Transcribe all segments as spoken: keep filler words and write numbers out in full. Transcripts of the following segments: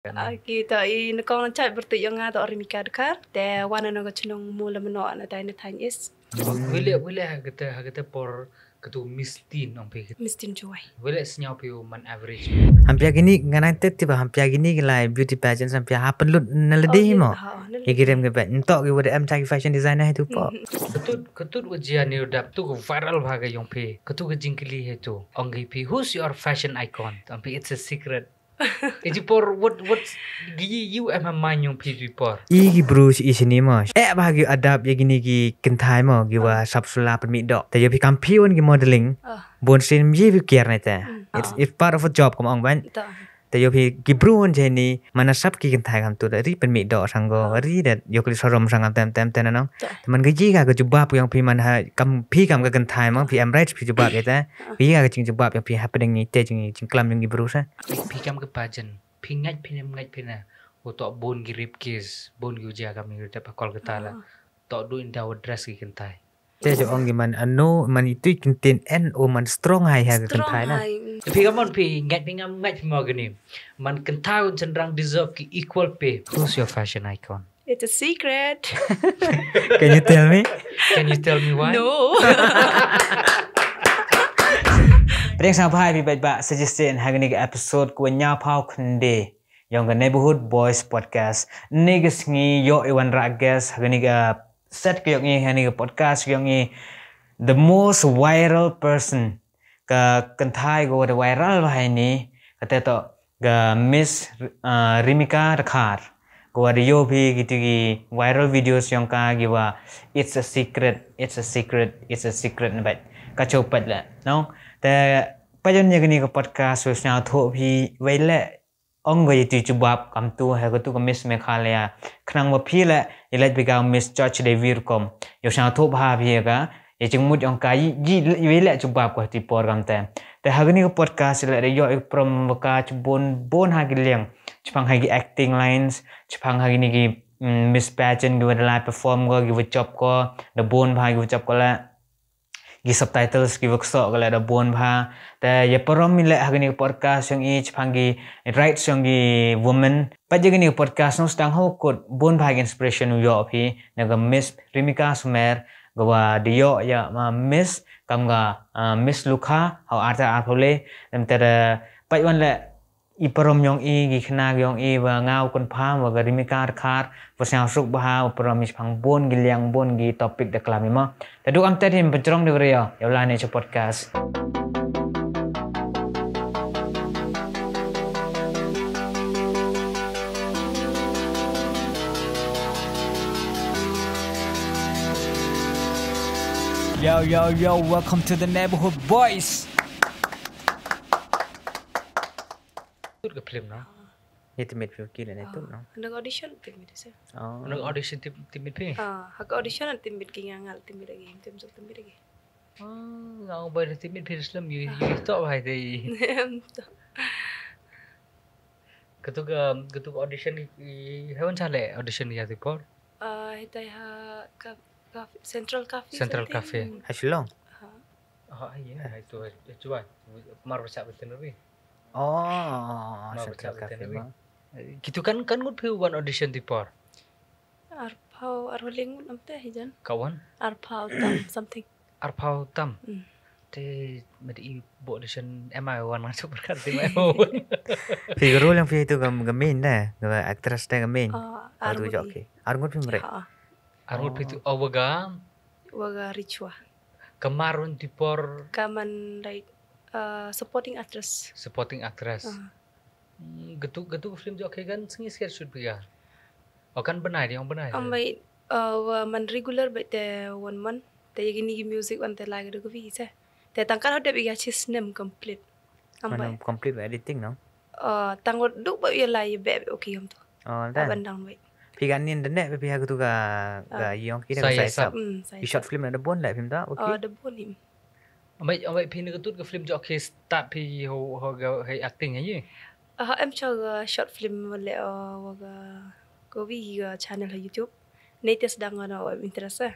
Aki to i nakong chait bertuit yong nga to Rimika Dkhar. Te wan na ka chnong Mula Meno na tai na Thaiñ East. Wile wile ha kata ha kata por katu Miss Teen ong phi. Miss Teen Jowai. Wile sñiaw phi u man average. Hampia kini nganai te tiba hampia kini ki lai beauty pageants hampia happen lut na ledi mo. Ye ki rem ke ba ntok ki wada em cha ki fashion designer hetu po. Katut katut wa jia ni dap tu ka viral bha ka yong phi. Katu ka jingkili hetu. Ong ki phi, who's your fashion icon? Ong phi, it's a secret. Iji por what what gi you em ha man yong phi di por. I ki bru i sini mo. Eh bha ki adap ya kini ki kynthai mo ki wa sap sula pynmih dok. Te yo phi kam phi wan ki modeling. Bon sin ye phi kiar ne te. It's it's part of a job kam ong ban. Te yo phi ki bru wan jeni mana sap ki kynthai kam tu da ri pynmih dok sang go ri da yo kli sorom sang kam tem tem te na nong. Te man ka ji ka ka jubab yong phi man ha kam phi kam ka kynthai mo phi em right phi jubab ya te. Phi ka ka jing jubab yong phi happening ni te jing jing klam yong ki bru sa. Phi kam ka pageant. Phi ngait phi nem ngait phi na. U tok bun ki rape case, bun ki u jia kam ni dep ha Kolkata la. Tok du inda u dress ki kynthai. Te jo ong ki man ano man itu i kyntin en o man strong hai ha ka kynthai na. Phi kam on phi ngait phi ngam ngait phi mo kini. Man kynthai un chenrang deserve ki equal pay. Who's your fashion icon? It's a secret. Can you tell me? Can you tell me why? No. Pdeng sang bha phi bait ba suggestion ha kani ka episode ku nya phau khynde. Yong ka Neighborhood Boys Podcast. Ni ka sngi yo i wan ra guest ha kani ka set ka yong i ha ni ka podcast ka yong i the most viral person. Ka kynthai ko da viral bha ni ka te to ka Miss uh, Rimika Dkhar. Ko da yo phi ki tu ki viral videos yong ka ki wa it's a secret, it's a secret, it's a secret na bait. Ka chau pat la, no? Te pajon ya kani ka podcast so sñiaw tho phi wei le ong ko yati jubab kam tu ha ko tu ka Miss Meghalaya. Khnang wa phi le i lait bi ka Miss Judge de wir kom. Yo sñiaw tho bha phi ka. Ya jingmut yong ka yi yi le jubab ko ti por kam te. Te ha kani ka podcast le de yo i prom wa ka chibun bun ha ki liang. Chipang ha ki acting lines, chipang ha kini ki mm, Miss Pageant ki wa da la perform ko ki wa chop ko, da bun bha ki wa chop ko le. Ki subtitles ki wa kso ko le da bun bha. Te ya parom mi le ha kani ka podcast yong i chipang ki rights yong ki women. Pat ya kani ka podcast nong stang ho kut bun bha ki inspiration u yo phi na ka Miss Rimika Sumer. Gawa di yo ya ma Miss kam ga uh, Miss Lukha hau arta arphaw le. Dem te da pat wan le i parom yong i ki khna yong i wa nga u confirm wa ka Rimika Dkhar wa sñiaw suk bha wa parom i chipang bun ki liang bun ki topic da klam i ma. Te du am te dim pajrong de rio ya la ne cha podcast. Yo, yo, yo, welcome to the Neighborhood Boys. Tut ka film no. Ye timit phi ki le ne tut no. Nang audition timit se. Oh. Nang audition tim timit phi. Ah, ha ka audition timit ki nga ngal timit lagi, tim jol timit lagi. Oh, nga bai timit phi Islam yu yu to bai de. Em to. Katu ka katu ka audition i hewan chale audition ya ti por. Ah, hitai ha ka ka Central Cafe. Central Cafe. Ha Shillong. Ha. Ha, ha, ye, ha, itu, ha, itu, ha. Mar bachak betul nabi. Oh, mar bachak betul nabi. Kitu kan, kan ngut phi wan audition ti por. Arphaw, arphaw lengut am te hi jan. Ka wan? Arphaw tam something. Arphaw tam. Te medi i bo audition M I wan ngan super kan ti mai. Phi ka role yang phi tu ka main da, ka actress da ka main. Ah, tu jo ki. Ar ngut phi mre. Ar ngut phi tu, oh, waga. Waga Richwa. Kamar un ti por. Kaman like uh, supporting actress. Supporting actress. Uh. Gatu gatu film jo ke gan sngi sker shoot biga. O kan benai di ong benai. Ambai uh, wa man regular bai te one month. Te yagini gi music wan te lai gadu gavi se. Te tangkar hodep iga chi snem complete. Ambai. Complete editing no. Uh, tang duk ba ya lai be okay om tu. Oh, dan. Up and down wei. Phi ka nin dane phi ha katu ka ka yong ki da ka Saisap. Mm, Saisap. I short film na da bon la film da, okay. Oh, da bon him. Ambai ambai phi na katut ka film jo ki start phi ho ho ga hei acting ha ye. Ah, em cha ga short film wale o wa ga ko wi ga channel ha YouTube. Nei tes dang na o interest sa.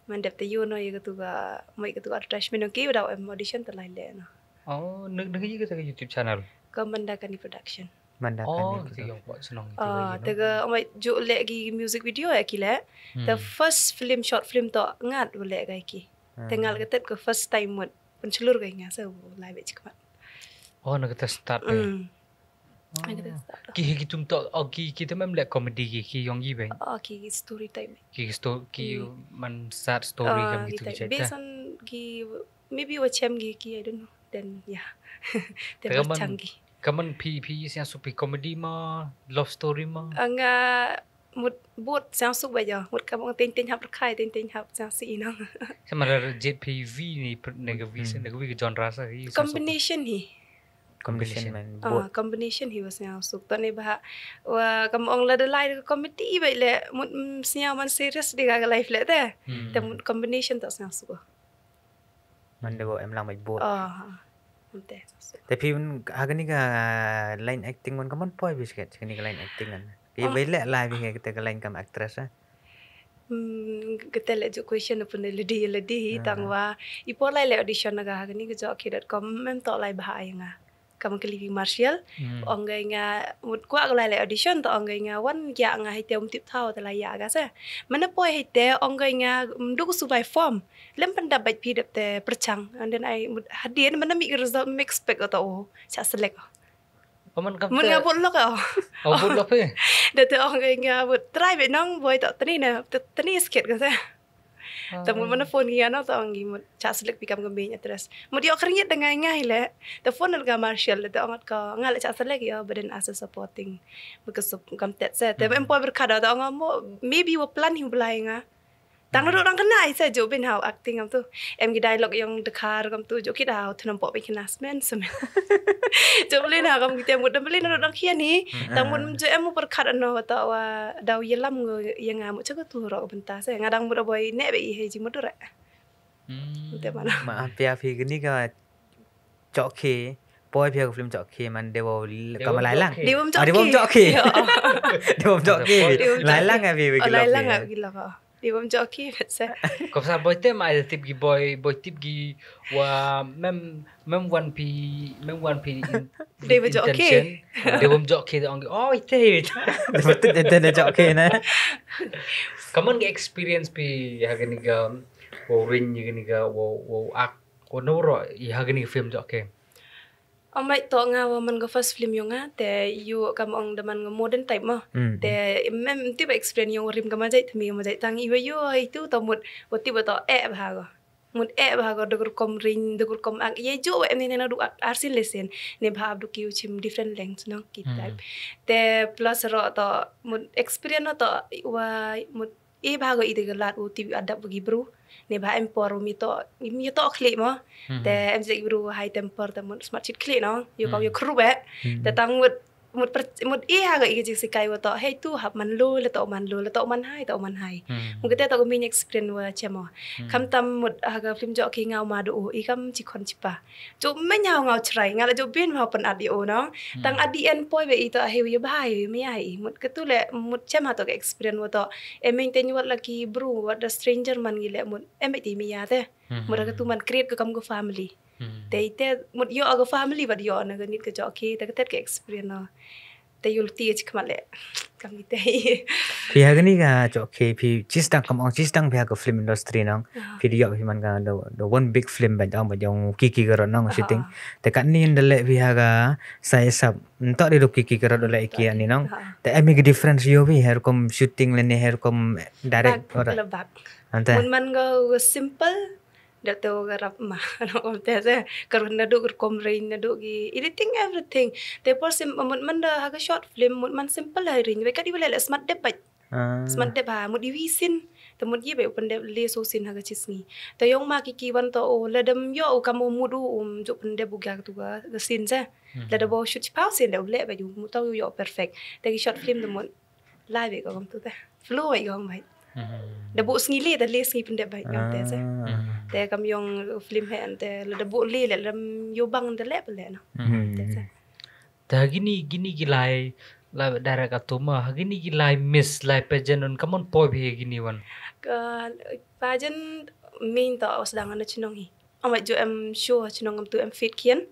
Man dep te yo no ye katu ka mai katu ka advertisement ki da em audition te lai le no. Oh, nung nung ye katu ka YouTube channel. Ka Mandakani Production. Manda kan Oh, ni kita tu. Yong pok chnong itu Ah, lagi, no? Te ka amai ju leh ki music video ya ki leh. Te Hmm. first film, short film to ngat wa leh ka ki. Te ngal Hmm. ka tet ka first time mut. Pynchlur ka nga sa u lai bek chikmat. Oh, na kata start eh. Mm. Oh. Na kata start. Ki hi ki tum to, oh, ki, ki tum em leh comedy ki, ki yong ki bek. Oh, ki, ki story type. Ki, ki sto-, ki Hmm. man sad story Ah, kam ki gitu type. Ki cerita. Based on ki, maybe wa chem ki, ki, I don't know. Then, yeah. Then Te wa kaman, chang ki. Kaman phi, phi sñiawsuk phi comedy ma, love story ma? Ah, nga mut bot sñiawsuk bha ya. Mut kam ong teng teng hap rkhai, teng teng hap sñiawsih i nong. Sa ma ra jet phi vi ni pr-, ne ka vi sa, Hmm. ne ka vi ka genre sa, i sñiawsuk. Combination hi. Combination. Combination man, Ah, bot. Combination hi wa sñiawsuk. To ne bha, wa kam ong la da lai ka comedy bha le, mut, mm, sñiaw man serious de ka life le te. Hmm. Te mut combination to sñiawsuk. Manda bo em lang bait bot. Oh, ha. Ante, so, so. Te phi un, ha kani ka line acting un ka man poi bisket, kani ka line acting un. Ki Oh. Bai le lai bi kata ka line kam actress, eh? Hmm, kata le ju question pun le di, le di, Ah. Tang wa. I por lai le audition na ka, ha kani ka jok ki dot com, em to lai bha ya nga. Kam ka Living Marshall, Hmm. ong ka nga, mut kwah ka lai le audition, to ong ka nga, wan ya nga, hai te um tip thaw, te lai ya ka sa. Mana poi hai te, ong ka nga, mm, du ku su bai form. Lem pyndap bait phi dep te pyrchang. And then I, mut, hadien, mana mi ka result, mi expect o to o. Cha select o. Paman kam Mut te nga bot lok o. Oh, bot lok phi? Da te ong ka nga, mut, try bit nong, boi to, tani na, te-, tani skit ka sa. Ah. Te mut mana phone ki nga no, to ong ki mut, cha select phi kam ka main actress. Mut yoh khringit da ngai ngai le. Te phone ka Marshall, te ong ka, nga le cha select yo, but then as a supporting. Because of kam tet se. Te Hmm. em poi berkada, to ong mo, maybe wa plan hi u Blai nga. Tang Hmm. Ru dang kena i sa jo bin hau acting kam tu. Em ki dialogue yong dekhar kam tu, jo ki dau thnam pok bin kena smen smen. Jo beli na kam kita mut, beli na ru dang khian hi. Hmm. Tang mut jo em mu perkhat ano wa ta wa dau yelam ngo ya nga mut cha ka tu ro benta sa. Nga dang mut boi ne be i hei ji mut ru re. Hmm. Te mana. Ma pia phi kani ka Chok Khie, poi phi ka film Chok Khie man, de wow l-, Dewam ka ma Lai Chok Lang. Khie. Dewam Ah, Chok Dewam Khie. Chok Khie. Ya. Dewam Chok Khie. Dewam Chok Lai Khie. Lang ya phi, Oh, phi Lai lok Lang ya. Ya phi lok. Dewam Chok Khie, bet se. Ko sa boi te ma ai tip ki boi, boi tip ki wa mem, mem wan phi, mem wan phi in-, Dewam Chok Khie. Intention. Dewam Chok Khie ong ki, oh, ite, ite. Dewam tu, ite, ite Chok Khie na. Kaman ki experience phi ha kani ka, wow ring ya kani ka, wow, wow ak Ko no ro, i ha kani ka film Chok Khie. Amai to nga wa man ka first film yong nga, te yu kam ong da man ka modern type mo. Hmm. Te mem tip experience yong rim ka ma jai, te mi ma jai tang i wa yu i tu to mut, wa tip wa to eh bha ko. Mut eh bha ko, da ka rukom ring, da ka rukom ak, ye jo wa em ni na du ak, ar scene le scene. Ne bha du ki u chim different lengths, no, ki Hmm. type. Te plus ro to, mut experience no to, wa, mut e bha ko i te ka lad u tip adap ki bru. Ne bha em por u mi to, mi to khlieh mo. Hmm. Te em jek bru high temper te mut smat chit khlieh no. Yo ka Hmm. yo khrup eh. Hmm. Te tang mut, mut per-, mut e ha ko i ka jingsikai wa to. Hei tu hap man lo, le to man lo, le to man hai, to man hai. Hmm. Mut kate to ko mi experience wa chem mo. Hmm. Kam tam mut ha ka film Chok Khie nga ma do u, i kam chi khon chi pa. Jo menya ngau chrai, nga la jo bin ma pen at yo no. Hmm. Tang at the end poi be i to, hei, ya bha, ya maya i. Mut katu le, mut chem ha to ka experience wa to. E meng te nyuat la ki bru, wat da stranger man ngi le, mut em be ti maya te. Hmm. Mut katu man create ka kam ka family. Hmm. Te i te, mut yo ka family, wat yo na ka nit ka Chok Khie, te ka tet ka experience no. Te yul ti chik ma le. Kam i te. Phi ha kani ka Chok Khie, phi chistang kam ong chistang phi ha ka film industry nong. Ah. Phi di yo phi man ka the, the one big film ba jong, ba jong Kiki Karot nong shooting. Ah. Te kat ni nda le phi ha ka Sai Sap. Ntok di do Kiki Karot do le iki ni nong. Ah. Te em ki difference yo phi, her kom shooting le ni, her kom direct Bak, ora. Le bak. Ante. Mun man ko simple, da to ka rap ma. Ano ko te se, karun na du ka rukom ring, na du ki editing, everything. Te por sim, mut man da ha ka short film, mut man simple ha ring. Wei ka di wala le smat dep bait. Ah. Smat dep ha, mut i wi sin. Te mut ye be u pyndep le so sin ha ka chi sngi. Te yong ma Kiki wan to o, la dem yo u kam u mut u, um, jo pyndep u ga tu ga, ga sin se. Mhm. La da bo shoot chi pau sin da u le ba ju, mut to yo perfect. Te ki short film te mut. Lai be ko kam tu te. Flow be ko kam bai. Mhm. Da bo sngi le, da le sngi pyndep bai kam te se. Ah. Mhm. Te kam yong film he ante, la da bo le, le, la dem yo bang da le, le no. Mhm. Te se. Te ha kini, kini ki lai, lai direct ato ma, ha kini ki lai Miss, lai pageant un, kammon poi phi ha kini wan? Ka pageant min to, os dang ana chnong hi. Ong bait ju em show ha chnong kam tu em fit khian.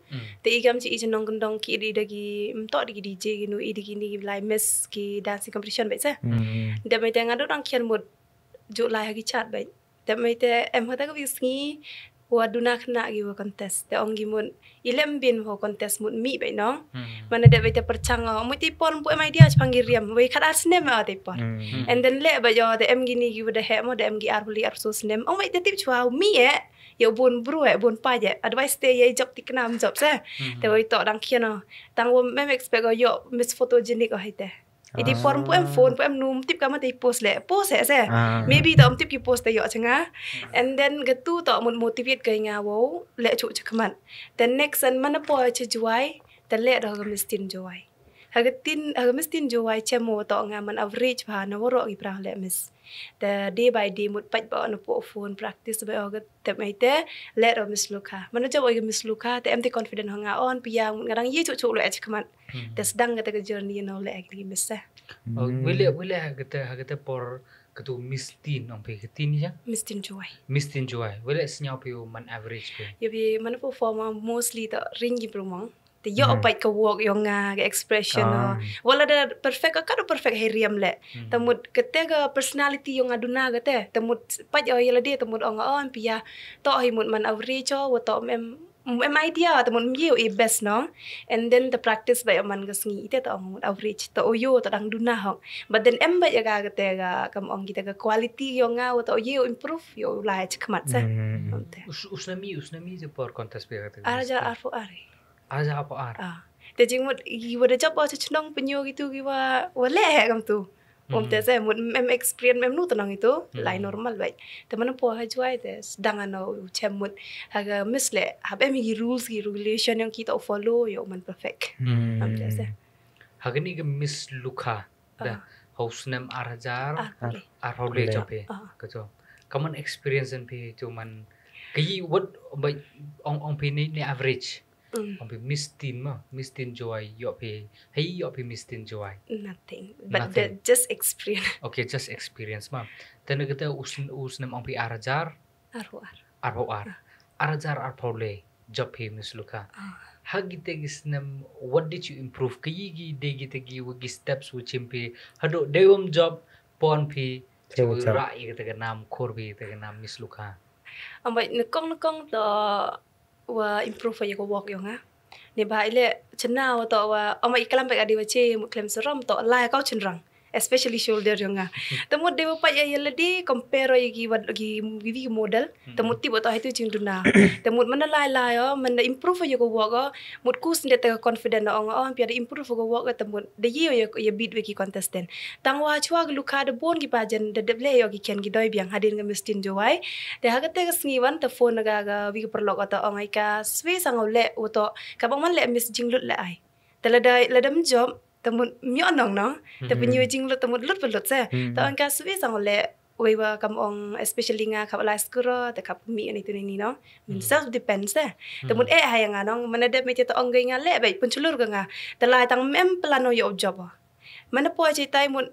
Te i kam chi i chnong kyndong ki i da ki, ym toh da ki D J ki nu, i da ki ni ki lai Miss ki dancing competition bait se. Dep mai te nga dang khian mut ju lai ha ki chart bait. Dep mai te em hata ka wi sngi wa duna khana ki wa contest. Te ong ki mut i lem bin wa contest mut mi bait nong. Mana dep mai te perchang o, mut te por pu em idea chpang ki riam. Wei khat ar snem o te por. And then le bait o te em ki ni ki wa da he mo, da em ki ar puli ar so snem. Ong bait te tip chwa mi e. Yow bun bru e, bun pa je. Advice te ye job ti knam job se. Te wei toh dang khian o. Tang wa mem expect o yow Miss Photogenic o hai te. Iti form pu em phone pu em num tip kama te post le. Post he se. Maybe toh um tip ki post te yow changa. And then gatu toh mut motivate kai nga wow le chu chakmat. Then next an mana po che Jowai. Te le do ha Miss Teen Jowai. Ha ka teen, ha Miss Teen Jowai chem mo toh nga man average bha na waro ki pra le Miss. Te day by day mut pait ba na po phone practice ba o ka tep mai te le do Miss Lukha. Mana job o ka Miss Lukha te em te confident ho nga on pia mut nga dang ye chu chu le chakmat. Te sdang ka te ka journey no le ek ni Miss se. Wile wile ha kata ha kata por katu Miss Teen ong pe ka Teen ya. Miss Teen Jowai. Miss Teen Jowai. Wile snyau pe man average pe. Ya bi mana perform mostly to ring ki perform. Te yow pait ka walk yong nga, ka expression o. Wala da perfect ka, ka do perfect hei riam le. Te mut kate ka personality yong nga duna kate. Te mut pait o yala de, te mut ong o pia. Toh hei mut man average o, wa toh em, em idea, te mut mye o i best no. And then te practice bait o man ka sngi, ite toh ong mut average. Toh o yow, toh dang duna hok. But then em bait ya ka kate ka, kam ong kita ka quality yong nga, wa toh yow improve, yow lai chakmat se. Usnami, usnami je por contest pe kate. Arja arfo ari. Aja apa ar. Ah. Te jingmut i wa da job o cha chnong pynyo gitu ki wa wa le he kam tu. Um te se mut em experience em nu tanang itu lai normal bai. Te mana po ha Jowai te sdang ano chem mut ha ka Miss le hap em ki rules ki regulation yong ki to follow yow man perfect. Um te se. Ha kani ka Miss Lukha da hau snem ar hajar ar hau le job he. Ka jo. Kaman experience en phi jo man ka yi wat bai ong ong phi ni ni average. Ong phi Miss Teen ma, Miss Teen Jowai yoh phi, hei yoh phi Miss Teen Jowai. Nothing, but the just experience. Okay, just experience ma. Tena kata u snem ong phi ar hajar. Arho ar. Arho ar. Ar hajar arho le job phi Miss Lukha. Ha kite ki snem, what did you improve? Ka yi ki de kite ki wa ki steps wa chim phi. Hado dewam job pon phi. Chewa ra i kata ka nam, khor phi kata ka nam Miss Lukha. Ambai nekong nekong to wa improve ya ka walk yong nga. Ni ba ile chena wa to wa ama i klam pek adi wa che mut klem serom to lai kau chenrang. Especially shoulder yong nga. Te mut de wa pa ya ya ledi compare ya ki wa ki ki model. Te mut tip wa to haitu jingduna. Te mut mana lai lai o, mana improve ya ka walk o. Mut kus nde te confident o nga o, pia de improve ka walk o te mut de ye ya ya beat wa ki contestant. Tang wa chwa ka Lukha de bon ki pajan de de ble yo ki ken ki doi biang hadin ka Miss Teen Jowai. Te ha kate ka sngi wan te phone na ka ka wi ka paralok o te ong ai ka swe sang o le wa to ka bang man le Miss jinglut le ai. Te lada lada mjop te mut myo nong nong te pynyo jinglut te mut lut pa lut se. Te ong ka swe sang o le wei wa kam ong especially nga khap lai skuro te khap mi ani tu ni no. Min self defense se. Te mut eh hai nga nong mana dep me te ong gai nga le bai pun chulur ka nga. Te lai tang mem plan o yo job o. Mana po chaitai mut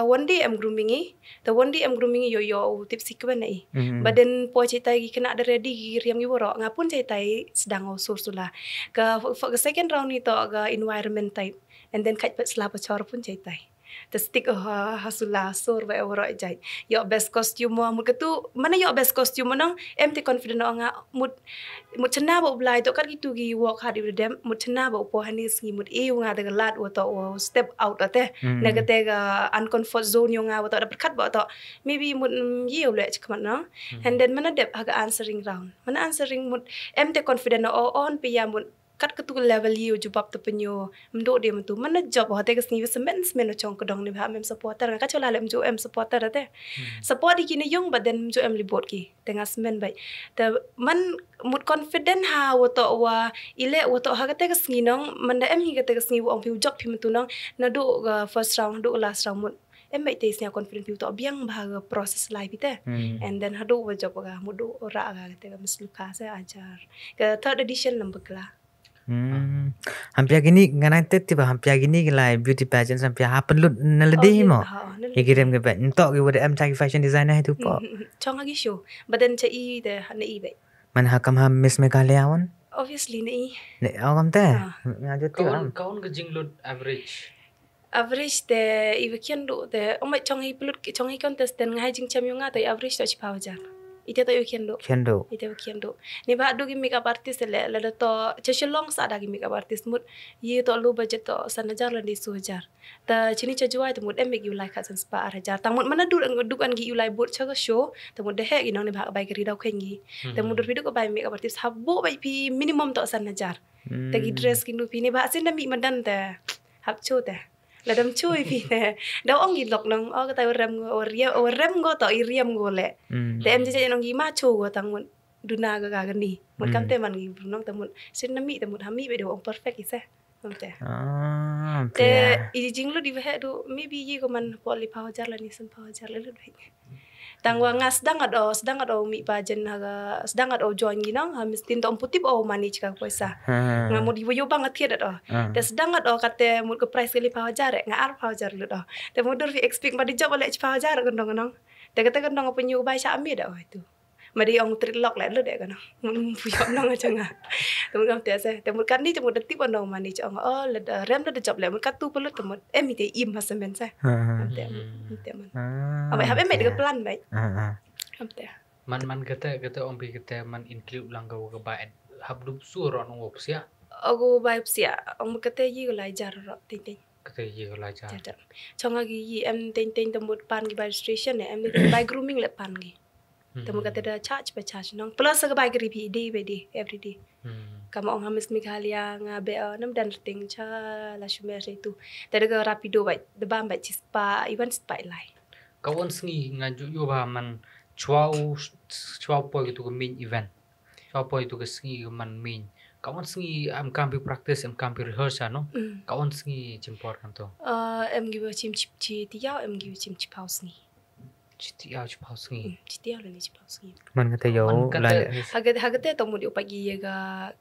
one day em grooming i. Te one day em grooming i yo yo u tip sikwen i. But then po chaitai ki kena da ready ki riam ki waro nga pun chaitai sedang o sur sula. Ka ka second round ni to ka environment type. And then kait pet sela pachor pun chaitai. Te stick o ha sula sur bai waro jai. Yo best costume mo mut katu mana yo best costume mo nong em te confident o nga mut mut chena ba u blai to kat kitu ki walk hard i dem mut chena ba u po hani sngi mut e u nga te ka lad wa to wa step out ate. Na kate ka uncomfort zone yong nga wa to da perkat ba to maybe mut ye u le chakmat no. And then mana dep ha ka answering round mana answering mut em te confident o on pe ya mut kat katu level ye u jubab te penyo mdo de mtu mana job hate ka sngi semen semen chong kedong ni ba mem supporter nga ka chola le mju em supporter ate. Support di ki ne yung ba den mju em libot ki. Te nga smen bai. Te man mut confident ha wa to wa ile wa to ha kate ka sngi nong man da em hi kate ka sngi wa ong phi u job phi mtu nong na du ka first round du ka last round mut em bai te snya confident phi u to biang ba ha ka process life ite. And then ha du wa job ka mut du ra ka kate ka Miss Lukha se ajar ka third edition number kla. Hampia kini ngan te tiba hampia kini ki lai beauty pageant hampia happen lut na ledi mo. Ki rem ke ba ntok ki wada em cha ki fashion designer tu po. Chong agi show. But then cha i de na i be. Man ha kam ha Miss Meghalaya wan? Obviously, ni. Ni, oh, kam te? Ah. Nga jot ti Kawan, am. Kawan ka jinglut average. Average te, iwa khian du te, ong bai chong hi plut, chong hi contestant, nga hi jingchem yong nga te, average to chiphaw hajar. Ite to iwa khian du. Khian du. Ite iwa khian du. Ni ba du ki makeup artist le, lada to, cha Shillong sa da ki makeup artist mut, ye to low budget to, san hajar lada so hajar. Ta chini cha Jowai ta mut em ki u lai khat san spah ar hajar. Tang mut mana du, du an ki u lai bud cha ka show. Ta mut da heh ki nong ni bha ka bai ka ri daw kheng ki. Ta mut dur phi du ka bai makeup artist hap bud bai phi minimum to san hajar. Ta ki dress ki nu phi ni bha sin da mi madan ta. Hap cho ta. La dam cho i phi ta. Da ong ki lok nong. Oh, ka tai rem go, oh, ria-, oh, rem go to, i riam go le. Ta em je je nong ki ma cho go tang mut. Duna ga ga ni. Mut kam te man ki bru nong ta mut. Sin na mi ta mut ha mi be do ong perfect i se. Kam te. Ah, te, okay. I jinglut i wa heh du, maybe ye ko man po li phaw hajar la ni san phaw hajar la lut wei. Tang wa nga sdang at o, sdang at o mi pageant ha ga, sdang at o join gi nong, ha Miss Teen to ong putip o manage ka poisa. Ha. Nga mut i wa yo bang at thied at o. Ah. Te sdang at o kate mut ko prize ka li phaw hajar, eh, nga ar phaw hajar lut o. Te mut dur phi expect ba di job le chi phaw hajar ko nong nong. Te kate ko nong ko nyu bai cha mi da o itu. Ma di ong treat lok le, lut de ka nong. Mun pu yom nong aja nga. Te mut kam te se. Te mut kan ni, te mut da tip nong mani cha ong, oh, le da rem da da job le. Mut katu pulut te mut. Em ite im ha semen se. Ha, ha. Kam te, kam te man. Ah, ong bai hap em bai de ka plan bai. Ah, ah. Kam te. Man, man kate, kate ong pi kate man include lang ka wa ka bai. Hap dup su ro nong wa psia. Ogo bai psia. Ong kate yi ko lai jar ro, ting ting. Kate yi ko lai jar. Jar jar. Chong agi yi em ting ting te mut pan ki bai registration ne, em ting ting bai grooming le pan ki. Te mut kate da charge ba charge nong. Plus ka bai ka ri phi day by day, every day. Kam ong ha Miss Meghalaya nga be, uh, nam dan rting cha la shume re tu. Te da ka rapido bai, da bam bai chi spah, iwan spah i lai. Ka wan sngi nga ju yo ba man chwa u, chwa u poi ka tu ka main event. Chwa u poi tu ka sngi ka man main. Ka wan sngi em kam phi practice, em kam phi rehearse, no? Ka wan sngi chim por kam to. Uh, em gi wa chim chi, chi tiaw, em gi wa chim chi phaw sngi. Chi tiaw chi phaw sngi. Hmm, chi tiaw la ni chi phaw sngi. Man kate yow. Man kate lai le. Haga, haga te to mut yow pat ki ya ka,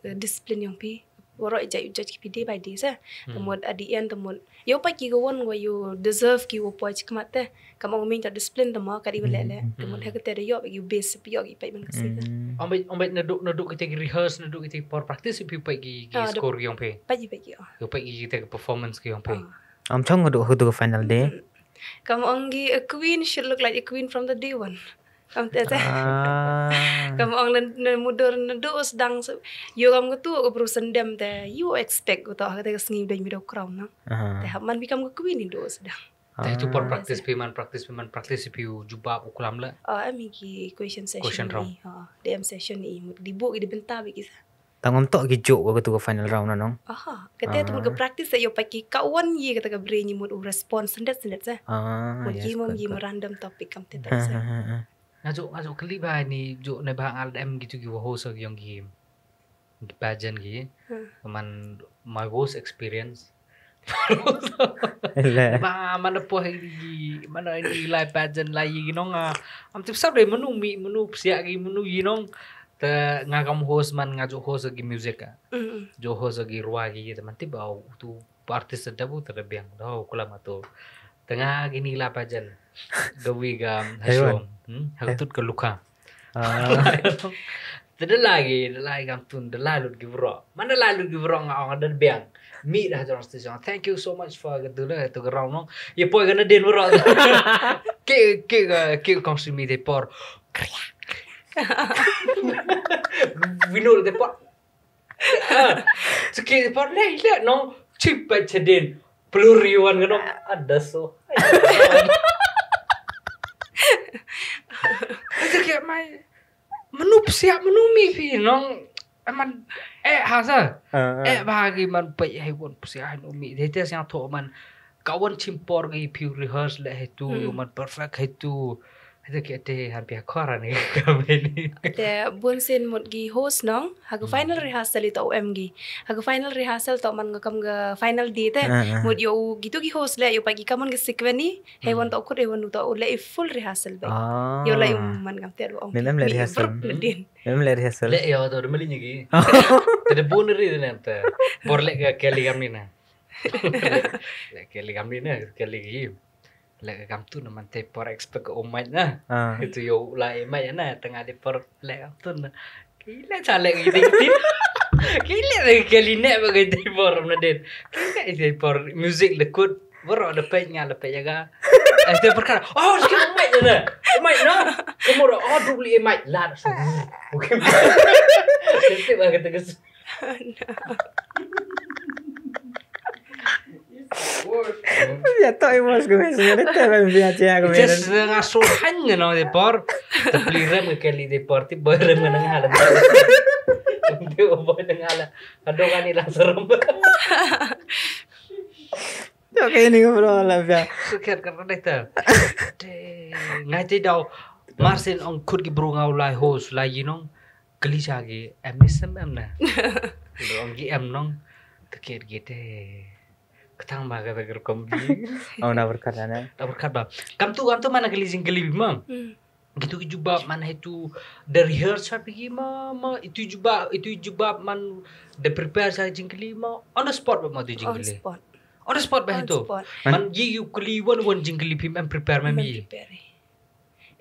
ka discipline yong phi. Waroh i jai u judge ki phi day by day se. To mut at the end to mut. Yow pat ki ka wan wa yow deserve ki wa poi chi khmat te. Kam ong main to discipline to mo ka di wa le le. To mut haga te da yow pat ki base phi yow ki pat man ka si te. Ong bai, ong bai na duk, na duk kite ki rehearse, na duk kite ki por practice phi pat ki, ki score ki yong phi. Pat ki, pat ki, oh. Yow pat ki kite ki performance ki yong phi. Am chong du hu du ka final day. Kam ong ki, a queen should look like a queen from the day one. Kam te te. Ah. Kam ong na, na mudur na du sdang se. Yow kam ka tu ka bru sendem te. Yow expect ko to ha te ka sngi deng mi do crown na. Ah. Te hap man bi kam ka queen i du sdang. Te tu por practice phi man, practice phi man, practice phi u jubab u klam le. Ah, em ki question session. Question round. Ha, D M session i mut di bu ki di benta bi ki sa. Tang ong to ki jok wa ka tu ka final round na nong. Aha, kate tu mut ka practice se yow pat ki ka wan yi kate ka brain yi mut u response sendet sendet se. Ah, mut yes, yi mum yi mut random topic kam te to se. Ha, ha, ha. Nga jok, nga jok kali ba ni jok ne ba ngal em ki tu ki wa host ki yong ki pageant ki. Man my worst experience. Ba, mana poh ini, mana ini lai pageant lai yi nong, ah. Am tip sap de menu mi, menu psiak ki, menu yi nong. Te nga kam host man, nga jok host ki music, ah. Jok host ki rwa ki, te man tip au tu artist da bu te da biang. Da kulam atu. Te nga ki ni lai pageant. Gawi ga, hmm? Hagtut ka lukha. Ah. Te da lai ki, da lai kam tun, da lai lut ki bro. Man da lai lut ki bro nga ong da biang. Mi da ha jong station. Thank you so much for ka tu le, tu ka round nong. Ye poi ka na din bro. Ki, ki, ki, ki kong si mi de por. Kriak. Wino de por. Ah, siki por le, le, no, chip pa chadin. Pelur yuan ka nong, ada so. Aja ke mai, menu psiak, menu mi phi, nong, aman, eh, hasa. Ah, ah. Eh, bagi man pai, hai won psiak, hai no mi. Dei te siang tho man, ka wan chim por ki phi rehearse le hai tu, yow man perfect hai tu. Hata ki ate han pia khora ni kami ni. Te bun sin mut ki host nong, ha ka final rehearsal ito em ki. Ha ka final rehearsal to man ka kam ka final day te. Ah, ah. Mut yow gitu ki host le, yow pat ki kaman ka sequence ni, hei wan to kut, hei wan to, le i full rehearsal be. Ah. Yow le i man kam te ong. Mem em le rehearsal. Mem em le rehearsal. Le yow to de mali ni ki. Te de bun ri de nem te. Por le ka Kelly kam ni na. Le Kelly kam ni na, Kelly ki. Le ka kam tu na man te por expect ka o mic na. Ah. Itu yow la e mic na, tengah di por le kam tu na. Kile chale ki ding tin. Kile de kali ne ba ki dei por na den. Kile de por music le kut. Boro da pej nga da pej ga. Este por kara. Oh, ski mic na. Mic na. Kamu da oh dubli mic la. Okay. Este ba kata kes. Ya to i mos ko mes ya te ba bia cia ko mes. Just nga so han no de por. Te pli rem ke kali de por ti boy rem na ngala. Te boy na ngala. Ado kani la serum. Yo ke ini ko bro la bia. Sukher kar dai ta. Te ngai te dau. Marsin ong kut ki bru ngau lai host lai yinong. Kali cha ki em ni sem em na. Ong ki em nong. Te kit ki te. Ketang ba kata ker kombi. Oh, na berkat na. Na berkat ba. Kam tu, kam tu mana kali jingkali bimang. Gitu ki jubab mana itu da rehearse ha pigi ma, ma itu jubab, itu jubab man da prepare cha jingkali ma on the spot ba ma tu jingkali. On the spot. On the spot ba itu. Man yi yu kali wan wan jingkali pim em prepare ma mi.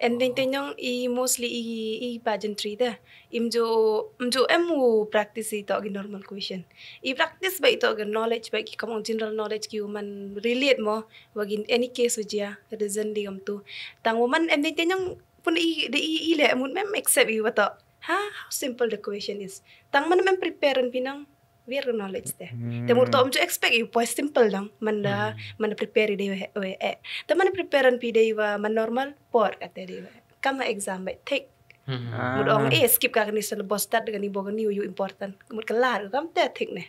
Em ding te nyong i mostly i, i pageantry da. Im jo, im jo em u practice i to ki normal question. I practice ba i to ki knowledge ba ki kamong general knowledge ki u man relate mo. Wa ki any case u jia, reason di kam tu. Tang wa man em ding te nyong pun i, de i, i le mut mem accept i wa to. Ha, how simple the question is. Tang man mem prepare an pinang. Where knowledge te. Te mut to om ju expect i poi simple dang. Man da, man da prepare i dei we, we, eh. Te man da prepare an pi dei wa man normal por kate dei we. Kam ha exam ba thik. Mut ong eh skip ka kani syllabus start kani bo kani u important. Mut kelar kam te thik ne.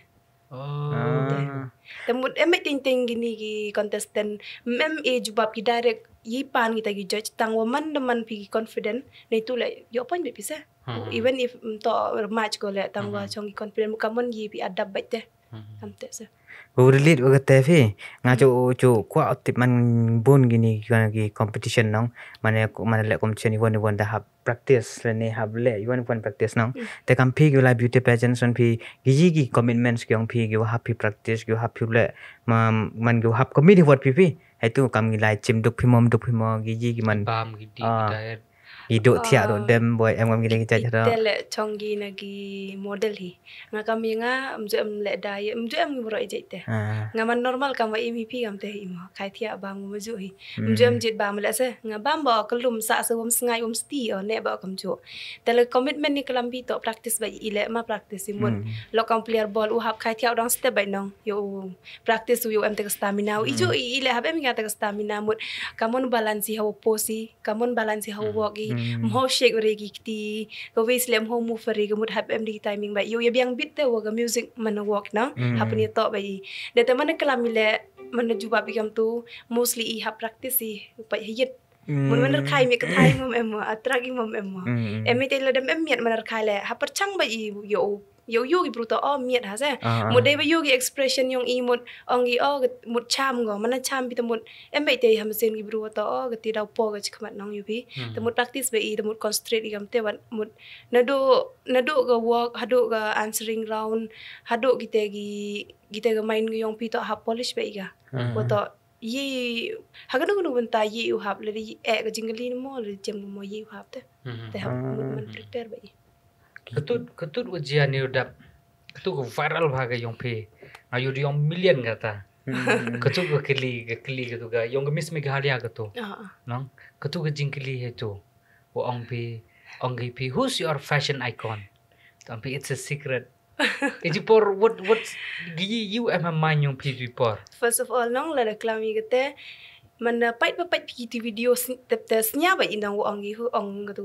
Te mut em ting ting kini ki contestant mem e jubab ki direct yi pan kita ki judge tang wa man da man pi ki confident ne tu le yo point be pisa. Even if, mm, to match ko le tang wa chong ki confident mu kamon yi pi adap bait te. Am te se. Ko relate wa kate phi. Nga chu, chu kwa tip man bun kini ki, ki competition nong. Mane, mane le competition iwan iwan da hap practice le ne hap le iwan iwan practice nong. Te kam phi ki la beauty pageant son phi ki yi ki commitments ki ong phi ki wa hap phi practice ki wa hap phi le man, man ki wa hap commit wat phi phi. Hai tu kam ki lai chim duk phi mom duk phi mo ki yi ki man. Bam ki di ki diet. I duk thiah duk dem boy em kam ki dei ki judge. Te le chong ki na ki model hi. Nga kam i nga, mju em le da ye, mju em bro i jai te. Nga man normal kam wa im hi phi kam te hi mo. Khai thiah bam mju hi. Mju em jit bam le se. Nga bam ba kelum sa se wam sngai wam sti o ne ba kam ju. Te le commitment ni kelam bi to practice ba i le ma practice i mut. Lo kam player ball u hap khai thiah u dang step ba i nong. Yo u practice u yo em te ke stamina. I ju i le hap em nga te ke stamina mut. Kamon balance i ha u pose i. Kamon balance i ha u walk i, mho shake re ki kti, ka waist le mho move re ka mut hap em di timing ba. Yo ya biang beat te wa ka music man walk na, hap ni to ba i. Da te man kelam i le, man jubab i kam tu, mostly i hap practice i, pa hit. Mun man khai mi ka thai mom em, atrak i mom em. Em i te le dem em miat man khai le, hap perchang ba i, yo Yow yow ki bru to o miat ha se. Mut dei ba yow ki expression yong i mut ong i o mut cham go. Mana cham pi ta mut em bai te ha mesen ki bru to o kati daw po ka chikmat nong yow pi. Ta mut practice ba i ta mut concentrate i kam te wat mut nadu nadu ka walk hadu ka answering round hadu kite ki kite ka mind ka yong pi to ha polish ba i ka. Wa to ye ha kanu kanu bynta ye u hap le di e ka jingkali mo le jem mo ye u hap te. Te hap mut man prepare ba i. Katut, katut wa jia ni u dap. Katut ka viral bha ka yong phi. Nga yow di yong million kata. Katut ka kali, ka kali katut ka yong ka Miss Meghalaya katut. Nong, katut ka jingkali he tu. Wa ong phi, ong ki phi, who's your fashion icon? Ong phi, it's a secret. Iji por, what, what, gi you em ha mind yong phi di por? First of all, nong, lada klam i kate, man, uh, pait ba pait phi ki video tep te snya ba i nong wa ong i hu ong katu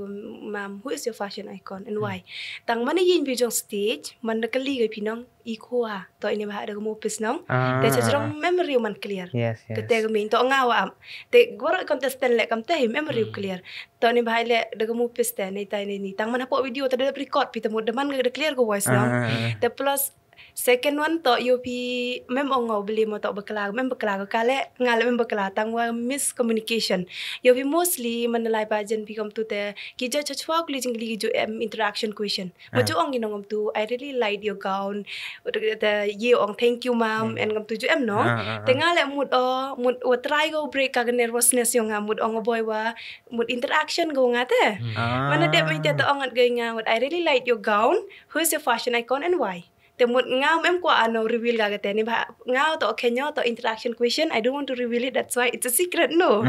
mam, who is your fashion icon and why? Tang man i yin phi jong stage, man da kali ka phi nong i khua. To ini ba da ka mupis nong. Te cha jrong memory man clear. Kate ka min to nga wa am. Te goro contestant le kam te memory clear. To ni ba le da ka mupis te ni tai ni ni. Tang man hapo video te da record phi te mut da man ka da clear ka voice nong. Te plus Second one toh, yoh phi mem ong o beli mo toh bakla, mem bakla ko kale, nga le mem bakla, tang wa miscommunication. Yoh phi mostly man lai pageant phi kam tu te, ki judge chwa kuli jingkli ki ju em interaction question. Mo ju ong ki nong kam tu, "I really like your gown." Te ye ong, "Thank you, ma'am." En kam tu ju em no. Te nga le mut o, mut wa try ko break ka nervousness yong nga, mut ong o boi wa, mut interaction ko nga te. Mana dep mi te, te ong ngat gai nga, mut, "I really like your gown. Who is your fashion icon and why?" Te mut nga mem kwah ano reveal ka kate, neibhah nga toh khenyo toh interaction question, I don't want to reveal it, that's why it's a secret, no.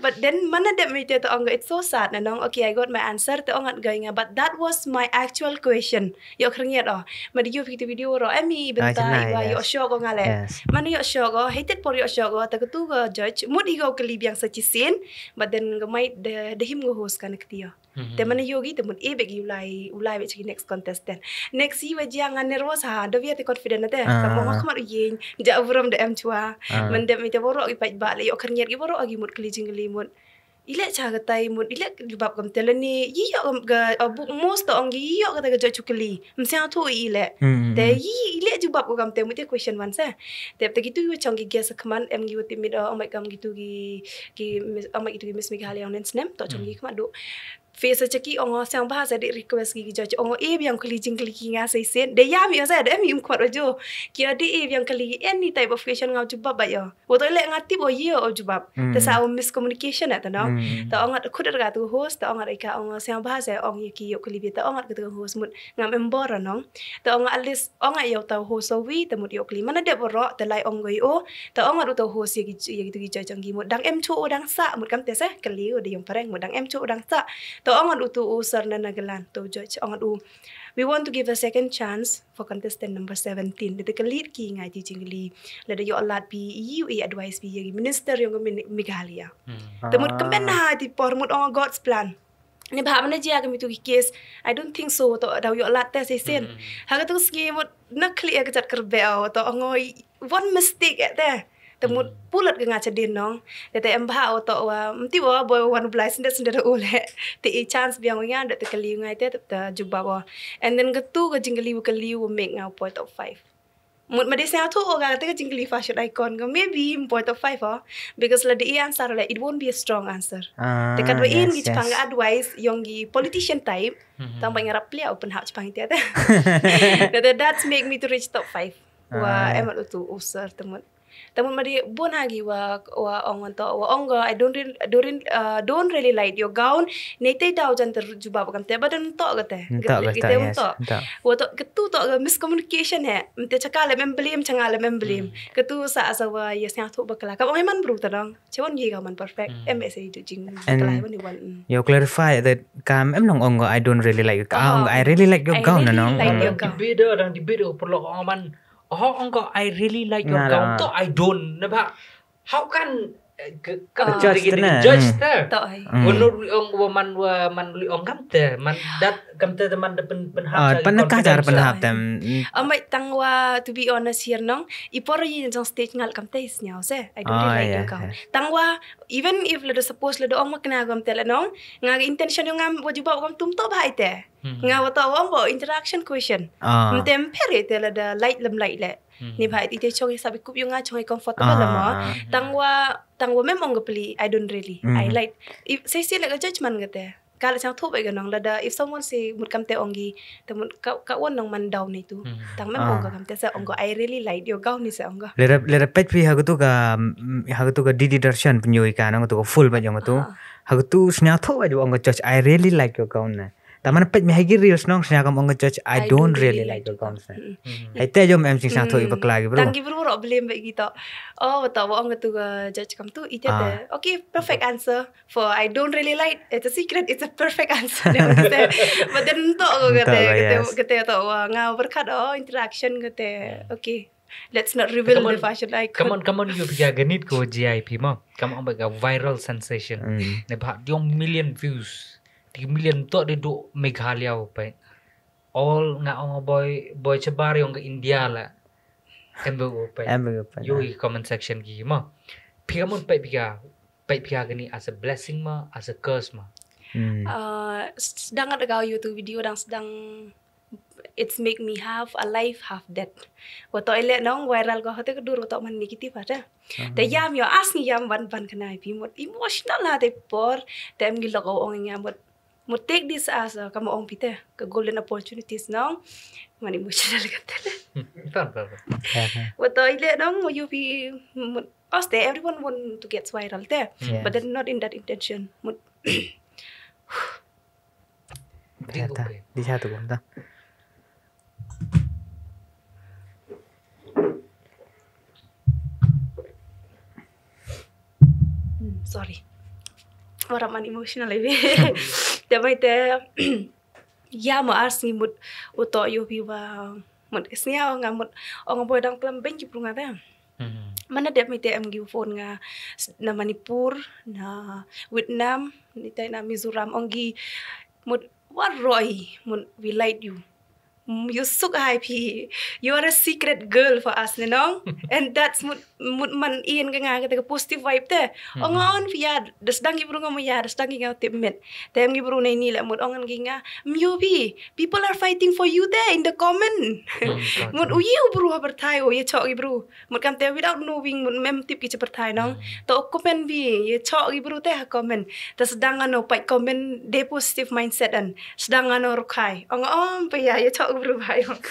But then mana dep mi te, te ong, it's so sad na nong. Okay, I got my answer, te ong ngat gai nga, but that was my actual question. Yoh khyrngiat o. Ma di yoh phi te video ro, em i bynta i wa yoh shock o nga le. Mana yoh shock o, hated por yoh shock o, te katu ka judge mut i ko kali biang sa chisien, but then ka mai de, de him ko host ka na kti o. Te mana yoh ki, te mut e bek i u lai, u lai bek chaki next contestant. Next i wa jia nga nervous ha, da wia te confident na te. Ka mo nga khmat u yin, ja burom de em chwa. Man dep mi te boro ki pait ba le yoh khyrngiat ki boro ki mut kali jingkli mut. I le cha ka tai mut, i le jubab kam te le ni, i yoh kam ka, a, buk mos to ong ki, i yoh ka tai ka judge u kali. Msiang tu i le. Te i, i le jubab ko kam te mut te question one se. Te, te kitu i wa chong ki guess khmat, em ki wa tip mi do, ong mai kam kitu ki, ki Miss, ong mai kitu ki Miss Meghalaya ong nen snem, toh chong ki khmat du. Face a chaki ong o siang bha sa de request ki ki judge ong o e biang kali jingkli ki nga sa isen. De ya mi o sa de mi um khmat o jo. Ki o de e biang kali any type of question nga jubab ba yo. Wa to le nga tip o ye o jubab. Te sa o miscommunication na ta no. Ta ong ngat khut er ka tu host, ta ong ngat ika ong o siang bha sa ong ye ki yoh kali bi, ta ong ngat ka tu host mut ngam em bor nong. Ta ong at least ong ngat yoh ta host o wi, ta mut yoh kali. Mana de boro, ta lai ong goi o. Ta ong ngat u ta host ye ki, ye ki tu ki judge ong ki mut dang em chu o dang sa, mut kam te se kali o de yong pareng mut dang em chu o dang sa. Ta ong ngat u tu u sir na na galan tu judge ong ngat u, "We want to give a second chance for contestant number seventeen." De te ka lead ki ngai ti jingkli. Lada yoh lad pi i u i advice pi ye ki minister yong ka Meghalaya. Ta mut kam ben ha ti por mut ong God's plan. Neibhah mana jia ka mi tu ki case, I don't think so, to daw yoh lad te sa isen. Ha ka tu sngi mut na khli ya ka jat kyrbe o, to ong o i one mistake e te. Ta mut pulat ka nga cha din nong. Te te em bha o to wa, mti wa boi wan blai sende sende o le. Te i chance biang wa ya, de te kali ngai te, te jubab o. And then ka tu ka jingkali wa kali wa make nga poi top five. Mut ma de siang tu o ka te ka jingkali fashion icon ka, maybe poi top five o. Because lada i answer le, it won't be a strong answer. Te kat wa in ki chipang ka advice yong ki politician type. Tang ba ngarap plia open hap chipang te te. Te that's make me to reach top five. Wa em at u tu u sir te mut. Ta mut ma di bun ha ki wa, wa ong wan to, wa ong ko, "I don't re-, don't re-, uh, don't really like your gown." Nei te daw jan te jubab kam te, ba den to ka te. Nto ka te, yes, nto. Wa to, ka tu to ka miscommunication he. Mte chaka le mem blame, changa le mem blame. Ka tu sa, sa wa ya siang tu bakla. Ka ong man bru ta dong. Che wan ye ka man perfect. Em e se du jing bakla wan i wan. You clarify that kam em nong ong ko, "I don't really like your gown." Ong ko, "I really like your gown," na nong. I really like your gown. Debate, dang debate, perlu ko ong man. Oh, ong ko, "I really like your gown." To, "I don't." Na ba? How can, eh, ka, ka judge te na. Judge te. To ai. Wa no ong, wa man, wa man ong kam te, man dat kam te, man da pen, pen hap. Pen ka jar pen hap te. Amai tang wa, to be honest here nong, i por i jong stage ngal kam te is nyau se. "I don't really like your gown." Tang wa, even if lada suppose lada ong ma kena kam te la nong, nga intention yong ngam wa jubab kam tum to bha i te. Nga wa to wa ong ko interaction question. Mte em pher i te lada light lem light le. Ni bha i te chong i sabi kup yong nga chong i comfortable la mo. Tang wa, tang wa mem ong ka pli, "I don't really." I like. If, say, say like a judgment ka te. Ka la chang thup ai ka nong lada, if someone say, mut kam te ong ki, te mut ka, ka wan nong man down ni tu. Tang mem ong ka kam te sa ong ko, "I really like your gown," ni sa ong ko. Lera, lera pet pi ha ka tu ka, mm, ha ka tu ka Didi Darshan pynyoo i ka nong tu ka full ba jong tu. Ha ka tu snya thup ai ong ka judge, "I really like your gown," na. Ta man pet mi ha ki reels nong snya kam ong ka judge, "I don't really like your gown," na. Hai te jom em sing snya thup i bakla ki bru. Tang ki bru ro blame ba ki to. Oh, ba to ba ong ka tu ka judge kam tu, i te te. Okay, perfect answer. For "I don't really like," it's a secret, it's a perfect answer. But then to ko kate, kate, kate to wa nga berkat o interaction kate. Okay. Let's not reveal the fashion icon. Come on, come on, you pika ganit ko G I P mo. Come on, ba ka viral sensation. Ne ba diong million views. Ti million to de do Meghalaya o pe. All nga ong boy, boy chebar yong ka India la. Em ba o pe. Em ba o pe. Yo i comment section ki mo. Pika mon pe pika. Pait phi ha kani as a blessing ma, as a curse ma? Ah, s-, sdang ngat ka YouTube video dang sdang it's make me half alive, half dead. Wa toh i leh nong viral ko hate ka dur wa toh man negative hate. Te yam yoh as ngi yam ban ban khnai phi mut emotional hate por. Te em ngi lok o ong nga mut, mut take this as a, kam ong phi te, ka golden opportunities nong. Man emotional ka te. Wa toh i leh nong wa yoh phi mut, oste everyone want to get viral te. But then not in that intention. Mut Di sa tu da. Sorry. Waram man emotional iwi. Te mai te. Ya mo ars ngi mut uto yoh phi wa mut sniaw nga mut ong boy dang klam beng ki prunga te. Mana dep mi te em gi phone nga na Manipur, na Vietnam, ni te na Mizoram, ong gi mut waroi mut we like you. You suk hai phi. You are a secret girl for us, ni nong. And that's mut mut man in ka nga ka positive vibe te. Ong on phi ya, da sdang ki bru nga mo ya, da sdang ki nga tip met. Tem ki bru nei ni le mut ong an ki nga, myu phi. People are fighting for you there in the comment. Mut u yi u bru ha pyrthai u ye chok ki bru. Mut kam te without knowing mut mem tip ki cha pyrthai nong. To comment bi ye chok ki bru te ha comment. Te sdang ano pait comment de positive mindset an. Sdang ano rukhai. Ong om pe ya ye chok ki bru bai ong.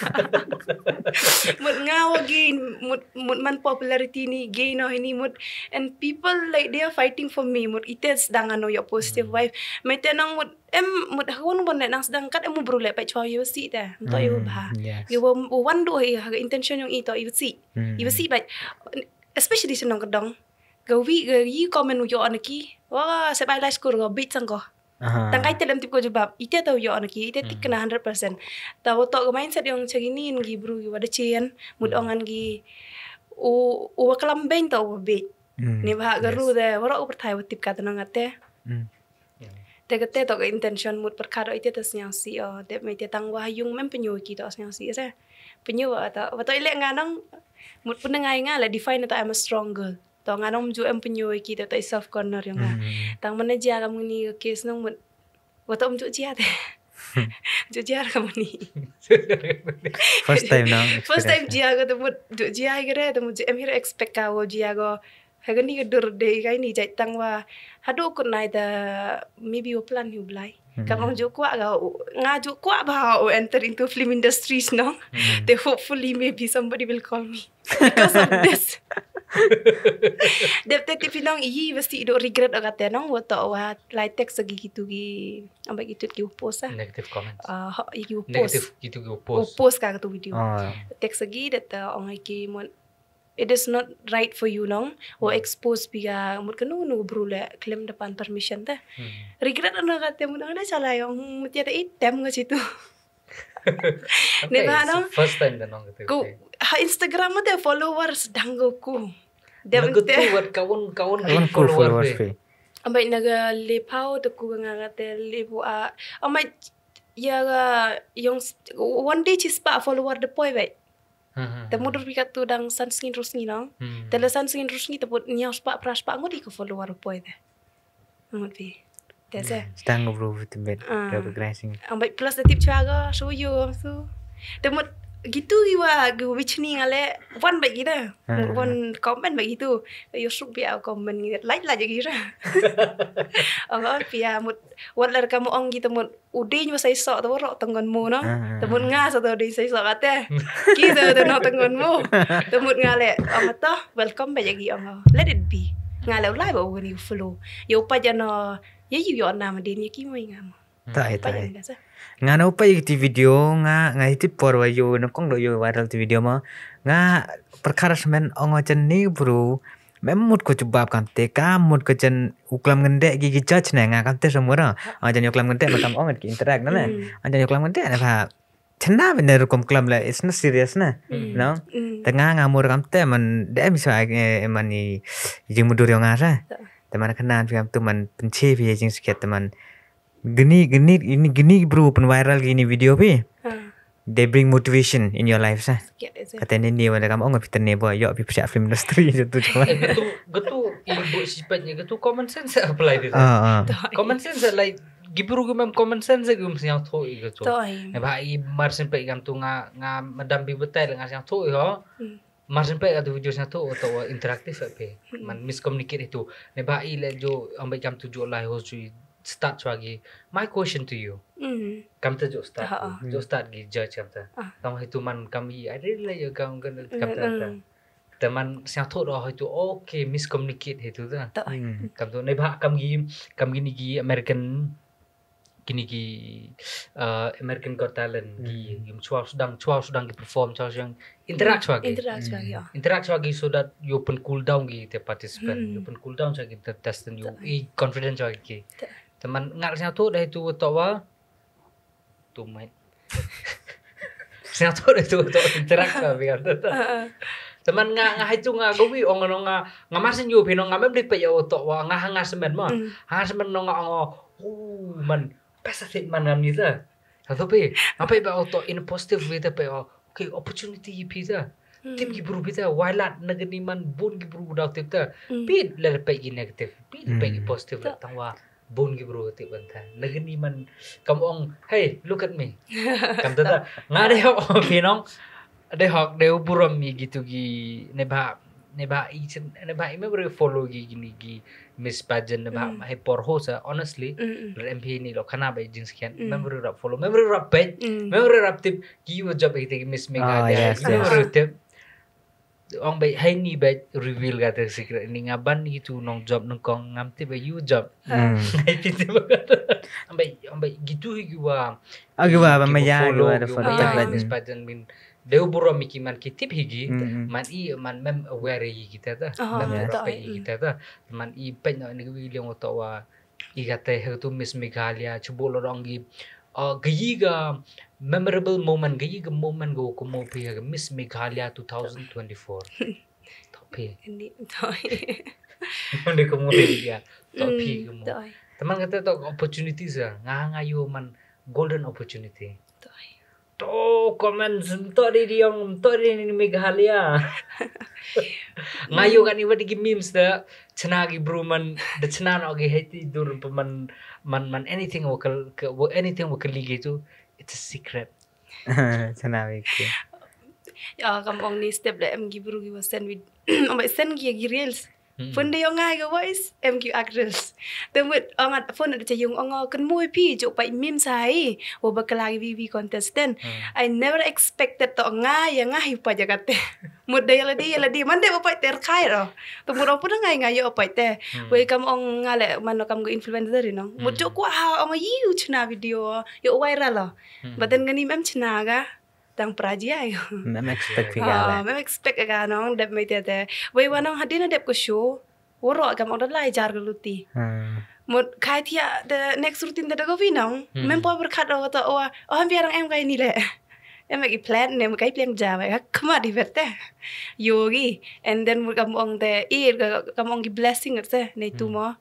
Mut nga wa gain mut mut man popularity ni gain o hini mut and people like they are fighting for me mut ite sdang ano yoh positive vibe. Mete nang mut em mut hakun bon le nang sdang kat em u bru le pa chwa yoh si te. Mto yoh bha. Yoh wan do hi ha intention yong i to yoh si. Yoh si ba especially sa nong ka dong. Ga wi ga yi comment u yoh na ki. Wa se bai lai skur ga bit sang ko. Tang kai te lem tip ko jubab. Ite to yoh na ki. Ite tik kena hundred percent. Ta wa to ga mindset yong chagi ni ngi bru gi wa da chien. Mut ong an gi u u wa kalam beng to wa bit. Ni bha ga ru de wa ro u pyrthai wa tip ka ta nong ate. Te kate to ka intention mut pyrkhat o ite ta sniaw si o. Dep me ite tang wa yung mem penyu ki to sniaw si se. Penyu wa to wa to ile nga nong mut pun ngai nga le define ta I'm a strong girl. To nga nong ju em penyu ki to to self corner yong nga. Tang mana jia kam ni ka case nong mut wa to um ju jia te. Ju jia kam ni. First time nong. First time jia ko to mut ju jia ko re to mut ju em hir expect ka wo jia ko. Hagani ka dur de kai ni jai tang wa hadu kut nai da maybe u plan yu blai. Kam ong ju kwah ga nga ju kwah ba u enter into film industries nong. Te hopefully maybe somebody will call me because of this. Dep te tip nong i wa si do regret o kate nong wa to wa lai text agi gitu gi amba gitu ki post ah. Negative comments. Ah, ki post. Negative gitu ki post. Post ka tu video. Text agi dep te ong ki mon it is not right for you nong. Wa expose pi ga mut kanu nu bru le klem depan permission te. Regret ano kate mut ano chala yong mut ya te item nga situ. Ne ba nong. First time da nong kate. Ko ha Instagram mut te followers dang go ku. Dem te wat kaun kaun kaun ku followers pe. Ambai naga le pau te ku nga kate le bu a ambai ya ga yong one day chispa follower de poi bai. Te mudur pi katu dang san sngin ru sngi nong. Te le san sngin ru sngi te put niaw spa pra spa ngut i ka follower poi te. Ngut pi. Te se. Stang bru vitamin. Recognizing. Ang bai plus da tip chwa go so yo so. Te mut gitu gi wa gi wichni nga le wan bai gi da. Wan comment bai gitu. Yo suk pi au comment ngi like like gi ra. Ang pi ya mut wan lar kamu ong gi te mut u dei wa sai so te wa ro tang ngan mo no. Te mut nga sa te dei sai so kate. Ki te te no tang ngan mo. Te mut nga le ong to welcome ba jagi ong. Let it be. Nga le u lai ba u ni flow. Yo pa ja no. Ye yu yo na ma dei ni ki mo nga mo. Tai tai. Nga no pa yu ti video nga nga ti por wa yu no kong do yu viral ti video ma. Nga perkara semen ong wa chen ni bru. Mem mut ko jubab kam te ka mut ko chen u klam ngende gi gi judge ne nga kam te samura. Anjan u klam ngende ma kam ong ki interact na ne. Anjan u klam ngende ne ba. Chena bende rukom klam le it's not serious na. No. Te nga nga mur kam te man de mi sa man ni jing mudur yong nga sa. Te man kena pi kam tu man penchi pi jing siket te man geni geni ini geni bru pen viral gini video pi. They bring motivation in your life sa. Kata ni ni wala kam ong pi tene bo yo pi psiak film industry tu cuma. Gitu gitu ibu sipatnya gitu common sense apply gitu. Common sense like Ki bru ki mem common sense ki um sñiawthooh i ka chu. Toh i. Neibhah i mar sien peit kam tu nga, nga madam bi batai la nga sñiawthooh i ho. Hmm. Mar sien peit ka tu video sñiawthooh toh wa interactive phi. Hmm. Man miscommunicate hi tu. Neibhah i le jo, ong peit kam tu jo lai ho chu i start chwa ki. My question to you. Hmm. Kam ta jo start. Ha, ki. Ha. Jo start ki judge kam ta. Ah. Tang hi tu man kam i, I really like you kam, kam, kam ta, ta. Hmm. Te man sñiawthooh da hi tu, okay, miscommunicate hi tu ta. Toh. Hmm. Kam tu, neibhah kam ki, kam kini ki American, kini ki, uh, American Got Talent, ki, hmm, ki chwa sdang, chwa sdang ki perform, chwa sdang interact chwa ki. Interact chwa ki, hmm, oh. Interact chwa ki so that yow pyn cool down ki te participant, hmm, yow pyn cool down chwa ki te contestant, yow, toh, i confident chwa ki. Toh. Te man nga sñiawthooh da hi tu toh wa, tu mate. Sñiawthooh da tu, tu interact ka bi ka tu. Ah, ah. Te man nga, nga hi tu nga gawi ong no nga, nga mar sien yow phi no nga mem di peit yow toh wa nga ha nga semen mo. Mm. Ha nga semen no nga ong, oh, man, best of it man ngam ni ta. Ha tu phi, nga peit ba toh in a positive way ta peit, okay, opportunity phi ta. Tip ki bru phi ta, wai lad na kani man bun ki bru daw tip ta. Mm. Phi le peit ki negative, phi le peit ki positive la tang wa bun ki bru tip kan ta. Na kani man kam ong, "Hey, look at me." Kam ta ta. Nga de hok phi nong. De hok de u burom mi gitu ki neibhah, neibhah i chen, neibhah i mem re follow ki kini ki Miss Pageant neibhah, mm, hei por ho sa, honestly. Mm, mm. Re M P ni lo khana ba jing skian. Mm. Mem re rap follow, mem re rap page, mm, mem re rap tip. Ki u job hi te ki Miss Meghalaya. Oh, yes, yes. Ki u tip. Ong ba hei ni ba reveal ka te secret ni nga ban ni tu nong job nong kong ngam tip ba u job. Mm. Ngai phi tip ba ka. Ong ba, ong ba gitu hi ki wa. Ah, ki wa ba maya ki wa da follow. Ki wa da follow. Ah. Miss Pageant min. Deu burom mi ki man ki tip hi ki. Mm, mm. Man i man mem aware hi kita ta. Oh, mem, yeah, aware hi kita ta. Man i page no ni ki wi liang wa to wa. I kate ha tu Miss Meghalaya, chubo lo dong ki. Ah, kayi ka memorable moment, kayi ka moment ko kumo phi ha ka Miss Meghalaya two thousand twenty-four. Toh phi. Ini, toh. Mande kumo phi ya. Toh phi kumo. Mm, toh. Te man kate toh opportunity sa, nga, nga yoh man golden opportunity. Toh. To comment, ym toh di di yong, ym toh di ni Meghalaya. Nga yoh kani wa di ki memes da, chna ki bru man, da chna no ki hei ti dur pa man, man, man anything wa kal, ka, wa anything wa kali ki tu, it's a secret. Chna wi ki. Ya, kam ong ni step da em ki bru ki wa send wi, ong ba send ki ki reels. Mm. Phone da yong ngai ka voice, em ki actress. Te mut ong at phone da cha yung ong, "Oh, kynmaw phi, jooh pait memes hi, wa bakla ki V V contestant." Mm. I never expected to nga, ya nga hi pait ya kate. Mut da ya ladi, ya ladi, man de wa pait ter khai ro. Te mut ong pun ngai nga yoh pait te. Mm. Wei kam ong nga le, man kam ko influencer ri no. Mut, mm, jooh kwah ha ong yi u chna video, yoh viral lo. Mm. But then kani mem chna ka. Tang pra jia yo. Mem expect phi ka le. Ah, mem expect ka nong dep mai te te. Wei wa nong hadien dep ko show. Waroh kam ong da lai jar ka luti. Hmm. Mut khai thiah the next routine te da ko wi nong. Hmm. Mem por berkhat o to wa. Oh, em biar em kai ni le. Em ki plan ne kai pliang ja wa. Kama di ber te. Yogi. And then mut kam ong te ir ka, kam ong ki blessing te ne tu, hmm, mo.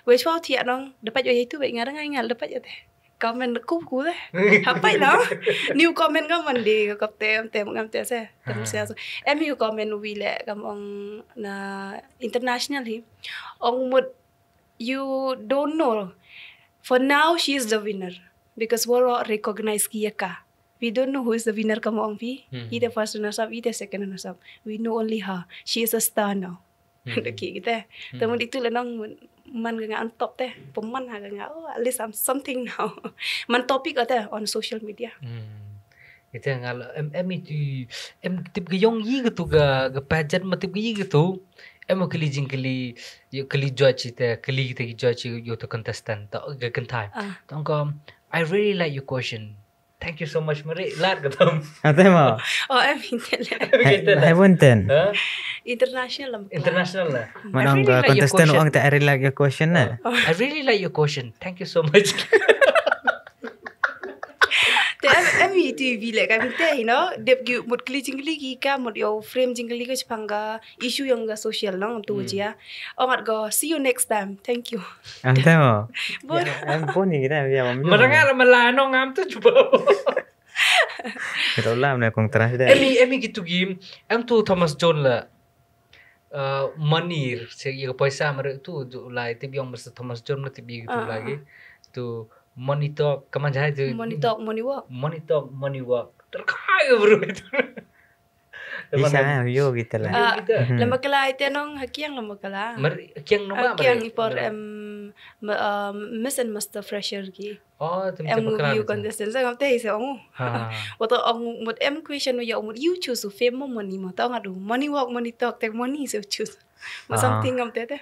Wei chwa thiah nong. Dapat yo itu wei nga da ngai ngal dapat yo te. Comment ku ku de. Hapai no. New comment ka man de ka kap te, te ngam te se. Te, ah, sia so. Em yu comment wi le kam ong na international hi. Ong mut you don't know. For now, she is the winner. Because waroh recognize ki ya ka. We don't know who is the winner kam ong phi. Hmm. He the first runners up, he the second runners up. We know only her. She is a star now. Hmm. Laki kita. Hmm. Te mut itu le nong man ka nga on top te. Pynman ha ka nga, oh, at least I'm something now. Man topic ate on social media. Hmm. Ite nga la, em, em itu, em tip ka yong yi ka tu ka, ka pageant ma tip ka yi ka tu. Em kali jingkali, yoh kali judge ite, kali kita ki judge yoh to contestant, to ka kynthai. Ah. Tong ko, "I really like your question. Thank you so much, Mari." Lad ka tam. Ate mo. Oh, em inte le. Em inte le. Hai, hai bun ten. Ha? International lam. International la. Man ong ka contestant ong te, "I really like your question," na. Oh, "I really like your question. Thank you so much." Te em, em itu wi le ka mi te, you know. Dep ki mut kli jingkli ki ka, mut yoh frame jingkli ka chapang ka issue yong ka social nong tu, hmm, jia. Ong at ko, "See you next time. Thank you." Ante mo. Bun. Ya, em bun ni kita, ya, bun. Maranga la mala nong am tu chuba. Kita ulam na kong trans de. Em i, em i gitu ki, em tu Thomas John la. Uh, Manir, se i ka paisa mare tu, tu lai tip yong Mister Thomas John na tip i gitu, ah, lagi. Tu money talk, kaman jai tu. Money talk, money walk. Money talk, money walk. Terkai bro itu. Di sana yo kita lah. Ah, kita. Lama kala ite nong hakiang lama kala. Mer kiang nong ba. Hakiang i por em Miss and Master Fresher ki. Oh, tem tem kala. Contestant sa ngam te se ong. Wato ong mut em question ya mut you choose u fame mo money mo, ta ong adu money walk, money talk, te money se choose. Mo something ngam te te.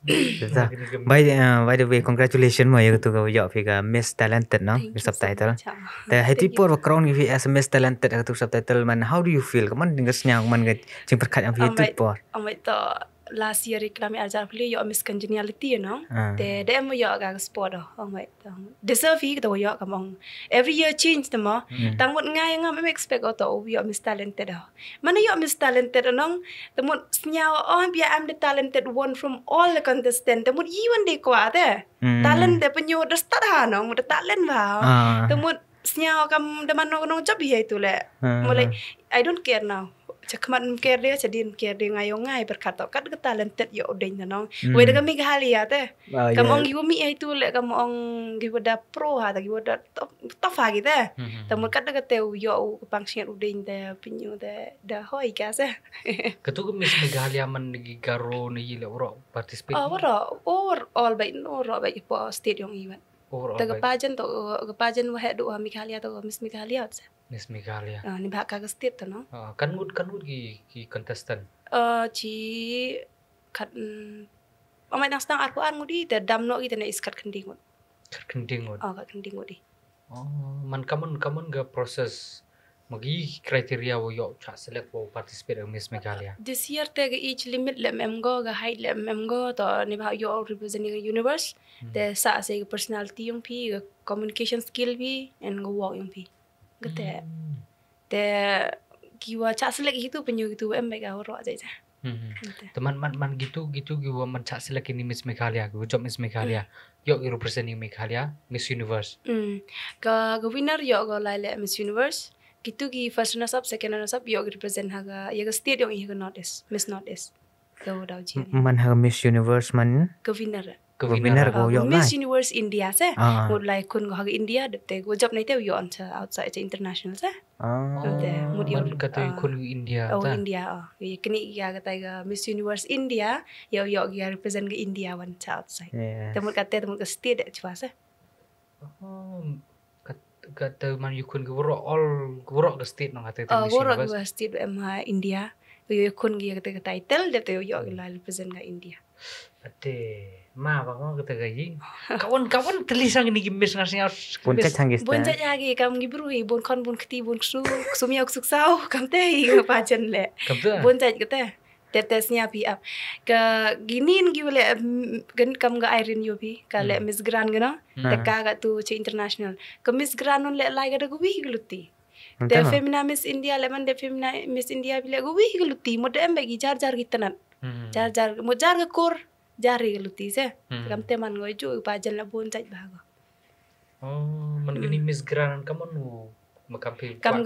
By, uh, by the way, congratulations mo ya katu ka yoh phi ka Miss Talented, no? Ka subtitle. Te hei ti por wa crown ki phi as Miss Talented, katu subtitle man, how do you feel? Kaman ding ka sñiaw man ka jingpyrkhat yong phi hei ti por. Ong bai to last year i klam i arjar phi yoh Miss Congeniality, you know. Te de em yoh ka spot do. Ong bai to deserve hi katu yoh kam ong. Every year change te mo. Tang mut nga ya ngam em expect o to yoh Miss Talented do. Mana yoh Miss Talented nong, te mut sñiaw o bia I'm the talented one from all the contestant. Te mut i wan de kwah te. Talent de penyu de start ha nong, mut de talent ba. Te mut sñiaw kam de man nong nong job hi tu le. Mut like, I don't care now. Cha khmat em care de, cha din care de, nga yoh nga i pyrkhat to. Kat ka talented yoh u deng te nong. Wei de ka Meghalaya te. Kam ong ki wa mih hei tu le, kam ong ki wa da pro ha, ta ki wa da top, top ha ki te. Ta mut kat da ka te u yoh u pang sñiat u deng te, penyu te, da hoi ka se. Katu ka Miss Meghalaya man ki Garo ne yi le waroh participate? Ah, waroh, or all by no, waroh by po state yong i wan. Te ka pageant to, ka pageant wa heh du ha Meghalaya to, Miss Meghalaya se. Miss Meghalaya. Ah, ni ba ka state to no. Ah, kan ngut, kan ngut ki, ki contestant? Ah, chi kat, mm, amai dang sdang arphaw ar ngut i, te dam noh i te ne is kat khyndai ngut. Kat khyndai ngut. Oh, kat khyndai ngut i. Oh, man kaman, kaman ka process, ma ki criteria wa yoh chah select wa participate in Miss Meghalaya? This year te ka age limit le em go, ka height le em go, to ni ba yoh represent ka universe. Te sa se ka personality yong phi, ka communication skill phi, and ka work yong phi. Kate. Te ki wa chah select hi tu penyu ki tu em bai ka waroh jai ja. Te man, man, man gitu, gitu ki wa man chah select ini Miss Meghalaya, ki wa job Miss Meghalaya. Yoh ki represent i Meghalaya, Miss Universe. Ka, ka winner yoh ko lai le Miss Universe. Gitu ki first runners up, second runners up, yoh ki represent ha ka, ya ka state yong i ha ka North East, Miss North East. Ka wa daw ji. Man ha ka Miss Universe man? Ka winner. Ka winner ko yoh Miss Universe India se. Mut lai khun ko ha ka India, dep te ko job nai te yoh on cha outside cha international se. Te mut yoh katu khun India. Oh, India, oh. Ye kini ya kata ka Miss Universe India, yoh yoh ya represent ka India wan cha outside. Te mut kate, te mut ka state de chwa se. Oh, kat, kata man yoh khun ki waroh all, waroh ka state nong kata. Oh, Miss Universe. Waroh ka state em ha India. Yoh khun ki kata ka title, dep te yoh yoh ki la represent ka India. Ate, ma ba mo kata ka yi. Kawan, kawan teli sang ni ki Miss ngar sñiaw. Bun chait hang ki. Bun chait ha ki kam ki bru hi, bun khon, bun kti, bun ksu, ksum yoh ksuk sau, kam te hi ka pageant le. Kam te? Bun chait kata. Te te sñiaw phi ap. Ka ginin ki wa le, mm, kan kam ka Irene yoh phi, ka le Miss Grand ka no. Te ka katu cha international. Ka Miss Grand non le lai ka da ka wih ka luti. Te femina Miss India le man de femina Miss India phi le ka wih ka luti. Mut de em ba ki jar jar ki tanat. Jar jar, mut jar ka kur, jar ka luti se. Kam te man ngoi ju pageant la bun chait ba ko. Oh, man kini Miss Grand kaman u ma kam phi kam,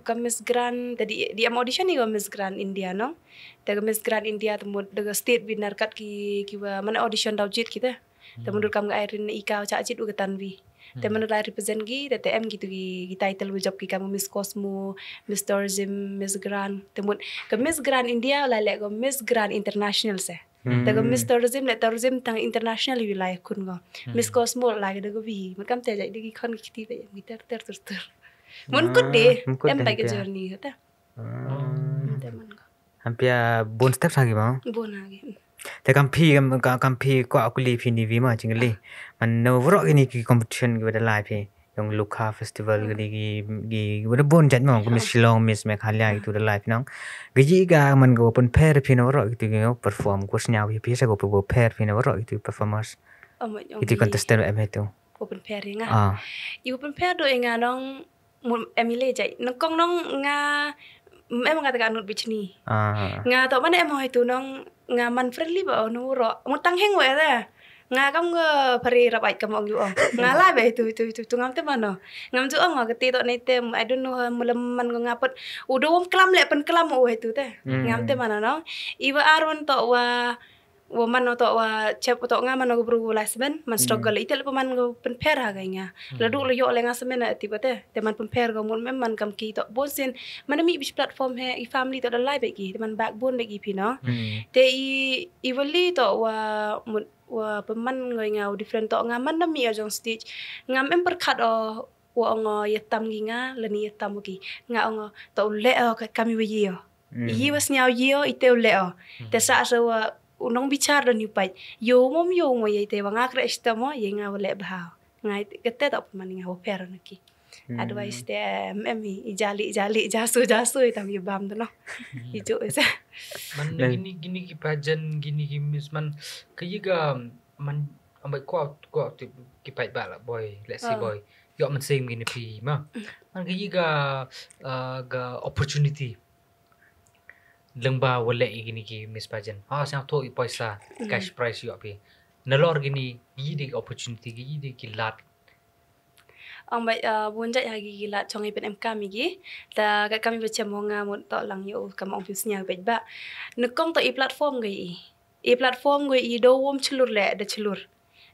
kam Miss Grand, te di, di em audition i ko Miss Grand India, no? Te ka Miss Grand India te mut da ka state winner kat ki, ki wa man audition daw jit ki te. Te mut kam ka Irene i ka chah jit u ka Tanvi. Te mut la represent ki, te, te em ki tu ki, ki title wa job ki kam Miss Cosmo, Miss Tourism, Miss Grand. Te mut ka Miss Grand India la le ko Miss Grand International se. Te ka Miss Tourism le tourism tang international wi lai khun ko. Miss Cosmo lai ka da ka wi. Mut kam te jai da ki khon ki kti ba em ki ter ter ter ter. Mut kut de, em ba ka journey ko ta. Te mut ko. Ham pia bun step sa ki ba? Bun ha ki. Te kam phi, kam, kam phi ko aku li phi ni wi ma jingli. Man no waroh kini ki competition ki wa da lai phi. Yong Lukha Festival kini ki, ki, wa da bun jait mo, ka Miss Shillong, Miss Meghalaya, kitu da lai phi nong. Ki ji ka man ko pynpher phi na waroh kitu ki perform, ko sñiaw phi, phi sa ko pynpher phi na waroh kitu performers. Kitu contestant em itu. Ko pynpher nga. Ah. I pynpher do nga nong, em ile jait. Nongkong nong nga, em nga ta ka nut bichni. Ah. Nga to man em hoi tu nong, nga man friendly ba, oh, nu ro. Mut tang heng wa da. Nga kam nga pari rabai kam ong ju ong. Nga lai ba itu, itu, itu, itu ngam te mano. Ngam ju ong nga kati to nei te, I don't know, ha, mulam man ko nga put. Udah wam klam le pen klam o itu te. Ngam te mano, no. Iwa arwan to wa, wa man o toh wa chep o toh nga man o ka bru wa lai semen, man struggle. Ite le pynman ka pynpher ha ka nga. La du le yoh le nga semen na ti ba te. Te man pynpher ka mut mem man kam ki toh bon sin. Man mi bi platform he, i family toh da lai be ki. Te man backbone be ki phi no. Te i, i wali toh wa mut wa pynman ka nga u different toh nga man da mi o jong stage. Ngam em pyrkhat o wa ong o ya tam ki nga, lani ya tam ki. Nga ong o toh u le o ka kami wa ye o. Yi wa sniaw yi o, ite u le o. Te sa sa wa u nong bichar da ni u pait. Yo mom yo mo ye te wa nga kre ista mo, ye nga wa le bha. Nga ite, kate toh pynman nga wa pher na ki. Advice te, em, em, i jali, jali, jasu, jasu, i tam i bam tu no. I jo isa. Man gini, gini ki pajan, gini ki Miss man, ka yi ka, man, ambai kwa, kwa, ti, ki pait ba la boy, let's say boy. Yo man same gini pi, ma. Man ka yi ka, uh, ka opportunity. Leng ba wa le i gini ki Miss Pageant. Ha, siang tho i poisa, cash prize yo pi. Nalor gini, yi di opportunity, yi di ki lat. Ong bai, uh, bun jait ha ki, ki lat chong i pen em kam i ki. Ta ka kam i ba chem ho nga mut toh lang yo, kam ong pi sniaw peit ba. Nekong toh i platform ka i. I platform ka i do wom chlur le, da chlur.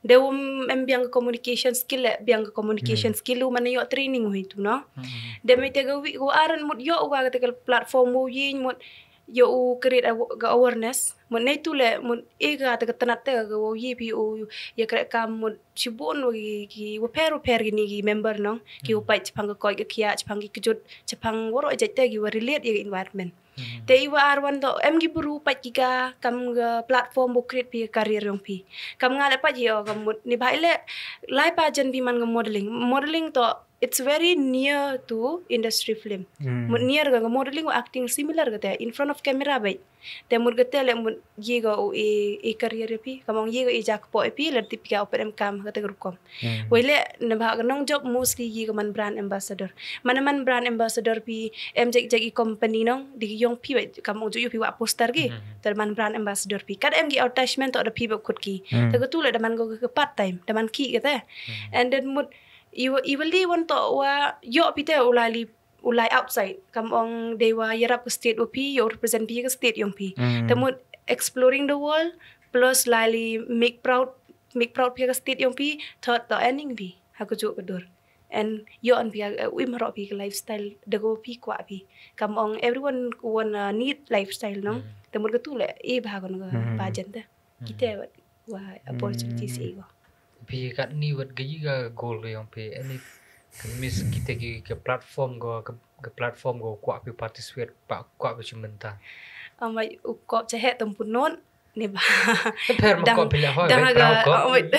Da wom em biang ka communication skill le, biang ka communication skill u man yo training hui tu no. Da me te ka wi, ko aran mut yo wa ka te ka platform u yi mut yo u create aw-, ka awareness. Mut nei tu le, mut e ka te ka tanat te ka wa yi pi u, ya kre kam mut chibun wa ki, ki wa pher, wa pher gini ki member no. Ki wa pait chapang ka koi ka khia, chapang ki kejut, chapang waro jait te ki wa relate ya ka environment. Te i wa ar wan toh, em ki bru pait ki ka, kam ka platform bu create pi ka career yong pi. Kam nga le pait hi o, kam mut ni bhai le, lai pajan pi man ka modeling. Modeling toh, it's very near to industry film. Mut near ka, ka modeling wa acting similar ka te, in front of camera bai. Te mut ka te le mut yi ka u i, i career ya pi, kam ong yi ka i jak po ya pi, la tip ka open em kam ka te ka rukom. Wei le, na bha ka nong job mostly yi ka man brand ambassador. Man man brand ambassador pi, em jek jek i company nong, di yong pi wa, kam ong ju yu pi wa poster ki. Te man brand ambassador pi. Kat em ki advertisement toh da pi ba kut ki. Te ka tu le da man ko ka part time, da man ki ka te. And then mut, i wa, i wa li wan toh wa, yo pi te u lai li, u lai outside. Kam ong de wa yarap ka state wa pi, yo represent pi ka state yong pi. Te mut exploring the world, plus lai li make proud, make proud pi ka state yong pi, third toh earning pi. Ha ka ju ka dur. And yo an pi ka, uh, im ro pi ka lifestyle, da ko pi kwa pi. Kam ong everyone wanna need lifestyle, no? Te mut ka tu le, e bha ko ka pajan te. Kita wa, wa opportunity si ko. Pi kat ni wat ka yi ka goal ka yong pi, any ka Miss kita ki ka platform ko, ka, ka platform ko kwa pi participate, pa kwa pi chimenta. Amai u kop chahe tum punot, Ni ba. Pher ma ko phi le hoi, dang bai ha ka, proud ko. Oh, wait.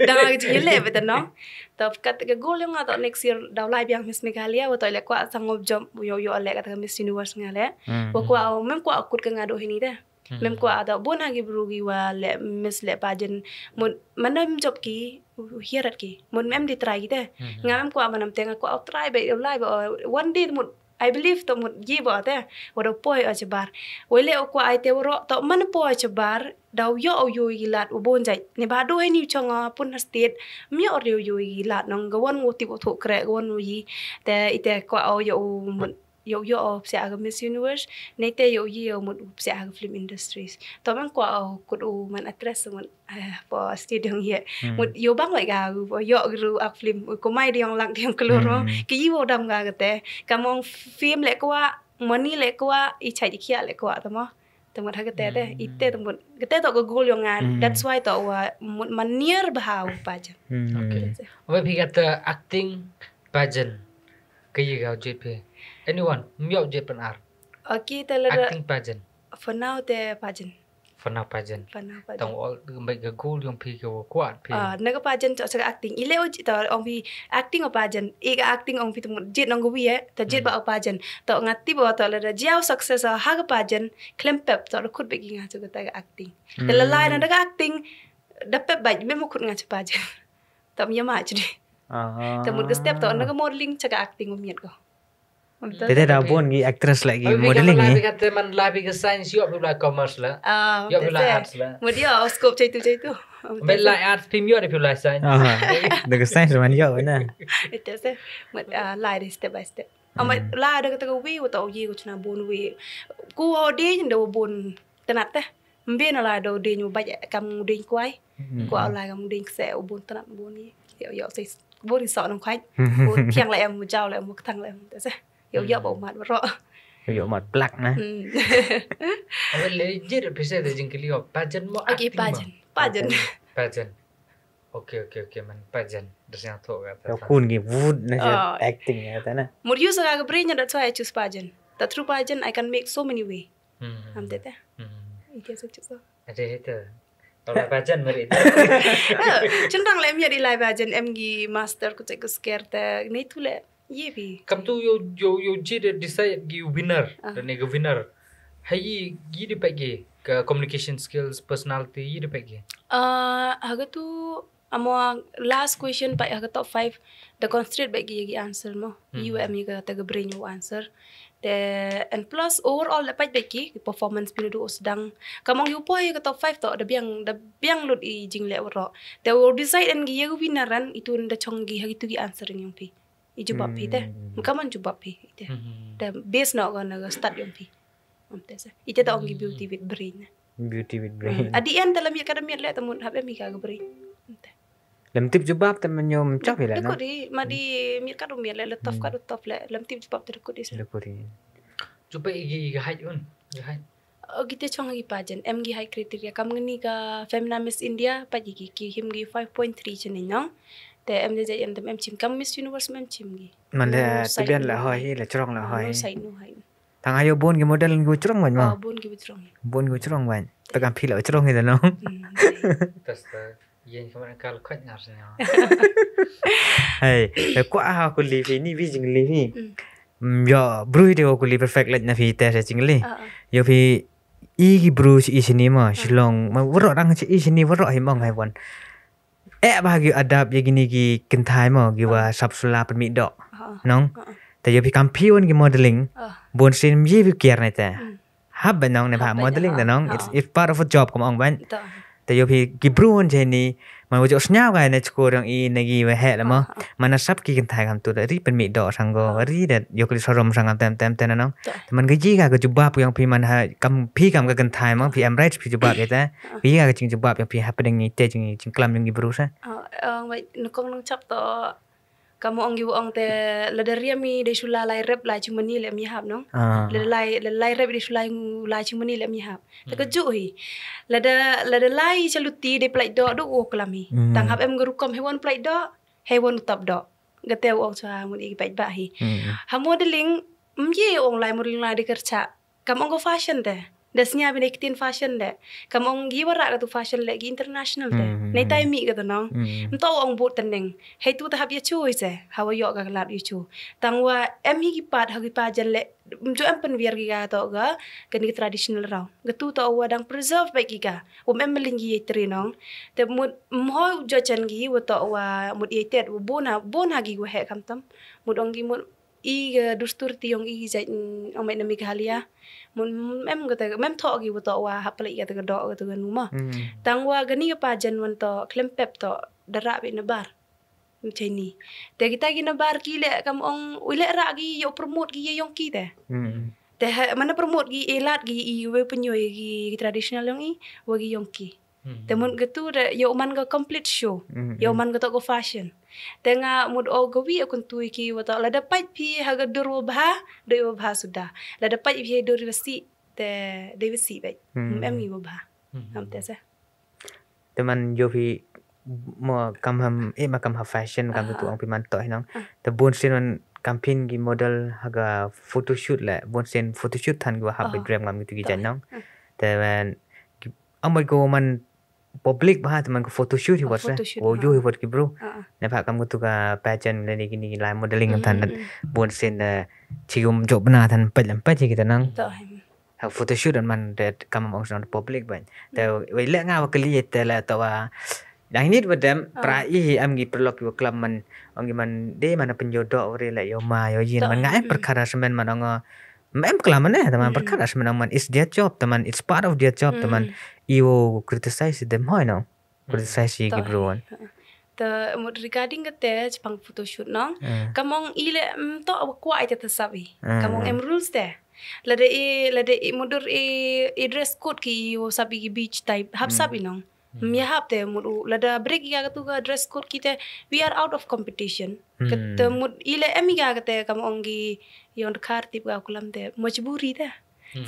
Dang ha ka jingïaleh beit no. Toh kat ka goal yong nga toh next year daw lai biang Miss Meghalaya, wa toh le kwah sang ngop jop, yoh yoh le kat ka Miss Universe nga le. Hmm. Wa kwah, mem kwah kut ka nga do hini de. Hmm. Mem kwah toh bun ha ki bru ki wa le Miss le pageant. Mut man em jop ki, hiarat ki. Mut mem di try ki de. Hmm. Nga mem kwah man em te nga kwah try beit, lai beit, one day mut I believe toh mut ye ba te, wa da poi o chabar. Wa le o kwah ai te wa ro toh man poi chabar, daw yoh o yoh i lad wa bun jait. Ni ba du hini chong o pun ha state, myoh o yoh i lad nong, ka wan wa tip wa thok kreh, ka wan wa yi. Te ite kwah o yoh o mut, yoh yoh o psiah ha ka Miss Universe, nei te yoh ye o mut psiah ha ka film industries. Toh man kwah o kut o man actress mut. Ah, po studio ngi. Hmm. Mut yoh bang lai ka, po yoh gru ak film, ko mai diong lang diong kloro. Hmm. Ki yoh dam ka kate. Ka mong film le kwah, money le kwah, i chai i khia le kwah tamo. Te mut ha kate te, hmm, ite te mut. Kate toh ka goal yong nga. Hmm. That's why toh wa mut man near bha u pageant. Hmm. Okay. That's it. Wa phi kata acting pageant. Ka ye ka jit phi. Anyone, myoh jit pan ar. Okay, te lada acting pageant. For now te pageant. For now pageant. For now pageant. Tang ol, bai ka goal yong phi ka wa kwah phi. Ah, na ka pageant toh sa ka acting. Ile o jit toh ong phi acting o pageant. I ka acting ong phi tu mut jit nong ka wi eh. Toh jit, hmm, ba o pageant. Toh nga tip o toh lada jiaw success o ha ka pageant. Klem pep toh da kut beit ki nga tu kata ka acting. Hmm. Te la lai na da ka acting. Da pep bait, mem kut nga tu pageant. Toh mya ma chdi. Ah. Te mut ka step toh na ka modeling cha ka acting um yet ko. Te te da bun ki actress lagi modeling ni. Kat te man lai phi ka science, yoh phi lai commerce la. Ah, yoh phi lai arts la. Mut yoh scope chaitu chaitu. Bai lai arts phi myoh phi lai science. Ah, da ka science man yoh na. Ite se, mut, ah, lai de step by step. Amai lai da ka ta ka wi, wa ta o ye ko chna bun wi. Ku o de nda bun tanat te. Mbe na lai do ding u bait kam ding kwai. Ko au lai kam ding kse u bun tnat bun ni. Yo yo se bun ni so nang khait. U thiang la em, u jaw la em, u ktang la em te se. Yo yo ba u mat bro. Yo yo mat black na. Hmm. Awe le jir pise de jingkylli o pageant mo. Okay, acting mo? Pageant. Pageant. Pageant. Okay, okay, okay, man pageant. Ders yang thok kata. Yo kun ki wood na je acting ya ta na. Mut use ka ka brain, that's why I choose pageant. Ta through pageant I can make so many way. Hmm. Am te ta. Hmm. Ite se choose. Ade hete. Tolak pageant mari. Chundang le em ya di lai pageant, em gi master ku cek ku scare te. Ni tu le. Ye bi. Kam tu yo, yo, yo ji de decide gi winner. Ah. Dan ne gi winner. Hai yi, yi de pek gi. Ka communication skills, personality, yi de pek gi. Ah, haga tu amo last question pa haga top five. The constraint bek gi, gi answer mo. Hmm. Yu em yi ka ta ga brain yo answer. Te, and plus overall le pek bek gi, performance pina du o sdang. Kamong yu poi ka top five to, da biang, da biang lut i jing le waro. Te wo decide en gi ye winner ran, itu da chong gi, hagi tu gi answer yong pi. I jubab phi te. Hmm. Mkaman jubab phi te. Hmm. Te base no ko na start yong phi. Am te se. Ite ta ong ki beauty with brain. Beauty with brain. Hmm. Adi en te la miet kada miet le ta mun hap em hi ka brain. Am te. Lem tip jubab te men yom chap hi le no. Dekut di, ma di miet kada miet le, le tough kada tough le. Lem tip jubab te dekut di se. Dekut di. Chupa igi, igi height un. Igi height. O, kita chong agi pageant, em gi high criteria. Kam ngani ka Femina Miss India, pa gi ki, ki him gi five point three chini nong. Te em de jai em tem em chim. Kam Miss Universe em chim gi. Man le, tibian la hoi hi, la chorong la hoi. No side, no height. Tang ayo bun ki model ngu chorong wan mo. Oh, bun ki chorong. Bun ngu chorong wan. Ta kam phi la chorong hi da nong. Hmm, okay. Tas ta. Yen ka man kal khot ngar snya. Hey, ko aha ko li phi ni bi jing li phi. Mm. Mm, yo, bru hi de ko li perfect like na phi te sa jing li. Ah, ah. Yo phi i ki bru si i sini mo, Shillong. Ma waro rang si i sini waro hi mong hai wan. Eh, ba gi adap ya gini gi kentai mo, gi wa sap sula permit dok. Ah, ah. Nong? Ah, ah. Ta yo phi kam phi wan gi modeling. Ah. Bun sin ye phi kiar ne te. Mm. Hap ba nong ne ba modeling da nong. It's, it's part of a job kam ong ban. Te yo phi ki bru hon je ni, man wo jo sñiaw ka ne chko dang i ne gi we he la mo. Man na sap ki kentai kam tu da ri permit dok sang go, ri da yo kli sorom sang kam tem tem te na nong. Te man ka ji ka ka jubab yong phi man ha kam phi kam ka kentai mo, phi em right phi jubab ya te. Phi ka ka jing jubab yong phi happening ni te jing, jing klam yong ki bru sa. Nukong nang chap to. Kam ong gi ong te lada riam i de sula lai rep lai chimani le mi hap nong. Ah. Lada lai, lada lai rep de sula lai chimani le mi hap. Te ka ju hi. Lada, lada lai chaluti de plai do du o klam hi. Hmm. Tang hap em ga rukom he wan plai do, he wan utap do. Ga te ong cha mun i pait ba hi. Hmm. Ha modeling, mye ong lai modeling lai de kercha. Kam ong ko fashion te. Da sñiaw bi ne ktin fashion te. Kam ong gi wara ka tu fashion le gi international te. Hmm. Nei tai mi ka tu nong. Hmm. Mto ong but teneng. Hei tu ta hap ya chu i se. Hawa yo ka lat ya chu. Tang wa em hi ki pat ha ki pageant le. Mjo em penwiar ki ka to ka. Ka ni traditional rau. Ka tu to wa dang preserve ba ki ka. Wa em meling ki ye tri nong. Te mut mhoi jo chan ki wa to wa mut ye tet wa bona, bona ki wa he kam tam. Mut ong ki mut i ka dustur ti yong i jait, mm, ong mai na Meghalaya. Mun em ka te, mem thok ki wa to wa hap palik ka te ka dok ka te ka numa. Hmm. Tang wa ka ni ka pageant wan to, klem pep to, da ra bi na bar. Mchai ni. Te kita ki na bar ki le kam ong, wi le ra ki yo promote ki ye yong ki te. Hmm. Te ha, mana promote ki e lat ki i we penyo ki, ki traditional yong i, wa ki yong ki. Hmm. Te mun ka tu da, yo man ka complete show. Hmm. Yo man ka to ko fashion. Te nga mut o ka wi akun tu ki wa to. Lada pait phi ha ka dur wa bha, doi wa bha suda. Lada pait phi ha dur wa si, te doi wa si bait. Hmm. Em ni wa bha. Hmm. Am te sa. Te man yo phi mo kam ham, eh, ma kam ha fashion, kam tu ong phi man to hi nong. Ah. Te bun sin man kam phin ki model ha ka photoshoot le, bun sin photoshoot than ki wa hap bi drem kam ki tu ki jan nong. Ah. Te man ki Amoi ko man public bha te man ko photoshoot hi wat se. Photoshoot, wo yo hi wat ki bru. Ah, ah. Ne pha kam ko tu ka pageant le ni ki ni lai modeling than bun sin, eh, chi gum jop na than pet lam pet hi kita nang. To hi. Ha photoshoot man de kam ong song public ban. Te wei le nga wa kali te la to wa. Dang nit wa dem pra i hi am gi perlok wa klam man ong gi man de man pynjodoh wa re le yo ma yo yin man nga em perkara semen man ong Em klam ne, teman, perkara semen man, it's their job, teman, it's part of their job, teman. I wo criticize them hoi no. Criticize ki bru wan. Te mut regarding ka te chapang photoshoot nong. Kam ong i le, mm, to wa kwah i te te sap i. Kam ong em rules te. Lada i, lada i mudur i, i dress code ki i u sap i ki beach type. Hap sap i nong. Mya hap te mut u. Lada break i ka tu ka dress code ki te, we are out of competition. Kata mut i le em i ka kate kam ong ki yong dkhar tip ka kulam te. Majburi te.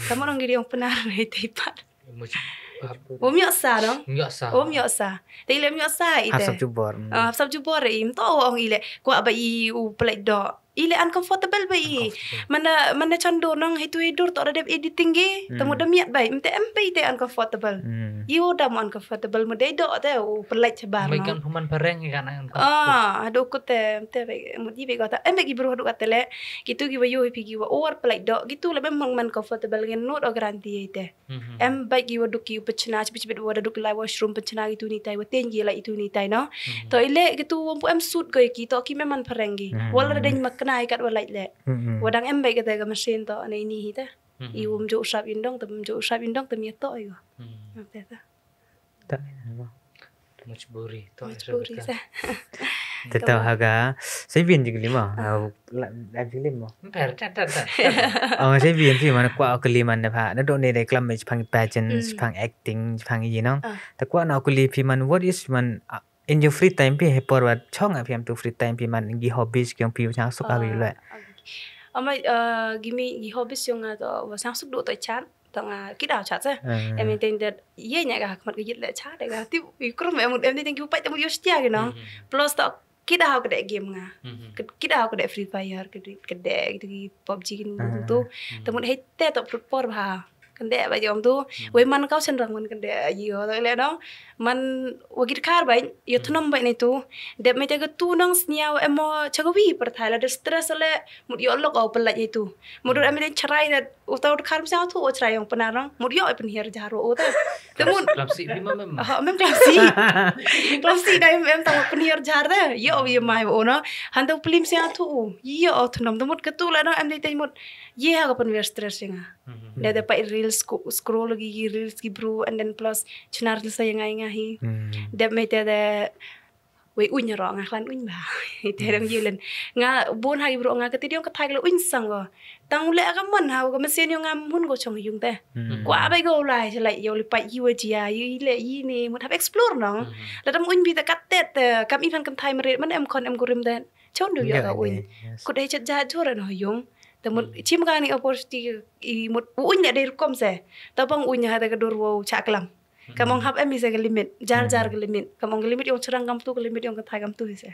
Kam ong ki yong Pnar nei te pat. Maj-, hap. Um yoh sa dong. Yoh sa. Um yoh sa. Te i le um yoh sa i te. Hap sap jubor. Ah, hap sap jubor i. Mto ong i le. Kwah ba i u pelai do. I le uncomfortable ba i. Uncomfortable. Mana, mana chando nong hitu i dur to da dep editing gi. Te mut da miat ba i. Mte em ba i te uncomfortable. I u da mo uncomfortable. Mut dei do te u pelai chabar nong. Mai kan phuman pareng i kan uncomfortable. Ah, hadu kut te, mte ba i, mut i ba i kata. Em ba i bru hadu kata le. Kitu ki wa yo hi pi ki wa over pelai do. Kitu le memang man comfortable ngen not o guarantee i te. Em bait ki wa duk ki u pachna, chibit chibit wa da duk lai washroom pachna ki tu ni tai, wa teng ki lai tu ni tai, no? To i le ki tu wa mpu em suit ko ki, to ki memang pareng ki. Wala da deng makna i kat wa lai le. Wa dang em bait ka te ka machine to, na ini hi te. I um jo u sap indong, te um jo u sap indong, te mi to i ko. Te te. Majburi, to Majburi sa. Te to ha ka. Sa bin jing lima. Au, la, la jing lima. Per, ta, ta, ta, ta. Oh, sa bin si mana kwah ka lima na pha. Na do ne de klam chipang pageant, chipang acting, chipang i nong. Te kwah na ka li phi man, what is man, uh, in your free time phi he por wa chong a phi am tu free time phi man, ki hobbies ki yong phi chang suk a phi le. Amai, uh, gi mi, gi hobbies yong nga to, wa chang suk do to chat. To nga kit da chat se. Em i teng det ye nya ka khmat ka yit le chat de ka. Ti i krum em mut em ni teng ki u pait te mut yo stia ki nong. Plus to kit da ka de game nga. Kit da ka de Free Fire, ka de, ka de, ki PUBG ki nung tu. Te mut hei te to prut por bha. Kan de ba yong tu. Wei man kau chen rang man kan de yo to le nong. Man wa git khar ba yo thnam ba ni tu. Dep me te ka tu nong sniaw em mo cha ka wi par thai la de stress le mut yo lok au pelai tu. Mut em de charai de Uta u dkhar msiang thu o chrai yong Pnar nong. Mut yo e pynhiar jar o uta. Te mut. Klam si phi ma mem. Ha, mem klam si. Klam si dai mem tang pynhiar jar de. Yo ye mai o no. Han te u plim siang thu. Yo o thnam te mut ka tu la no em dei te mut. Ye ha ka pynwer stress nga. Da da pai reels scroll lagi reels ki bru and then plus chnar reels sa yang ai nga hi. Dep me te de Wei uñ ro nga khlan uñ ba. Te dang yelen. Nga bun ha i bru nga ka te diong ka thai ka la uñ sang ko. Tang le ka man ha ka mesen yong nga mun ko chong yung te. Kwah bai ko lai chalai yo le pai yi wa jia yi le yi ni mut hap explore nong. La dang uñ bi te kat te te kam i phan kan thai mare man em khon em kurim te. Chong du yo ka uñ. Kut hei chat ja jor no yung. Te mut chim ka ni opportunity i mut uñ le dei rukom se. Ta bang uñ ha te ka dur wo cha klam. Ka mong hap em i se ka limit, jar jar ka limit. Ka mong ka limit yong chynrang kam tu, ka limit yong ka thai kam tu i se.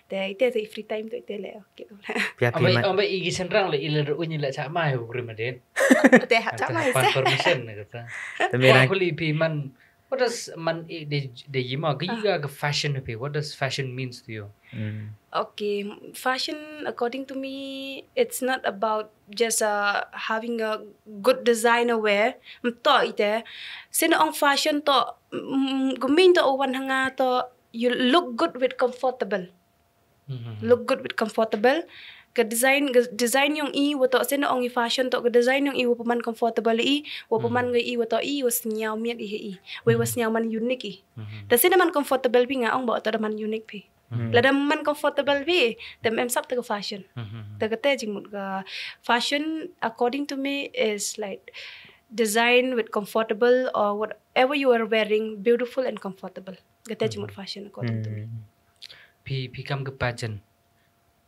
Te ite te free time tu ite le. Pia phi Ambai, ma. Ambai i ki chynrang le i le ru ni le cha mai hu kri ma den. Te hap cha mai Pan se. Permission ne kata. Te mi Wa rang. Kuli phi man, what does man i de, de yima, ki ga ka fashion phi, what does fashion means to you? Okay, fashion according to me, it's not about just uh, having a good designer wear. Mto ite, sino ong fashion to, mm, gumin to uwan hanga to, you look good with comfortable. Look good with comfortable. Ka design, ka design yong i wa to sino ong i fashion to, ka design yong i wa paman comfortable i, wa paman ga i wa to i, wa sniaw miat i he i, wa wa sniaw man unique i. Ta sino man comfortable bi nga ong ba to da man unique bi. Lada man comfortable bi, te em sap te ka fashion. Te kate jingmut ka fashion, according to me, is like design with comfortable or whatever you are wearing, beautiful and comfortable. Kate jingmut fashion, according to me. Phi, phi kam ka pageant.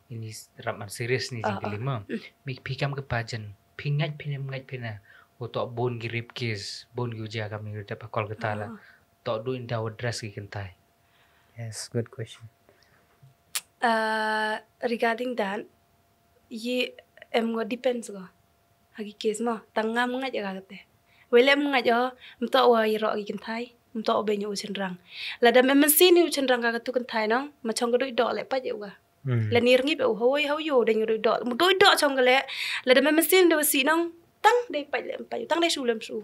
Ini s-, rap man serious ni jing kelima. Mi phi kam ka pageant. Phi ngait phi ne, ngait phi ne. O to bun ki rape case, bun ki u jia kam ni dep akol kata la. To du inda wa dress ki kentai. Yes, good question. Uh, regarding that, ye em ngo depends ko. Ha ki case mo, tang ngam ngait ka kate. Wele em ngait o, mto wa i ro ki kentai, mto wa benyo u chynrang. Lada me mensin u chynrang ka tu kentai nong, ma chong ka doi do le pa je wa. La nir ngi pe u hoi hau yo, deng doi do, mu doi do chong ka le. Lada me mensin de wa si nong, tang de pa le pa, tang de su lem su.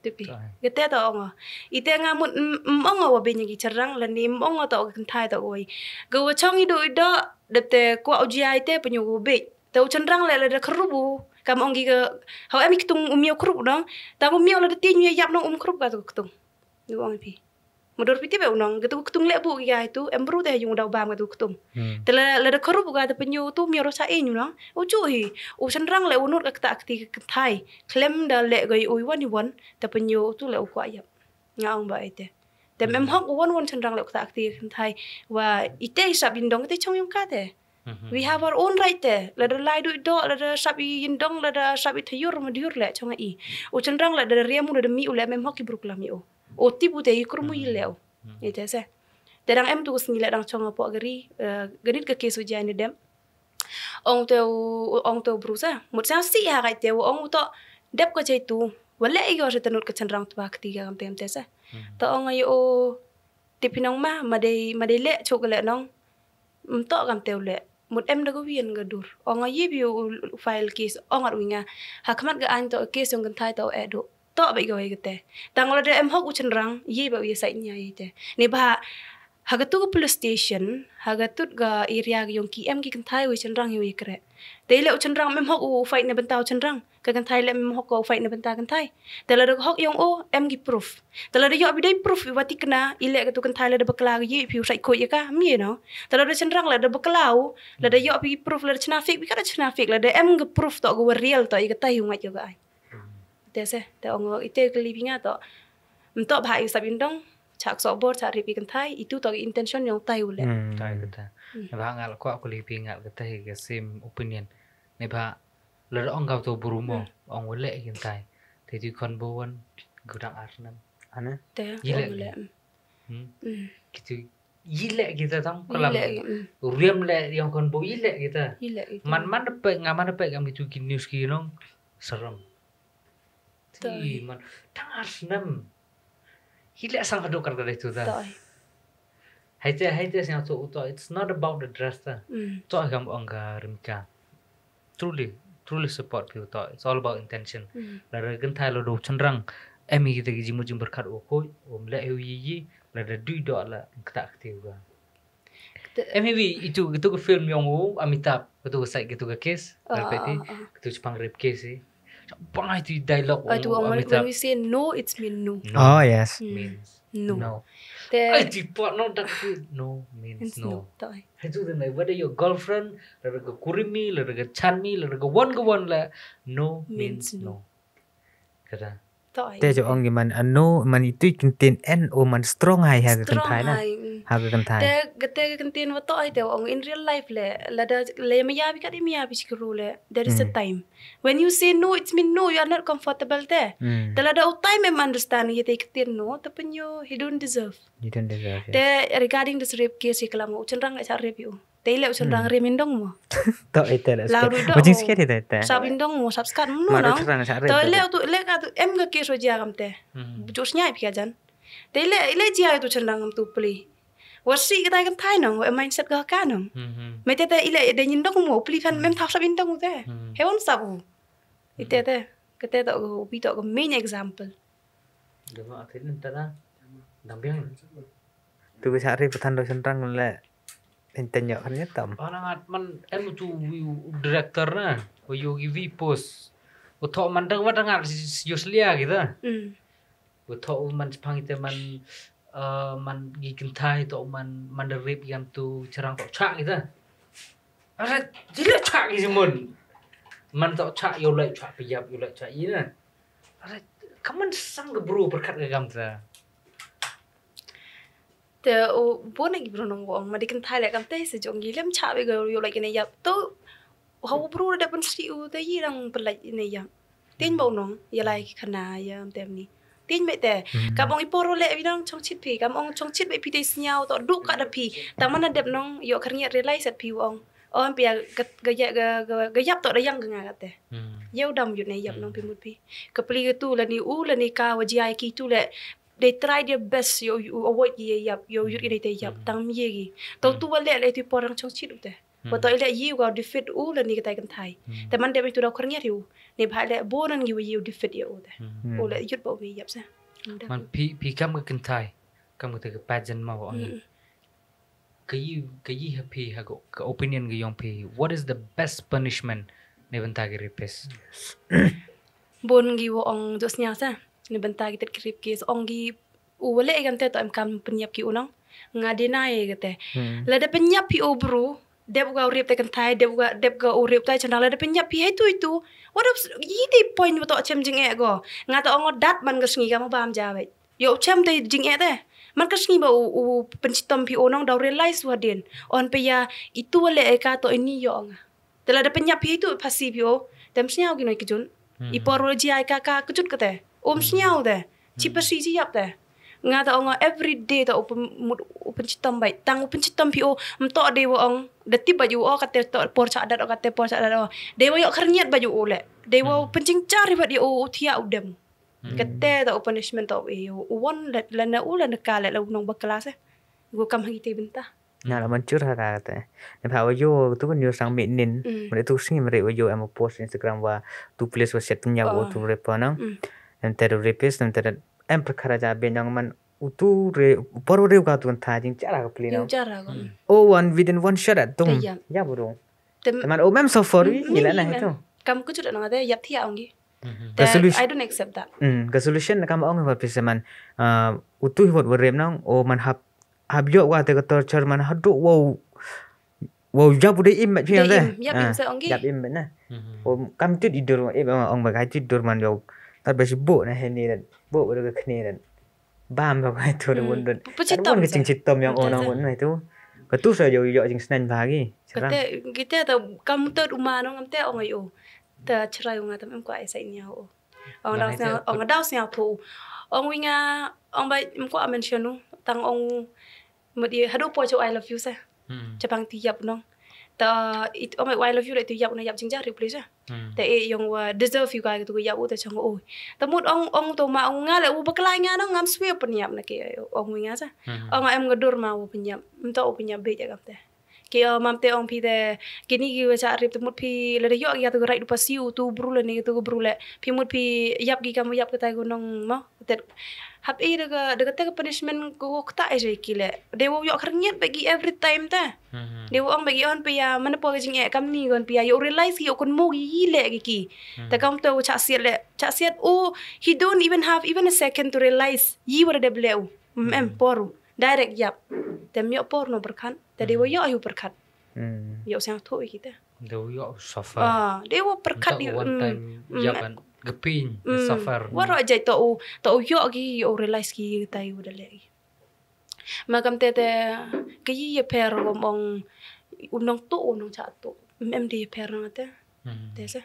Tipi. Kate to ong. Ite nga mut m-, m-, ong wa benya ki chynrang, la ni m-, ong to ka kentai to oi. Ga wa chong i do i do, dep te kwa u jia ite penyu go bej. Te u chynrang le la da khrup u. Kam ong ki ga, hau em i ktung um yo khrup dong. Ta um yo la da tin yo yap nong um khrup ka to ktung. Du ong pi. Mudur phi tip e u nong, katu ktung leh bu ya itu, em bru te yung daw bam katu ktung. Te la, la da kharup ka te pynyo tu, mi ro sa e ñu nong. U chu hi, u chynrang leh u nud ka kata kti ka kynthai. Khlem da leh ka u wan i wan, te pynyo tu leh u kwah yap. Nga ong ba ite. Te em hok u wan wan chynrang leh u kata kti ka kynthai. Wa ite sap yndong, ite chong yung ka te. We have our own right te. Lada lai du i doh, lada sap i yndong, lada sap i thyur, ma thyur leh, chong i. U chynrang lada riam u, lada mi u leh, em hok i bru klam i u. U tip u te i kurmu i leh u. Ite se. Te dang em tu ka sngi leh dang chong a poh gari, eh, ganit ka case u jai ni dem. Ong te u, ong te u bru se. Mut sa si ha kai te u, ong u toh dep ka jai tu. Wa leh i go se tanut ka chynrang tu ha kti ka kam te em te se. To ong ai u, tip phi nong ma, ma dei, ma dei leh, chok leh nong. Mtoh kam te u leh. Mut em da ka wien ka dur. Ong a ye bi u, u file case, ong ar wi nga. Ha khmat ka ain toh case yong kynthai toh e du. Toh ba i ka wei ka te. Tang lada em hok u chynrang, ye ba u ye sait nya ye te. Ni ba ha katu ka police station, ha katu ka area ka yong ki em ki kynthai u chynrang ye u ye kre. Te leh u chynrang em hok u fight na bynta u chynrang. Ka kynthai leh em hok ko u fight na bynta kynthai. Te lada ka hok yong u, em ki proof. Te lada yoh bi dei proof i wa tikna, i leh katu kynthai lada bakla ka ye, phi u sait khoi ya ka, mi no. Te lada chynrang lada bakla u, lada yoh bi proof lada chna fake, bi ka da chna fake, lada em ka proof toh ka wa real toh, i ka tai u ngat yoh ka ai. Te se, te ong ite ka li bi nga toh. Mtoh ba i sap yndong, chak sok bor, chak rip i kynthai, itu toh ka intention yong tai u leh. Tai kata. Ba ngal ko ko li bi ngal kata ka same opinion. Ne ba lada ong ka to bru mo, ong u leh i kynthai. Te tu khon bo wan, gudang ar nam. Ane? Te, ye leh ong u leh. Kitu, ye leh kita tang kalam. Ye leh, mm. Riam leh yong khon bo, ye leh kita. Ye leh kita. Man, man da pek, nga man da pek, am kitu ki news ki nong, seram. Ti man, tang ar nam. Hi leh sang hadok kar ka dei tu ta. Hai te, hai te siang tu u to, it's not about the dress ta. To kam ong ka Rimka. Truly, truly support phi u to. It's all about intention. Lada kynthai lada u chynrang, em hi kita ki jingmut jingpyrkhat u khoi, um leh u yi yi, lada dui doh la kata kti u ka. Em hi wi, itu, itu ka film yong u Amitabh, itu ka side, itu ka case, itu chapang rape case eh. Bang itu dialogue u Amitabh. When we say no, it's mean no. Oh, yes. Means no. Ai, ti pa no dak tu, no means no. Hai tu, whether your girlfriend, lada ka kuri mi, lada ka chan mi, lada ka wan ka wan la, no means no. Kata. Te jo ong ki man, a no, man itu i kyntien en o man strong hai ha ka kynthai na. Ha ka kynthai. Te, te ka kyntien wa to ai te ong in real life le, lada le maya bi ka di maya bi chikru le, there is a time. When you say no, it's mean no, you are not comfortable te. Te lada u time em understand ye te i kyntien no, te pynyo, he don't deserve. You don't deserve, yes. Te regarding this rape case i kalam u chynrang le cha rape u. Te ile u chynrang rim yndong mo. To ite le. Lau du do. Sap yndong mo, sap skat mo nong. To ile u tu, ile ka tu, em ka case wa jia kam te. Jus nyai phi ka jan. Te ile, ile jia tu chynrang kam tu pli. Wa si ka tai kam thai nong, wa mindset ka ka nong. Me te te ile de yndong mo, pli phan mem thap sap yndong te. He wan sap u. Ite te, ka te to ko, pi to ko main example. Dama akhir ni tada. Dambiang. Tu bisa ri pathan do chynrang le. Enten yo kan ya tam. Ana ngat man em tu wi director na. Wi yo gi wi post. U tho man dang wa dang ngat yo slia kita. U tho man chpang ite man, eh, man gi kynthai to man, man da rip yam tu chynrang to cha kita. Are, jile cha gi jimun. Man to cha yo lai cha piyap yo lai cha ina. Are, kaman sang ka bru berkat ka gam ta. Te u bun ki bru nong wong, ma di kynthai le kam te se jong gi lem cha be go yo lai kine yap. To, ha u bru da pun si u te yi dang pelai ne yap. Tin ba u nong, ya lai ki khana ya tem ni. Tin me te, kam ong i por le bi nong chong chit phi, kam ong chong chit be phi te sniaw to, duk ka da phi. Tang man da dep nong, yo khar ngiat realize at phi wong. Om pia ga, ga, ga, ga, ga yap to da yang ga nga ka te. Yow dam yut ne yap nong phi mut phi. Ka pli ga tu la ni u, la ni ka wa jia ki tu le. They try their best, yo, yo avoid ye yap, yo yut ye te yap, tang mi ye gi. Tau tu wa le, le tu por rang chong chit u te. Wa to ile ye wa defeat u, la ni ka tai kan thai. Te man de mi tu da khar ngiat u. Ni bha le bo nan gi wa ye u defeat ye u te. U le yut ba u mi yap sa. Man phi, phi kam ka kan thai. Kam ka te ka pageant ma wa ong. Ka yi, ka yi ha phi, ha ka, ka opinion ka yong phi, what is the best punishment ne bynta ki rapist? Bun ki wa ong dos nya sa, ne bynta ki tet ki rape case, ong ki U wa leh i kamte toh em kam pynyap ki u nong. Nga deny i kate. Lada pynyap phi u bru, dep u ka u rep te kynthai, dep u ka, dep ka u rep te chynrang, lada pynyap phi heitu heitu. What else? Yi te point wa toh chem jingeh ko. Nga toh ong o dat man ka sngi ka ma bam ja bait. Yow chem te jingeh te. Man ka sngi ba u, u pynchitom phi u nong daw realize wa dien. On pe ya itu wa leh i ka toh ini yoh nga. Te lada pynyap phi itu phasi phi o. Te ym sñiaw ki noi kjut. I por wa ji ai ka ka kjut kate. Um sñiaw te. Chi phasi chi yap te. Nga ta ong every day ta u pyn-, mut u pynchitom bait. Tang u pynchitom phi o, ym toh de wa ong. Da tip bait u o kate toh por chah dat o kate por chah dat o. De wa yoh khyrñiat bait u o le. De wa u pynjingchar i bait u, u thiah u dem. Kate ta u punishment ta u e u. U won le, le na u le na ka le, le u nong bakla se. Gu kam ha ki te bynta. Na la man chur ha ka te. Ne pha wa yo tu kan yo sang mi nin. Mare tu sngi mare wa yo em post Instagram wa tu place wa set nya wa tu repa nang. Em te repaste, em te em perkara ja be nang man u tu re, por re ka tu kan tha jingchar ka pli nang. Jingchar ka. O one within one shot at tung. Ya bro. Teman o mem so for wi, ila na itu. Kam ku chut nang te yap thia ong gi. Ka solution, I don't accept that. Ka solution na kam ong wa pisa man, u tu hi wat wa rep nang, o man hap hap yoh wa te ka torture man hadu wow, wow yap u de im mat phi de. Yap im, yap im se ong gi. Yap im mat na. O kam tut i dur, im ong ba kai tut dur man yow. Tar ba si bo na he ni ran. Bo ba ka khni ran. Bam ba kai tu de won ran. Pu chitom ka jingchitom yang o na won na tu. Ka tu sa yow yoh jingsnan ba gi. Kate, kite ta kam tut u ma nong am te ong ai o. Ta chrai u nga tam em kwa ai sai nia o. Ong daw sñiaw, ong daw sñiaw thu. Ong wi nga, ong ba, ym kwah mention u, tang ong, mut i, hadu po cho I love you se. Chapang ti yap nong. Ta, it, ong ba I love you le ti yap na yap jingjar ri please. Ta e yong wa deserve you ka tu yap u ta chong o. Ta mut ong, ong to ma ong nga le u bakla nga nong ngam swe pynyap na ke ong wi nga se. Ong em nga dur ma u pynyap. Ym to u pynyap be ja kam te. Ki, o, mam te ong phi te, kini ki wa cha rip te mut phi, lada yoh ki ka tu ka right du pasi u tu bru le ni ka tu ka bru le. Phi mut phi yap ki kam yap ka tai ko nong mo. Te hap e de ka, de ka te ka punishment ko, ko kata e jai ki le. De wo yoh khyrñiat ba ki every time te. De wo ong ba ki on phi ya, man po ka jingeh kam ni kon phi ya, yoh realize ki yoh kon mo ki yi le ki ki. Te kam te wo cha siat le, cha siat o, he don't even have even a second to realize yi wa da de ble u. Em, em, por u. Direct yap. Te ym yoh por no berkhan. Te de wo yoh yu perkhat. Yoh siang thu i kita. De wo yoh suffer. Ah, de wo perkhat di, one time yaban gepin, suffer. Waro jai to u, to u yoh ki, yoh realize ki tai u da le. Ma kam te te, ke yi ya per ko mong u nong to, u nong cha to. Em di ya per nang te. Te se.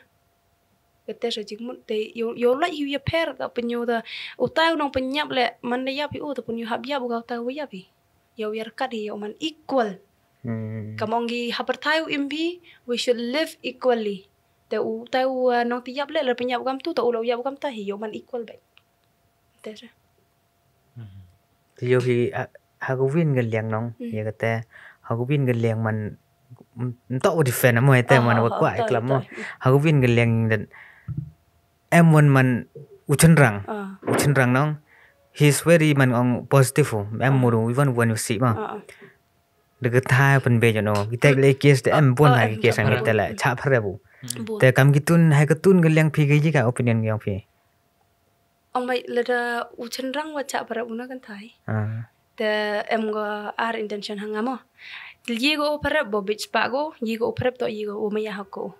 Kate sa jingmut te, yow, yow lai yu ya per ta pynyu ta. Utai u nong pynyap le, man da yap hi u, ta pynyu hap yap u ka utai u yap hi. Yow ya rkat hi, yow man equal. Kam ong ki hap pyrthai u im phi, we should live equally. Te utai u, uh, nong ti yap le, la pynyap u kam tu, ta u la u yap u kam ta hi, yow man equal bait. Te sa. Te yoh hi, ha, ha ka win ka liang nong, ya kate, ha ka win ka liang man, ym, ym toh u defend mo, ete man wa kwah i klam mo. Ha ka win ka liang dan, em wan man u chynrang, u chynrang nong, he's very man ong positive u, em mo ru, even wan u si mo. De ka thai pynbe jo no, kita le case de em bon ha ka case ang te le, cha pharep u. Te kam ki tun, ha ka tun ka liang phi ka yi ka opinion yong phi. Ong mai lada u chynrang wa cha pharep u na kan thai. Te em ko ar intention ha nga mo. Ye ko u pharep bo bit spa ko, ye ko u pharep to ye ko u maya hak ko.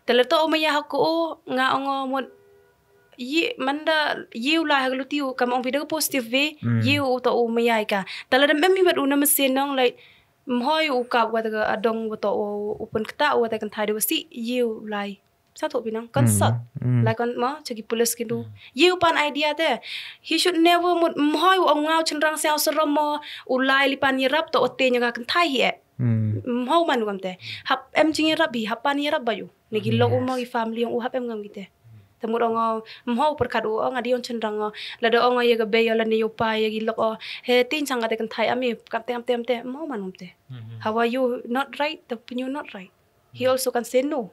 Te le to u maya hak ko nga ong o mut ye man da ye u lai ha ka luti u kam ong phi da ka positive way, ye u to u maya ka. Te lada em hi wat u na machine nong like mhoi u kap wa ta ka adong wa to u, u pynkta wa ta kan thai de wa si ye u lai. Sa thoh phi nang, consult. Lai kon mo, cha ki police ki du. Ye u pan idea te. He should never mut mhoi u ong nga u chynrang siaw sarom mo, u lai li pan yarap to u te nya ka kan thai hi e. Mhoi man u kam te. Hap em jingyarap hi, hap pan yarap ba yu. Ne ki lok u mo ki family ong u hap em ngam ki te. Te mut ong o, mhoi u pyrkhat u ong a di ong chynrang o. Lada ong o ya ka bei o lane yow pa ya ki lok o. He tin chang ka te kan thai ami, kam te, kam te, kam te. Mhoi man um te. Hawa you not right, te pynyu not right. He also can say no.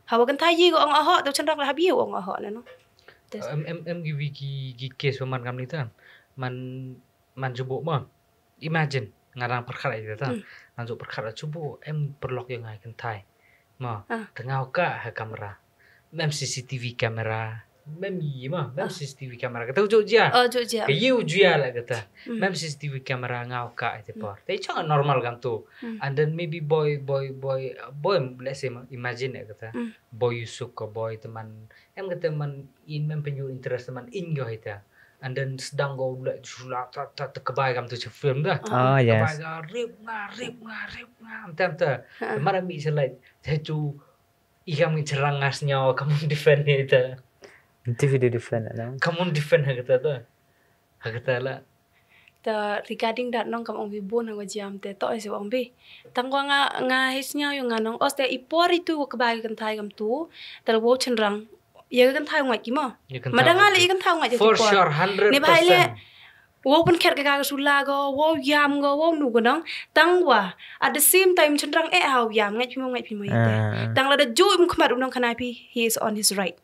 Hawa kan thai ye ko ong oho, to chynrang la hap ye ong oho na no. Em, em, em ki wi ki, ki case wa man kam ni ta. Man, man chubo ma. Imagine, nga rang pyrkhat ai ta. Nga chubo pyrkhat ai chubo, em pyrlok ya ngai kan thai. Ma, tengah ka ha camera. Em C C T V camera. Mem yi ma, mem C C T V camera. Kata u jooh jia. Oh, jooh jia. Ka yi u jia la kata. Mem C C T V camera nga u ka ite por. Te chong normal kam tu. And then maybe boy, boy, boy, boy, let's say, imagine ya kata. Boy u suk ka boy teman. Em kata man in mem penyu interest teman in go hita. And then sedang go le chula ta, ta, ta kebai kam tu cha film da. Oh, yes. Kebai ga rip nga, rip nga, rip nga. Tem ta. Mara mi selai. Te chu i kam ngi cherang ngas nyaw, kamu defend ni ta. Nti video defend, no? Kamu defend ha kata ta. Ha kata la. Ta regarding that nong kam ong bi bun ha wa jiam te to isi ong bi. Tang wa nga, nga his nyaw yung nga nong. Os te i por itu wa kebai kynthai kam tu. Tal wow cherang. Ya kynthai ngai ki ma. Madang ale i kynthai ngai ki por. For sure, hundred percent. Ni bhai le. Wow pynkhet ka ka sula ko, wow yam ko, wow nu ko nong. Tang wa, at the same time, cherang eh hau yam, ngai phi mo, ngai phi mo ite. Tang lada ju im khmat u nong khana phi, he is on his right.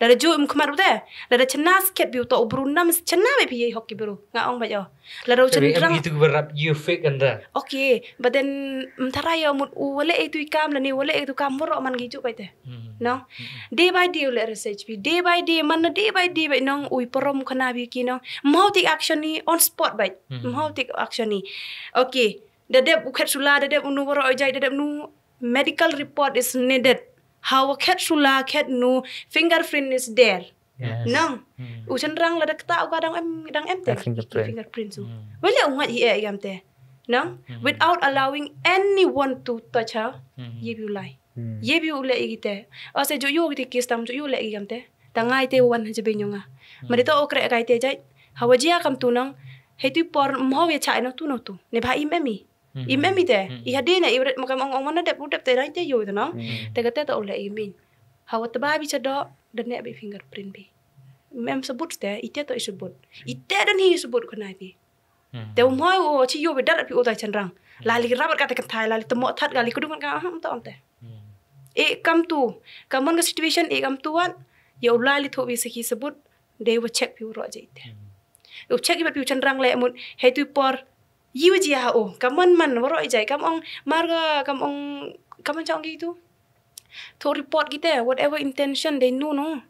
Lada ju im khmat u te, lada chna skhet phi u to u bru nam chna be phi ye hok ki bru. Nga ong ba yo. Lada u cherang. Itu berap you fake and that. Okay, but then, mthara yo mut u wale itu i kam, lani wale itu kam, boro man gi ju ba ite. No? Day by day u le research phi. Day by day, man na day by day ba nong ui porom khana bi ki nong. Mhau take action ni on spot ba. Mhau take action ni. Okay. Da dep u khet sula, da dep u nu boro jai, da dep nu medical report is needed. How khet sula, khet nu fingerprint is there. Nong. U cherang lada kta u ka dang em, dang em te. Fingerprint su. Wale u ngat hi e yam te. Nong. Without allowing anyone to touch her. Ye bi u lai. Ye bi u le i te. O se ju yu ki te case tam ju yu le i kam te. Ta ngai te wan ha jabin yong nga. Ma de to o kre kai te jai. Hawa jia kam tu nong. Hei tu por mho ya cha no tu no tu. Ne bha im em i. Im em i te. I ha de ne i ret ma kam ong ong wan na dep u dep te rai te yu te nong. Te ka te to u le i min. Hawa te ba bi cha do. De ne bi fingerprint bi. Mem sabut te. I te to i sabut. I te dan hi sabut ko nai bi. Te um hoi u chi yu bi dar pi u tai cherang. Lali rabat ka te kynthai, lali te mo that, lali kudung ka, ha, mta om te. E kam tu, ka mon ka situation, e kam tu wan, ya u lali tho bi sakhi sabut, de wa check pi u ro je te. U check i bat pi u cherang le mut, hei tu por, yi wa ji ha u, ka mon man, wa ro i jai, kam ong, mar ka, kam ong, kam ong chong ki tu. Tho report ki te, whatever intention they know, no.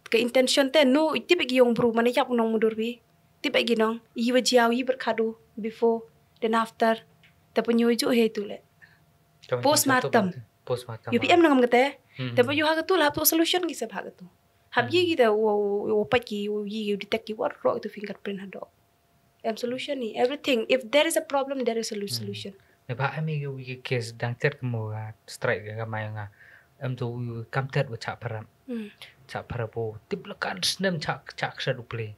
Ka intention te, no, i tip ki yong bru, mane yap nong mudur bi. Tip ki nong, i wa jiaw, i berkadu, before, then after. Te penyu ju he tu le. Postmortem. Postmortem. U P M nong kate. Te penyu ha ka tu le, hap tu solution ki se ha ka tu. Hap yi ki te, wo, wo pat ki, wo yi, wo detect ki, wo ro tu fingerprint ha do. Em solution ni, everything. If there is a problem, there is a lu-, solution. Ne ba em i wi case dang tet ka mo ga strike ga mai nga. Em tu wi kam tet wa cha parap. Cha parap po. Tip la kan snem cha, cha ksa du play.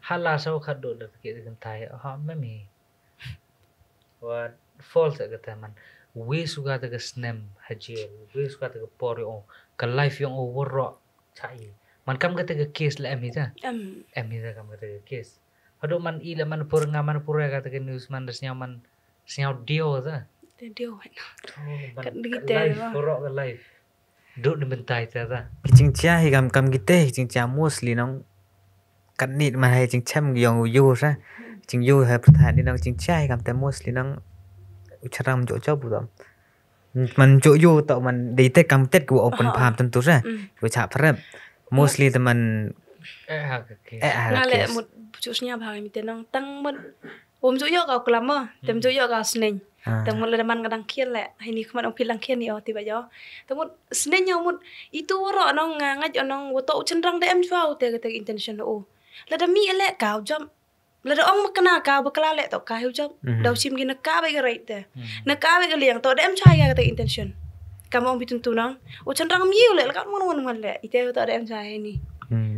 Hala sa wa khat do da ke kan tai. Ha, mem hi. Wa false ka ta man. Wi su ga ta ka snem ha jail. Wi su ga ta ka por yong o. Ka life yong o wa ro. Cha i. Man kam ka ta ka case la em hi ta. Em hi ta kam ka ta ka case. Hadu man i le Manipur nga Manipur ya ka ta ka news man da sñiaw man sñiaw dio ta. Te dio. Oh, man kat digi ka te life, wa. Puro ka life. Duk ni mentai ta ta. Ki jingchia hi kam, kam kite, ki jingchia mostly nong. Kat ni man hai jingchem yong u yu sa. Jing yu hai pyrthai ni nong jingchia hi kam te mostly nong. U charang jo jo bu dam. Man jo yo to man dei te kam tet ko open palm tentu sa. Ko cha prep. Mostly te man eh ha ke. Nga le mut chu sñiaw bha mi te nong tang mut. Um jo yo ka klam ma. Tem jo yo ka sneng. Tang mut le man ka dang khian le. Hai ni khmat ong phi lang khian ni o ti ba yo. Tang mut sneng yo mut itu ro nong nga ngat nong wo to u cherang de em chwa u te ke te intention o. Lada mi le ka u jam. Lada ong ma kena ka bakla le to ka hiu jam. Dau sim ki na ka ba ka right te. Na ka ba ka liang to da em chai ka te intention. Kam ong bitun tunang. U cherang mi le ka mon mon mon le. Ite to da em chai ni.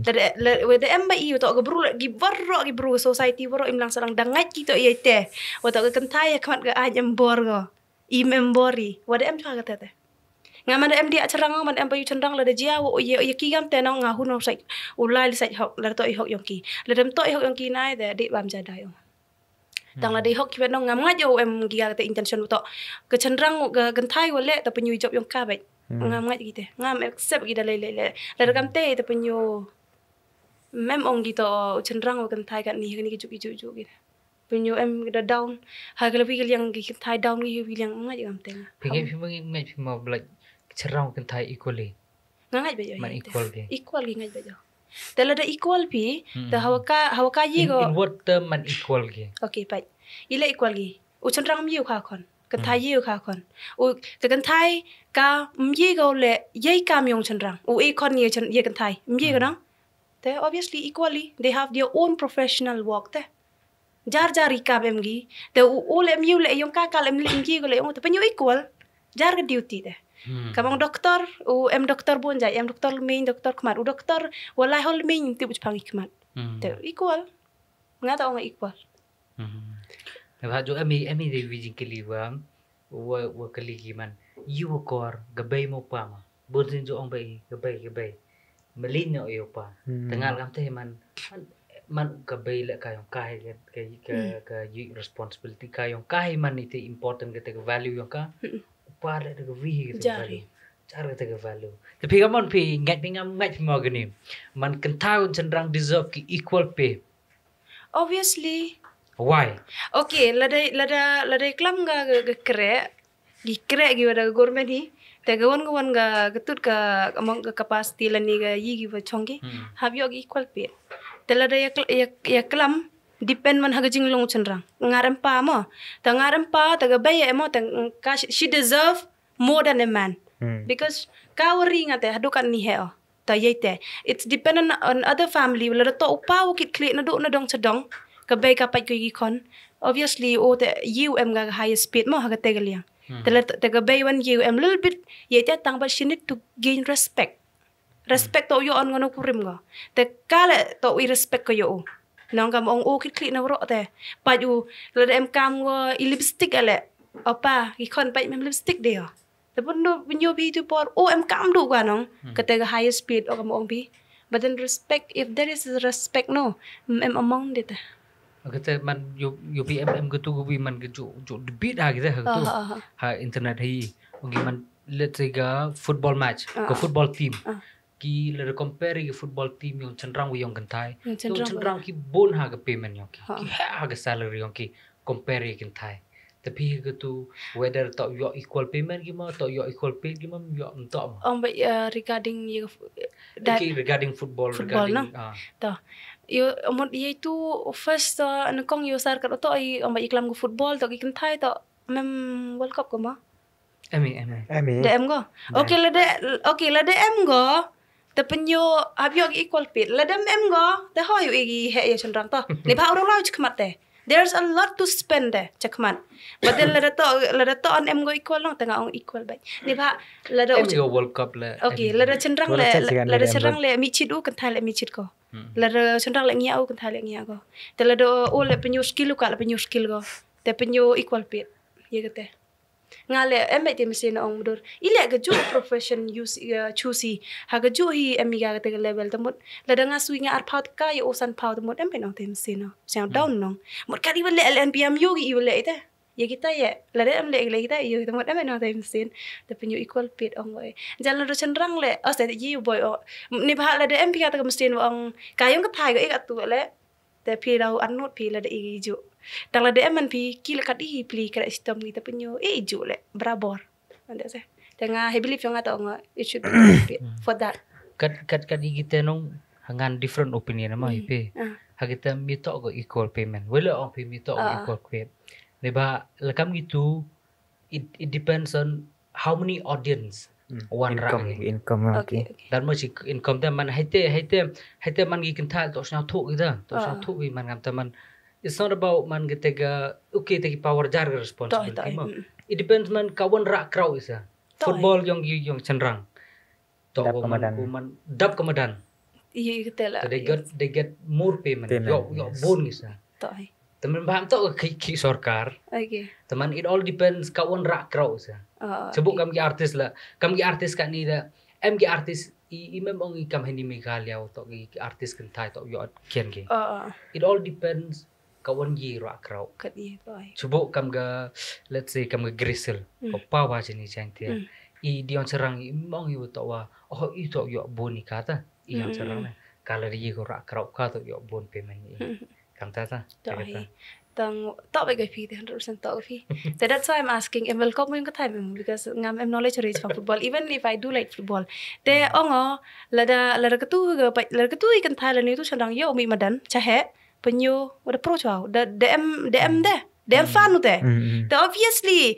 Lada le we da em ba i to ka bru le ki baro ki bru society baro im lang sarang da ngat ki to i te. Wa to ka kentai ya khmat ka ai em bor ko. I member i, wa da em chwa ka te te. Nga man da em dia cherang, man em ba yu cherang lada jia, wo, ye, ye ki kam te nong nga hu no sai, u lai li sai hok, lada to i hok yong ki. Lada em to i hok yong ki nai te, di bam ja dai ong. Tang lada i hok ki ba nong ngam ngat yo em ki ka te intention to. Ka cherang, ka kentai wa le, ta penyu jop yong ka bai. Ngam ngat ki te, ngam accept ki da le, le, le. Lada kam te, ta penyu, mem ong ki to, cherang wa kentai ka ni, ka ni ki juk, ki juk, juk ki te. Penyu em da down. Ha ka la wi ka liang ki thai down ki wi liang ngai kam teng. Phi ngai phi mo ngai phi mo blai cherang kan thai equally. Nga ngai ba yo. Man equal ki. Equal ki ngai ba yo. Te lada equal phi, te hawa ka, hawa ka ye ko. In what term man equal ki? Okay, pait. I le equal ki. U chynrang ym ye u kha khon. Kynthai ye u kha khon. U, te kynthai ka ym ye ko le, ye kam yong chynrang. U e khon ye chyn-, ye kynthai. Ym ye ko nang. Te obviously equally, they have their own professional work te. Jar jar i kam em ki. Te u, u le ym ye u le yong ka, ka le ym le ym ye ko le yong u. Te pynyoh equal. Jar ka duty te. Ka mong doctor, u em doctor bun jait, em doctor lming, doctor khmat. U doctor, wa lai hol lming, ti u chpang i khmat. Te equal. Nga ta ong equal. Te bha ju em i, em i de wi jingkylli wa, wa, wa kylli ki man. Yu wa kor, ka bei mo pa ma. Bun sin ju ong bei, ka bei, ka bei. Malin yo yo pa. Te ngal kam te man, man, man ka bei le ka yong ka hi, ka, ka, ka, ka yu responsibility ka yong ka hi man ite important ka te ka value yong ka. U pa le te ka wi hi ka te ka value. Jar ka te ka value. Te phi ka mon phi ngat phi ngam ngat phi mo ka ni. Man kynthai un chynrang deserve ki equal pay. Obviously. Why? Okay, lada, lada, lada klam ka, ka, ka kreh, ki kreh ki wa da ka government hi. Te ka wan, ka wan ka, ka tut ka, ka mong ka capacity lane ka ye ki wa chong ki. Hap yoh ki equal pay. Te lada ya kl-, ya, ya klam, depend man ha ka jinglong chynrang. Ngar em pa mo. Te ngar em pa, te ka bei ya mo, te ka she, she deserve more than a man. Because ka wari nga te, hadu kan ni he o. Ta ye te. It's depend on, on other family. Lada to u pa u kit khlieh na du na dong chadong. Ka bei ka pait ko i khon. Obviously, o te ye u em ka highest paid mo ha ka te ka liang. Te la te ka bei wan ye u em little bit. Ye te tang, but she need to gain respect. Respect to u yoh on ngano kurim ko. Te ka le to u i respect ko yoh u. Nong kam ong u kit khlieh na wroh te. Pait u, lada em kam ko i lipstick ale. O pa, ki khon pait mem lipstick de o. Te pun du, pun yoh phi tu por, o em kam du ka nong. Ka te ka highest paid, o kam ong phi. But then respect, if there is respect, no, em among de te. Ka te man yoh, yoh phi em, em ka tu ka wi man ka ju, ju debate ha ki te ha ka tu. Ha internet hi. Ong ki man, let's say ka football match, ka football team. Ki lada compare ki football team yong chynrang wa yong kynthai. Yong chynrang ki bun ha ka payment yong ki. Ki ha, ha ka salary yong ki compare ki kynthai. Te phi ka tu whether to yoh equal payment ki mo, to yoh equal pay ki mo, yoh ym to mo. Ong ba, uh, regarding ye f-, that ki regarding football, football, regarding, no? To. Yo, mut ye tu first to, nukong yo sar ka to, i ong ba i klam ko football, to ki kynthai to, mem World Cup ko mo. Em i, em i. Em i. Da em ko. Okay, lada, okay, lada em ko. Te pynyoh, hap yoh ki equal pay. Lada em ko. Te hoi u i ki he ya chynrang to. Ni ba u rong lau chkhmat te. There's a lot to spend te, chkhmat. But then lada to, lada to an em ko equal nong, te nga ong equal bai. Ni ba, lada em u ch-, ko World Cup le. Okay, lada chynrang le, lada chynrang le, mi chit u, kynthai le mi chit ko. Lada chynrang le ngia u, kynthai le ngia ko. Te lada u le pynyoh skill u, ka le pynyoh skill ko. Te pynyoh equal pay. Ye ka te. Nga le em bait te mesti na ong mudur. I le ka ju profession use, uh, choose hi. Ha ka ju hi em i ka te ka level te mut. Lada nga sui nga ar phaw te ka ya o san phaw te mut em bait nong te mesti no. Siang down nong. Mut ka di wa le L N P M yo ki i wa le ite. Ya kita ya. Lada em le le kita yo te mut em bait nong te mesti. Te pynyoh equal pay ong wai. Jan lada chynrang le. O se ye boy o. Ni ba lada em phi ka te ka mesti ong. Ka yong ka thai ko i ka tu le. Te phi rau anut phi lada i ju. Tang lada em man phi ki le kat i pli kra system ngi te pynyoh i ju le barabor. Ande se. Te nga he believe yong nga to nga it should be for that. Kat, kat, kat i kite nong hangan different opinion ma i phi. Ha kite mi to ko equal payment. Wele ong phi mi to ko equal pay. Ni ba le kam gitu, it, it depends on how many audience wan rak income, ki. Income, okay. Dan mo si income te man haite, haite, haite man ki kynthai to sñiaw thuk ki da. To sñiaw thuk ki man kam te man. It's not about man ki te ka, okay, te ki power jar ka responsibility mo. It depends man ka wan rak crowd isa. Football yong ki, yong chynrang. To dap ko ka man, madan. Ko man dap ka madan. Iya, iya, kata lah. They get, they get more payment. Payment, yo, yo, yes. Bun ki sa. To ai. Temen baham to ki, ki sorkar. Okay. Temen it all depends ka wan rak crowd sa. Oh, sebut okay. Kam ki artist lah. Kam ki artist ka ni da. Em ki artist i, i mem ong i kam hani Meghalaya to ki artist kynthai to yo kian ki. Oh, oh. It all depends ka wan yi rak crowd. Kat yi, to ai. Sebut kam ga, let's say, kam ga Grisel. Mm. Ko pa wa jani jang tia. Mm. I dion serang i mong i to wa. Oh, i to yo bun i kata. I yang serang na. Kala di ko rak crowd ka to yo bun payment i. Mm. Kam ta ta. To ai. Tang, toh bait ka phi, te hundred percent toh ka phi. Te that's why I'm asking, em welcome yung ka time em, because ngam em knowledge rich pa football, even if I do like football. Te ong o, lada, lada katu ka, lada katu i kynthai lane utu chynrang yoh u mih madan, chahe, pynyoh, wa da pro chwa, da, da em, da em de, da em fan u te. Te obviously,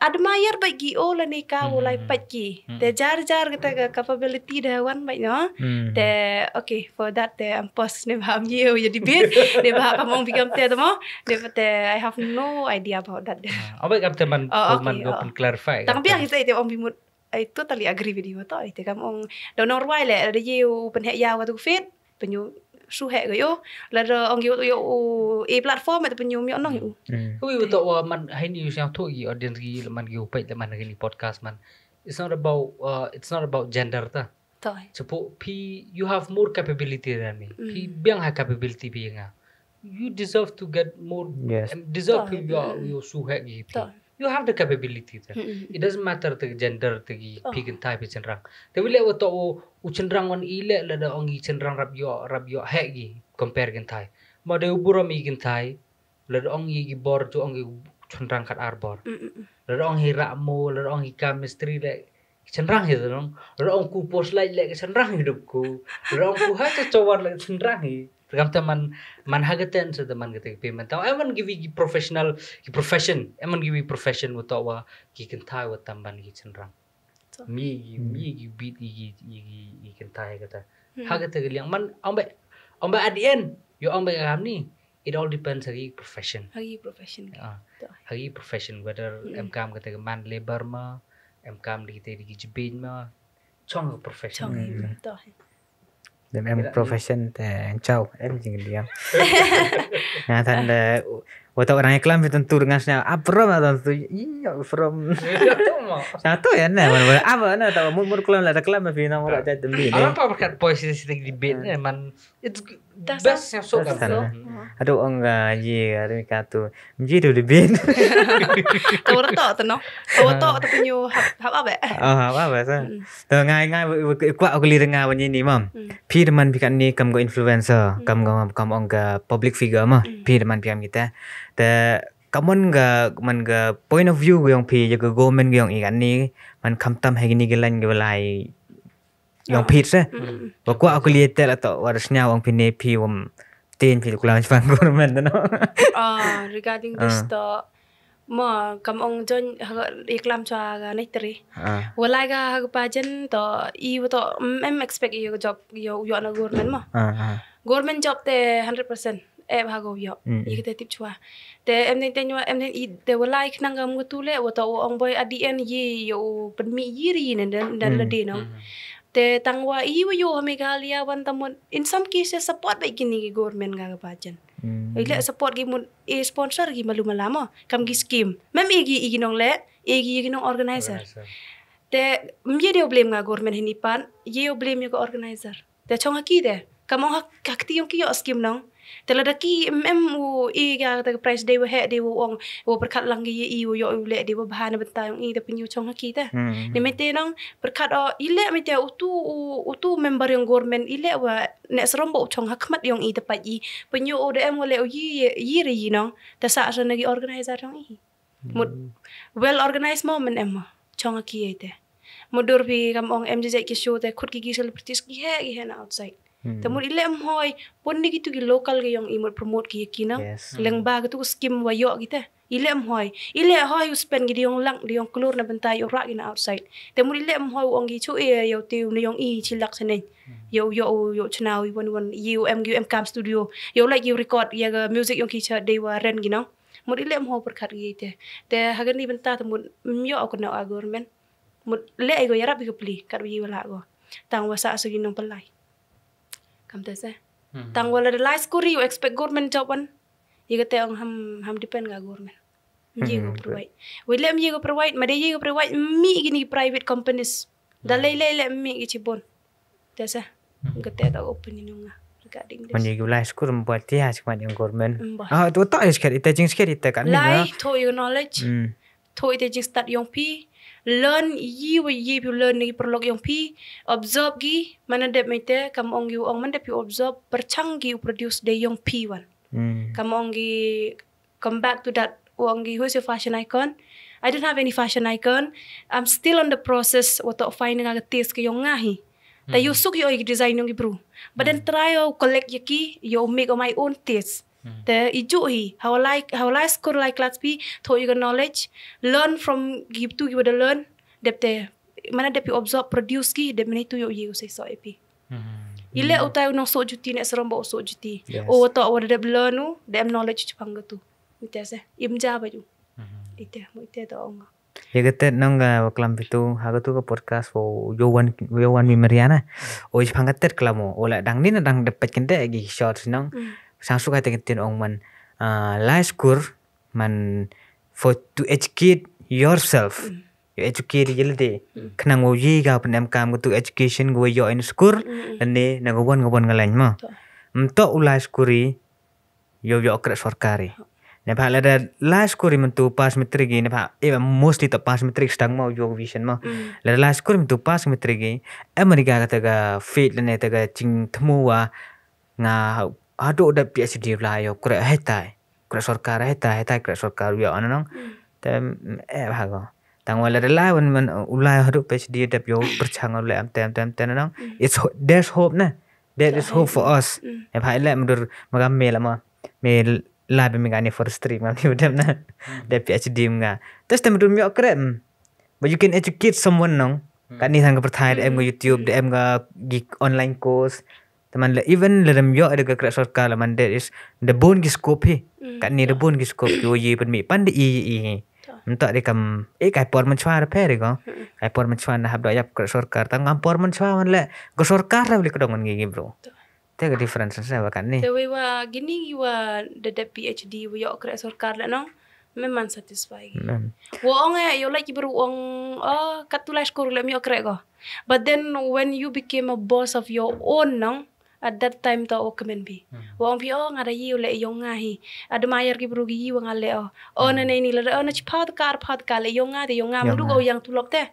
admire bait ki o lane ka u lai pait ki. Te jar jar kata ka capability da wan bait no. Te, okay, for that te am pause ne bha am ye u ya debate, ne bha kam ong bikam te mo. Ne bha te, I have no idea about that. Ah, abai kam te man, oh, okay, man go pen clarify. Tang biang ite ite ong bimut. I totally agree with you to ite kam ong. Da nong rwai le, da ye u pen he ya wa tu fit. Pynyoh su he ga yo. Lada ong yo yo u e platform, ite pynyoh mi nong yo. Kawi u to wa man hai ni u siang to gi audience gi le man gi u pait le man gi ni podcast man. It's not about, uh, it's not about gender ta. Toh. Suppose phi, you have more capability than me. Phi biang ha capability phi nga. You deserve to get more. Yes. Em, deserve phi yo, yo su he gi phi. You have the capability ta. It doesn't matter the gender ta gi phi kynthai phi chynrang. Te wi le wa to u, u chynrang wan i le lada ong i chynrang rap yo, rap yo he gi compare kynthai. Ma de u burom i kynthai. Lada ong i ki bor, chu ong i chynrang kat ar bor. Lada ong i rah mo, lada ong i chemistry le, chynrang hi nong. Lada ong ku post light le, chynrang hi dup ku. Lada ong ku ha cha chawar le, chynrang hi. Kam te man, man ha ka ten sa te man ka te payment. Tau, em man ki wi ki professional, ki profession. Em man ki wi profession wa to wa ki kynthai wa tam ban ki chynrang. Mi, mi ki beat i ki, i ki, i kynthai kata. Ha kata ka liang man, ong ba, ong ba at the end, yo ong ba kam ni. It all depends ha ki profession. Ha ki profession ki. Ah, ha ki profession, whether em kam kata ka man labor ma, em kam di kata di ki jibin ma, chong ka profession. Chong ka profession. Dem em profession te chau, em jing liang. Nga than de, wa to orang klam phi tentu dengan snya, ah, from, ah, tentu, iya, from. Satu ya, na, mana, mana, apa, na, tau mut, mut klam la, klam phi na, mura jat tembi ni. Apa berkat boys di sini di bed ni, man, it's best yang sok kan. Aduh, ong ga, ye, aduh, katu. Mji du di bin. Tau ra to, tau no. Tau to, tau penyu hap, hap abe. Oh, hap abe, sa. To ngai, ngai, kwah aku li dengar bani ni, mam. Phi da man phi kat ni kam ko influencer, kam ko, kam ong ka public figure ma. Phi da man phi kam kita. Te, ka mon ka, man ka point of view ko yong phi, ya ka government ko yong i kat ni, man khamtam ha kini ki line ki wa lai yong phi se. Wa kwah aku li te la to, wa da snya ong phi ne phi wam tin phi klam chwa government no. Ah, regarding this to, ma, kam ong join ha, i klam chwa ga ni teri. Wa lai ga ha ka pageant to, i wa to, mm, em expect i yo job, yo, yo na government ma. Government job te hundred percent. Eh, ha go yo. I kata tip chwa. Te em den ten wa, em den i, te wa lai khnang kam ko tu le, wa to wa ong boy at the end ye, yo, pen mi ye ri ne, dan, dan la de no. Te tang wa i wa yo ha Meghalaya wan tamut, in some cases support ba kini ki government ka ka pageant. I le support ki mut, e sponsor ki malu malama, kam ki scheme. Mem e ki, e ki nong le, e ki, e ki nong organizer. Te, m ye de o blame nga government hini pan, ye o blame yo ka organizer. Te chong ha ki te. Kam ong ha, ha kti yong ki yo scheme nong. Te lada ki em, em u i ka, ka prize de wa he de wa ong, wa pyrkhat lang ki ye i wa yo u le de wa bha na bynta yong i te penyu chong ha ki te. Ni mete nong pyrkhat o i le mete u tu u, u tu member yong government i le wa ne serom ba u chong ha khmat yong i te pa i. Penyu u de em wa le u yi, yi re yi nong. Te sa sa na ki organizer yong i. Mut well organized mo men em mo. Chong a ki ai te. Mut dur phi kam ong em jajai ki show te khut ki ki celebrities ki he, ki he na outside. Te mut i le em hoi, pun ni ki tu ki local ki yong i mut promote ki ki na. Leng ba ki tu scheme wa yo ki te. I le em hoi. I le hoi u spend ki di yong lang, di yong klur na bynta yo rak ki na outside. Te mut i le em hoi u ong ki chu e yo te u na yong i chi lak sa nei. Yo, yo, yo chna u wan wan, ye u em, ye u em kam studio. Yo like yo record, ya ka music yong ki cha de wa ren ki nong. Mut i le em hoi pyrkhat ki te. Te ha ka ni bynta te mut m yo aku na a government. Mut le ai go yarap i ka pli, kat wa ye wa la go. Tang wa sa su ki nong pelai. Kam te se. Tang wa la de lai skuri, you expect government job wan. Ye ka te ong ham, ham depend ka government. Ye ka provide. Wa le em ye ka provide, ma de ye ka provide, mi ki ni private companies. Da le le le mi ki chibon. Te se. Ka te ta opinion nga regarding this. Man ye ki lai skuri mbuat tia chikmat yong government. Ah, tu ta is khat, ita jing skhat, ita kat ni. Lai, to your knowledge. Tho ite jingstad yong phi, learn yi wa yi phi learn na ki paralok yong phi, observe ki, man dep mete, kam ong ki ong man dep phi observe, pyrchang ki u produce de yong phi wan. Kam ong ki, come back to that, ong ki, who's your fashion icon? I don't have any fashion icon. I'm still on the process wa toh finding a taste ki yong nga hi. Te yow suk yoh i design yong ki bru. But then try yow collect ya ki, yow make my own taste. Te i ju hi, how like, how like school like class pi, thoh yow ka knowledge, learn from ki tu ki wa da learn, dep te, mana dep i absorb, produce ki, dep mene tu yow ye u sei so epi. Ile utai u nong so juti ne serom ba u so juti. Yes. O toh wa dep learn u, dep knowledge chupang ka tu. Ite se, im ja ba ju. Ite, mo ite toh ong. Ya ka tet nong ka wa klam pitu, ha ka tu ka podcast wo yow wan, yow wan mi Mariana. O i pang ka tet klam o, o la dang ni na dang depet kende gi short nong. Sang suka te ken ong man, ah, lai skur, man for to educate yourself. You educate yil de. Khnang wo yi ka pen em kam ka tu education ka wo yoh in skur, ne na ka wan ka wan ka lain mo. Mto u lai skur i, yow yoh kreh sorkar i. Ne pha lada lai skur i myntu pass matric i, ne pha, eh, mostly to pass matric stang mo, yow vision mo. Lada lai skur i myntu pass matric i, em ni ka kata ka faith lane ta ka ching thmu wa nga hadu da PhD la yow kreh hetai. Kreh sorkar hetai, hetai kreh sorkar yoh ana nong. Te, mm, eh, ha ko. Tang wa lada lai wan man, uh, u lai hadu PhD dep yow perchang u le am tem, tem, tem nong. It's ho-, there's hope na. There is hope for us. E pha ile mdur magam me la ma. Me lai be me gani forestry ma ni dem na. De PhD nga. Tes te mdur me krem. But you can educate someone nong. Kat ni thang ka perthai, de em ka YouTube, de em ka gi online course. Te man le even le dem yoh de ka kreh sorkar le man there is the bun ki scope hi. Kat ni the bun ki scope ki wo ye pen mi pan de i, i, i. Mta de kam, eh, kai por man chwa de phe de ko. Kai por man chwa na hap do yap kreh sorkar. Tang ngam por man chwa man le, ko sorkar le beli kedong man gi, gi bro. Te ka difference sa wa kat ni. Te wei wa gini gi wa da dep PhD wa yoh kreh sorkar le nong. Memang satisfy gi. Wa ong eh, yow like ki bru ong, oh, kat tu lai skur le mi yoh kreh ko. But then when you became a boss of your own nong, at that time to wa kmen bi. Wa ong bi, oh, nga da yi le yong nga hi. Ada mayar ki bru gi yi wa nga le, oh. Oh, na ne ni le, oh, na chi pha ka, pha ka le yong nga, te yong nga, mdu ko yang tulop te.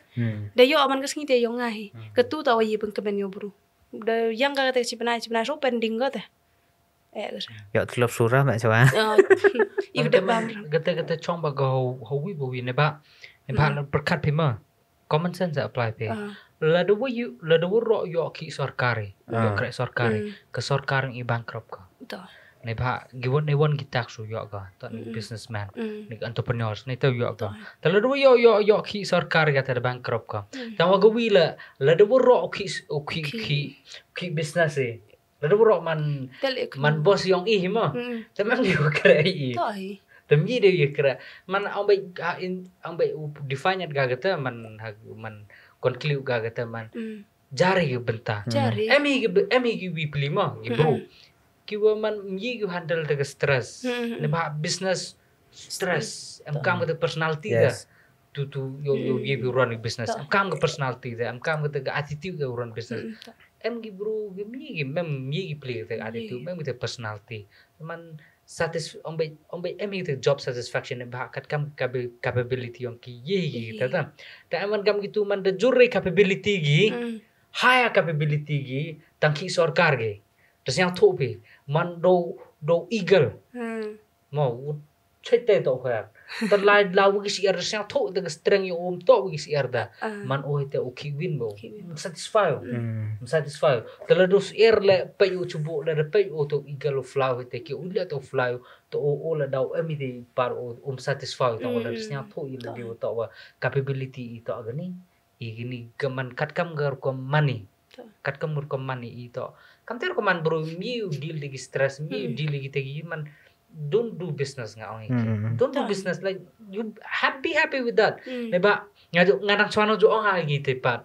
De yoh aman ka sngi te yong nga hi. Ka tu to wa yi pengkmen yow bru. Da yang ka te chi bnai, chi bnai so pending ka te. Eh, ka sa. Yoh tulop sura ma chwa. Oh. Ibu de bam. Kata, kata chong ba ko ho, ho wi bo wi ne ba. Ne ba perkat phi ma. Common sense apply phi. Lada wo yoh, lada wo roh yoh ki sorkari. Yoh kreh sorkari. Ka sorkar i bankrupt ka. To. Ne ba, giwon, ne won ki tax u yoh ka. To ni businessman. Ni entrepreneurs, ne to yoh ka. To lada wo yoh, yoh, yoh ki sorkar ka te bankrupt ka. Tang wa ka wi la, lada wo roh ki, ki, ki, ki business e. Lada wo roh man, man boss yong i hi ma. Te man yow kreh i. To hi. Te mi de yow kreh. Man ang bai, ah, in, ang bai u define ka kata man, ha, man conclude ka kata man. Jari ki bynta. Jari. Em hi ki, em hi ki wi pli ma, ki bru. Ki wa man mi ki handle te ka stress. Ne ba business stress. Em kam kata personality da. Tu, tu, yow, yow ye bi run business. Em kam ka personality da. Em kam kata ka attitude da run business. Em ki bru ki mi ki, mem mi ki pli kata attitude, mem kata personality. Man satis-, ong bai, ong bai em kata job satisfaction ne ba kat kam kabi-, capability yong ki ye ki kata ta. Ta em man kam ki tu man da jur re capability ki, higher capability ki, tang ki sorkar ki. Da siang thoh phi, man do, do eagle. Mo, u chete to kha. Ta lai la wi ki siar siang thoh te ka strength yow um to wi ki siar da. Man o te u ki win bo. Ki win. Satisfy. Satisfy. Ta la do siar le pe yow chubu le pe yow to eagle fly te ki u le to fly to o, o la dau em i te par o um satisfy to la siang thoh i le di to wa capability i to gani. I gini ka man kat kam ka rukom money. Kat kam rukom money i to. Kam ter ko man bru mi u deal de ki stress, mi u deal de ki te ki man don't do business nga ong i ki. Don't do business, like, you ha-, be happy with that. Ne ba, nga jo, nga dang chwa no jo ong ha ki te pat.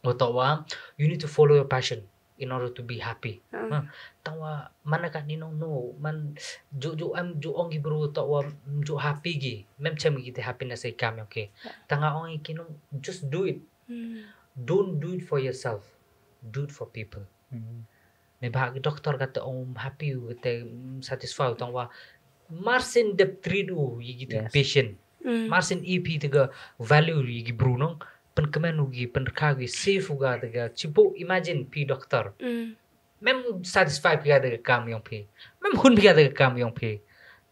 Wa to wa, you need to follow your passion in order to be happy. Ha, tang wa, man ka ni no, no, man jo, jo em jo ong ki bru to wa, jo happy ki. Mem chem ki te happiness e kam, okay. Tang nga ong i ki no, just do it. Don't do it for yourself. Do it for people. Ne ba ki doctor kata um happy u kata, mm, satisfy u tang wa marsin dep treat u yi ki te patient. Marsin E P te ka value yi ki bru nong. Pen kemen u ki, pen rkha ki, safe u ka te ka. Chipo imagine phi doctor. Mem satisfy phi ka te ka kam yong phi. Mem hun phi ka te ka kam yong phi.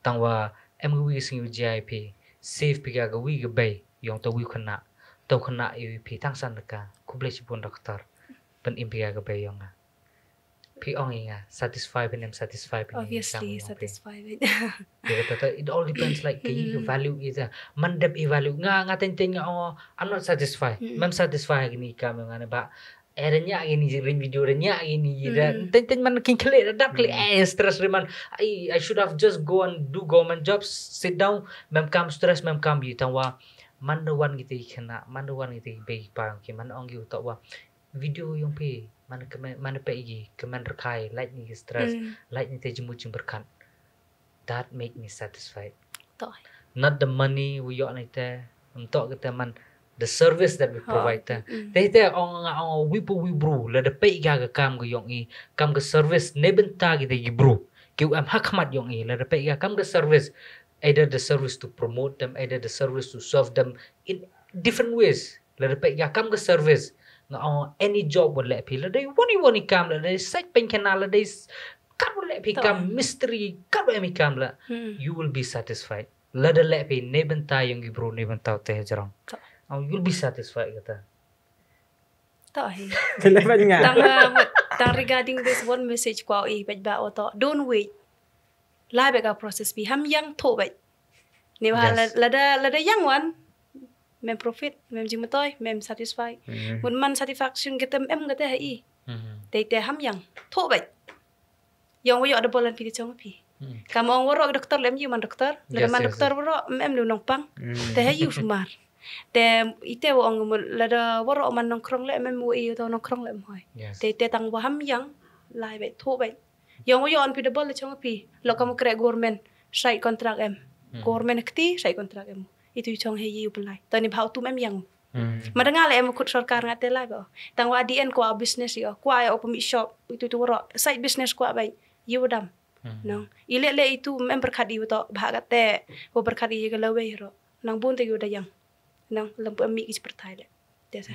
Tang wa em ka wi ka sngi u jia i phi, save phi ka ka wi ka bei yong to wi u khynnah, to khynnah i phi tang san ka, khublei chibun doktor, pynim phi ka ka bei yong nga. Phi ong i nga satisfy phi nem satisfy phi ni? Obviously satisfy phi. It all depends, like, ki value i ta. Man dep i value nga, nga teng teng nga ong, "I'm not satisfied." Mem satisfy ki ni kam nga ne ba, eh, da nya ki ni ring video, da nya ki ni da. Teng teng man king kle da dap kle, eh, stress re man. I, I should have just go and do government jobs, sit down, mem kam stress, mem kam bi tang wa. Man da wan ki te ki khynnah, man da wan ki te ki bei pa ki, man ong ki u to wa. Video yong phi, man ka man, man pe ki, ka man rkhai, like ni ki stress, like ni te jimut jimberkat. That make me satisfied. Not the money we yoh ni te, um to ki te man, the service that we provide te. Te te ong nga ong wi pu wi bru, la da pe ka ka kam ka yong i, kam ka service ne bynta ki te ki bru. Ki em ha khmat yong i, la da pe ka kam ka service. Either the service to promote them, either the service to serve them in different ways. La da pe ka kam ka service. Nga ong any job wa le phi, la da i wan i wan i kam, la da i sait pen kena, la da i s-, kat wa le phi kam, mystery, kat wa em i kam la. You will be satisfied. La da le phi ne bynta yong ki bru, ne bynta te jrong. You'll be satisfied kata. To hi. Tang, uh, tang regarding this one message kwah i peit ba o to. Don't wait. Lai bek ka process phi, ham yang thoh bek. Ni ba la, la da, la da yang wan. Mem profit, mem jingmatoi, mem satisfy. Mut man satisfaction kete em kete ha i. Te te ham yang thoh bek. Yong wa yoh da bolan phi ka chong phi. Kam ong waroh doktor lem yu man doktor. Lada man doktor waroh, em em lu nongpang. Te ha yu sumar. Te ite wa ong mut lada waroh man nongkrong le, em em wa i to nongkrong le em hoi. Te te tang wa ham yang, lai bek, thoh bek. Yong wa yoh an phi da bol chong phi. Lo kam kreh government, site contract em. Government kti, site contract em. Itu chong he yu pelai. Tani bhau tum em yang. Ma da nga le em khut sorkar nga te lai ba. Tang wa di en kwah business yo, kwah ya open shop, itu tu ro, side business kwah bai, yu dam. No. I le le itu em berkat i to, bha ka te, wa berkat i ka lawei ro. Nang bun te yu da yang. Nang lampu ami ki pertai le. Te sa.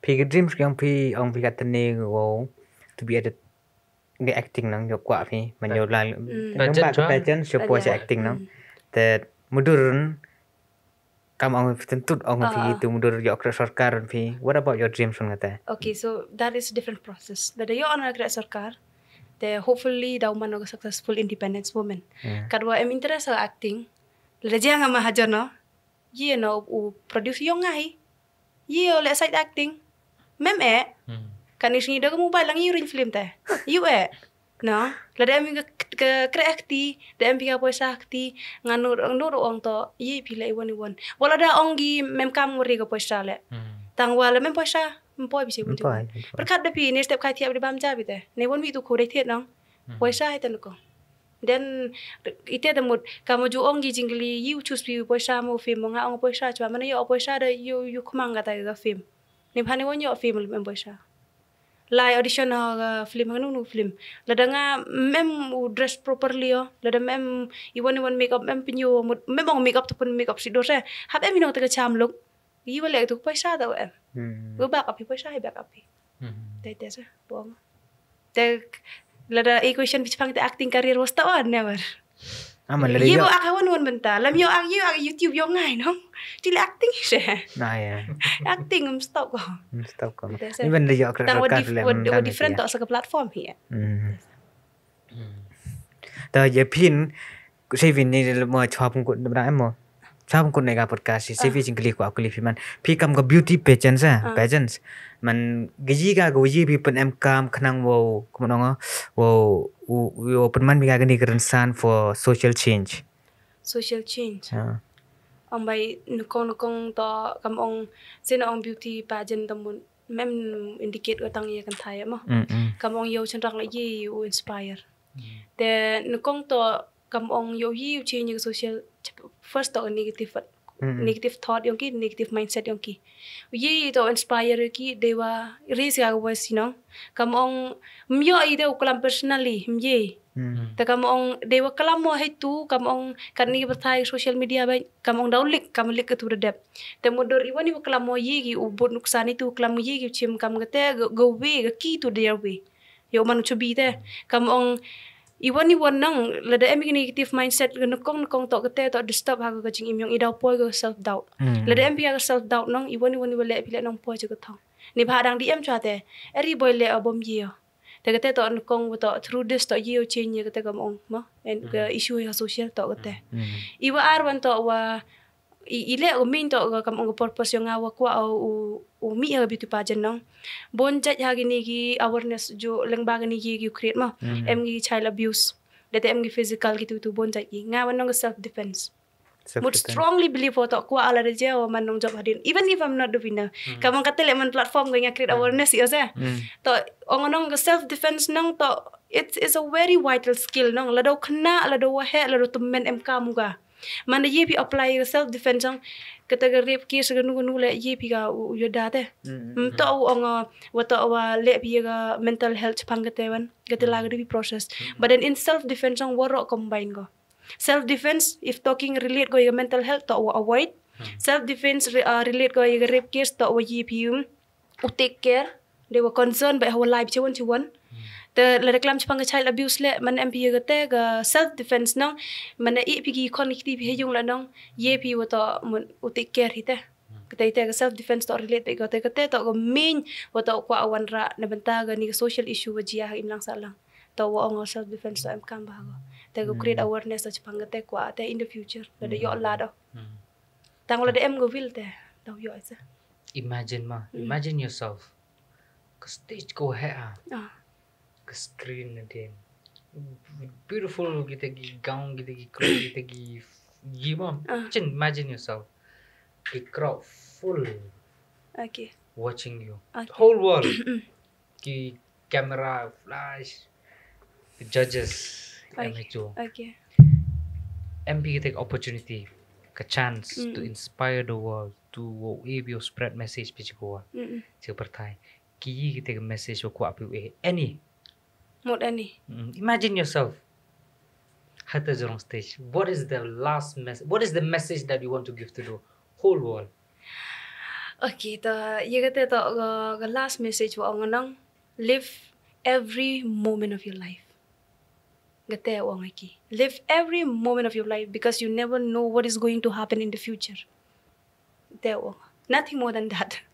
Phi ki dreams ki ong phi, ong phi ka tene wow, to be at the, ngi acting nang yo kwah phi, man yo la. Pageant, pageant, so poi sa acting nang. Te mudur Kam ong phi tentut ong phi tu mudur yoh kreh sorkar phi. What about your dreams on kata? Okay, so that is a different process. Lada yoh on kreh sorkar, te hopefully daw man o successful independence woman. Katwa em interest ha acting. Lada jia nga mahajon no. Ye no u produce yong nga hi. Ye o le side acting. Mem e. Kan isngi da ka mobile lang yu ring film te. Yu e. No, lada em ka, ka kreh kti, da em phi ka poisa kti, nga nur, nur ong to, ye phi le iwan iwan. Wala da ong gi mem kam wari ka poisa le. Tang wala mem poisa, em poi bisi bun. Perkat da phi, ne step kai thiap di bam ja bi te. Ne wan wi tu ko dei thiat nong. Poisa hai te nako. Then, ite da mut, kam ju ong gi jingli, yu choose phi poisa mo film mo nga ong poisa chwa, mana yo poisa da yu, yu khmang kata ka film. Ni bhani wan yo film mem poisa. Lai audition ha ka film, ha nu nu film. Lada nga mem u dress properly o. Lada mem iwan iwan makeup mem pinyo mut mem ong makeup tu pun makeup si dor se. Hap em ino te ka cham look. Iwa le tu poisa ta em. Wa bak api poisa, bak api. Te te se bong. Te lada equation bichpang te acting career was ta never. Aman lada ye yo. Bo ak hawan wan benta. Lam yo ak yo ak YouTube yo ngai no. Ti le acting se. Na ya. Acting em stop ko. Stop ko. Even lada yo ak tang wa dif-, wa different to sa ka platform hi. Ta ya phin, se phin ni mo chwa pun ko na mo. Chwa pun ko ne ka podcast se phi jingkli ko akli phi man. Phi kam ka beauty pageant sa, pageants. Man gayi ka gayi phi pun em kam khnang wow, kumno ngo, wow u, u open man bi ka ni kren san for social change. Social change. Ong bai nukong nukong to kam ong sina ong beauty pageant tamun mem indicate ko tang ya kan thaya mo. Kam ong yo chenrang la ye u inspire. Te nukong to kam ong yo ye u change social first to negative negative thought yong ki, negative mindset yong ki. Ye to inspire ki, dewa raise ka wa sinong. Kam ong myo i de u klam personally, mye. Ta kam ong dewa klam mo hai tu, kam ong kan ni berthai social media bai, kam ong daulik, kam lik tu da dep. Te mudur iwan iwa klam mo ye ki u bot nuksan itu klam ye ki chim kam kate, go, go we, ga ki tu dia we. Yo man chubi te. Kam ong Iwan iwan nang, lada em ki negative mindset ka nukong nukong toh kate toh disturb ha ka jingim yong i, daw poi ka self doubt. Lada em phi ka self doubt nang, iwan iwan iwan leh phi leh nang poi cha ka thong. Neibhah dang di em chwa te, eri boi leh o bom ye o. Te kate toh nukong wa toh through this toh ye o change ya kate kam ong mo. En ka issue ya social toh kate. Iwa ar wan toh wa i, i leh u min toh ka kam ong ka purpose yong nga wa kwah o u, u mih ha ka beauty pageant nong. Bon jait ha kini ki awareness ju leng ba kini ki, ki create mo. Em ki child abuse. Date em ki physical ki tu tu bon jait ki. Nga wan nong ka self defense. Mut strongly believe wa toh kwah ala da je wa man nong job hadien. Even if I'm not the winner. Kam ong kate leh man platform ko nga create awareness i o se. Toh ong nong ka self defense nong toh it's, it's a very vital skill nong. Lada u khana, lada u wa he, lada u tymmen em kam u ka. Man da ye phi apply ka self defense ang, kata ka rape case ka nu ka nu le ye phi ka u, u yoda te. Mm, mm, mm. Toh u ong, uh, wa toh wa le phi ka mental health chapang kata wan, kata la ka di phi process. Mm. But then in self defense ang waroh combine ko. Self defense, if talking relate ko ya ka mental health, toh wa avoid. Mm. Self defense re-, uh, relate ko ya ka rape case, toh wa ye phi, um, u take care, de wa concern ba ha wa lai phi chiwan chiwan. Hmm. Te lada klam chapang ka child abuse le, man em phi ya kate ka self defense nong, man e phi ki khon ki kti phi ha yung la nong, ye phi wa toh mun u take care hi te. Hmm. Kate te ka self defense toh relate phi kate, kate toh ka main wa toh kwah wan ra na bynta ka ni ka social issue wa jia ha imlang sahlang. Toh wa ong self defense toh em kam ba ko. Te ka create awareness toh chapang kate kwah te in the future, lada yoh la doh. Hmm. Tang lada em ka will te, daw yoh sa. Imagine ma, imagine yourself. Ka stage ko he a. Ah. Ka screen na din. Beautiful kita ki gown, kita ki clothes, kita ki gimam. Ah. Just imagine yourself. The crowd full. Okay. Watching you. Okay. Whole world. Ki camera, flash, judges, em hi tu. Okay. Em phi ka take opportunity, ka chance to inspire the world, to wa e phi u spread message phi chi ko wa. Mm-mm. Chi ka pyrthai. Ki yi ka take message wa kwah phi u e. Any. Mut any. Mm, imagine yourself. Hata jurong stage. What is the last message? What is the message that you want to give to the whole world? Okay, ta, ya kate ta, uh, ka last message wa ong nang, live every moment of your life. Kate wa ong ki. Live every moment of your life because you never know what is going to happen in the future. Te wa ong. Nothing more than that.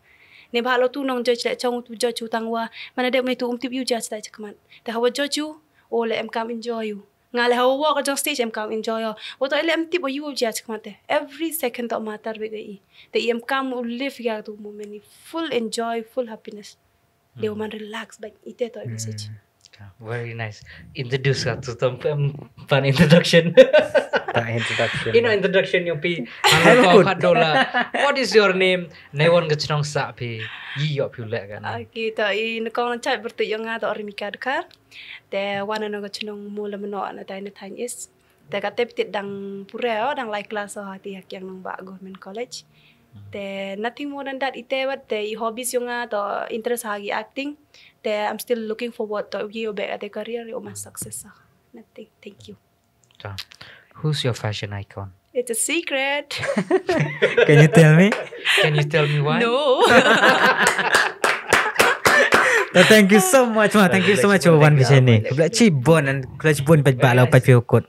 Neibhah lo tu nong judge le chong tu judge u tang wa. Mana de me tu um tip u judge ta chakmat. Te ha wa judge u, o le em kam enjoy u. Nga le ha wa ka jong stage em kam enjoy o. Wa toh le em tip wa u judge chakmat te. Every second toh matter be ka i. Te em kam u live ya tu moment ni full enjoy, full happiness. De wa man relax ba i te toh message. Mm. Very nice. Introduce ka tu tom pan introduction. Ta introduction. Ino introduction yong phi. Hello, hello, kut. What is your name? Neiwan ka chnong sa phi. Yi yoh phi le ka na. Okay, ta i nukong chait berti yong nga ta Orimika Dkhar. Te wan na ka chnong Mula Meno na tai na Thaiñ East. Te kate phi ti dang pure o, dang lai class o, hati ha Kiang Nangbah Government College. Hmm. Te nothing more than that, ite wat te i hobbies yong nga to interest ha ki acting. Te I'm still looking forward to ye o be ate career yo ma success o. Nothing. Thank you. Ta. Who's your fashion icon? It's a secret. Can you tell me? Can you tell me why? No. Ta, thank you so much, ma. Thank you so much for wan phi chini. Khublei chibun and khublei chibun pait ba lo pait phi kut.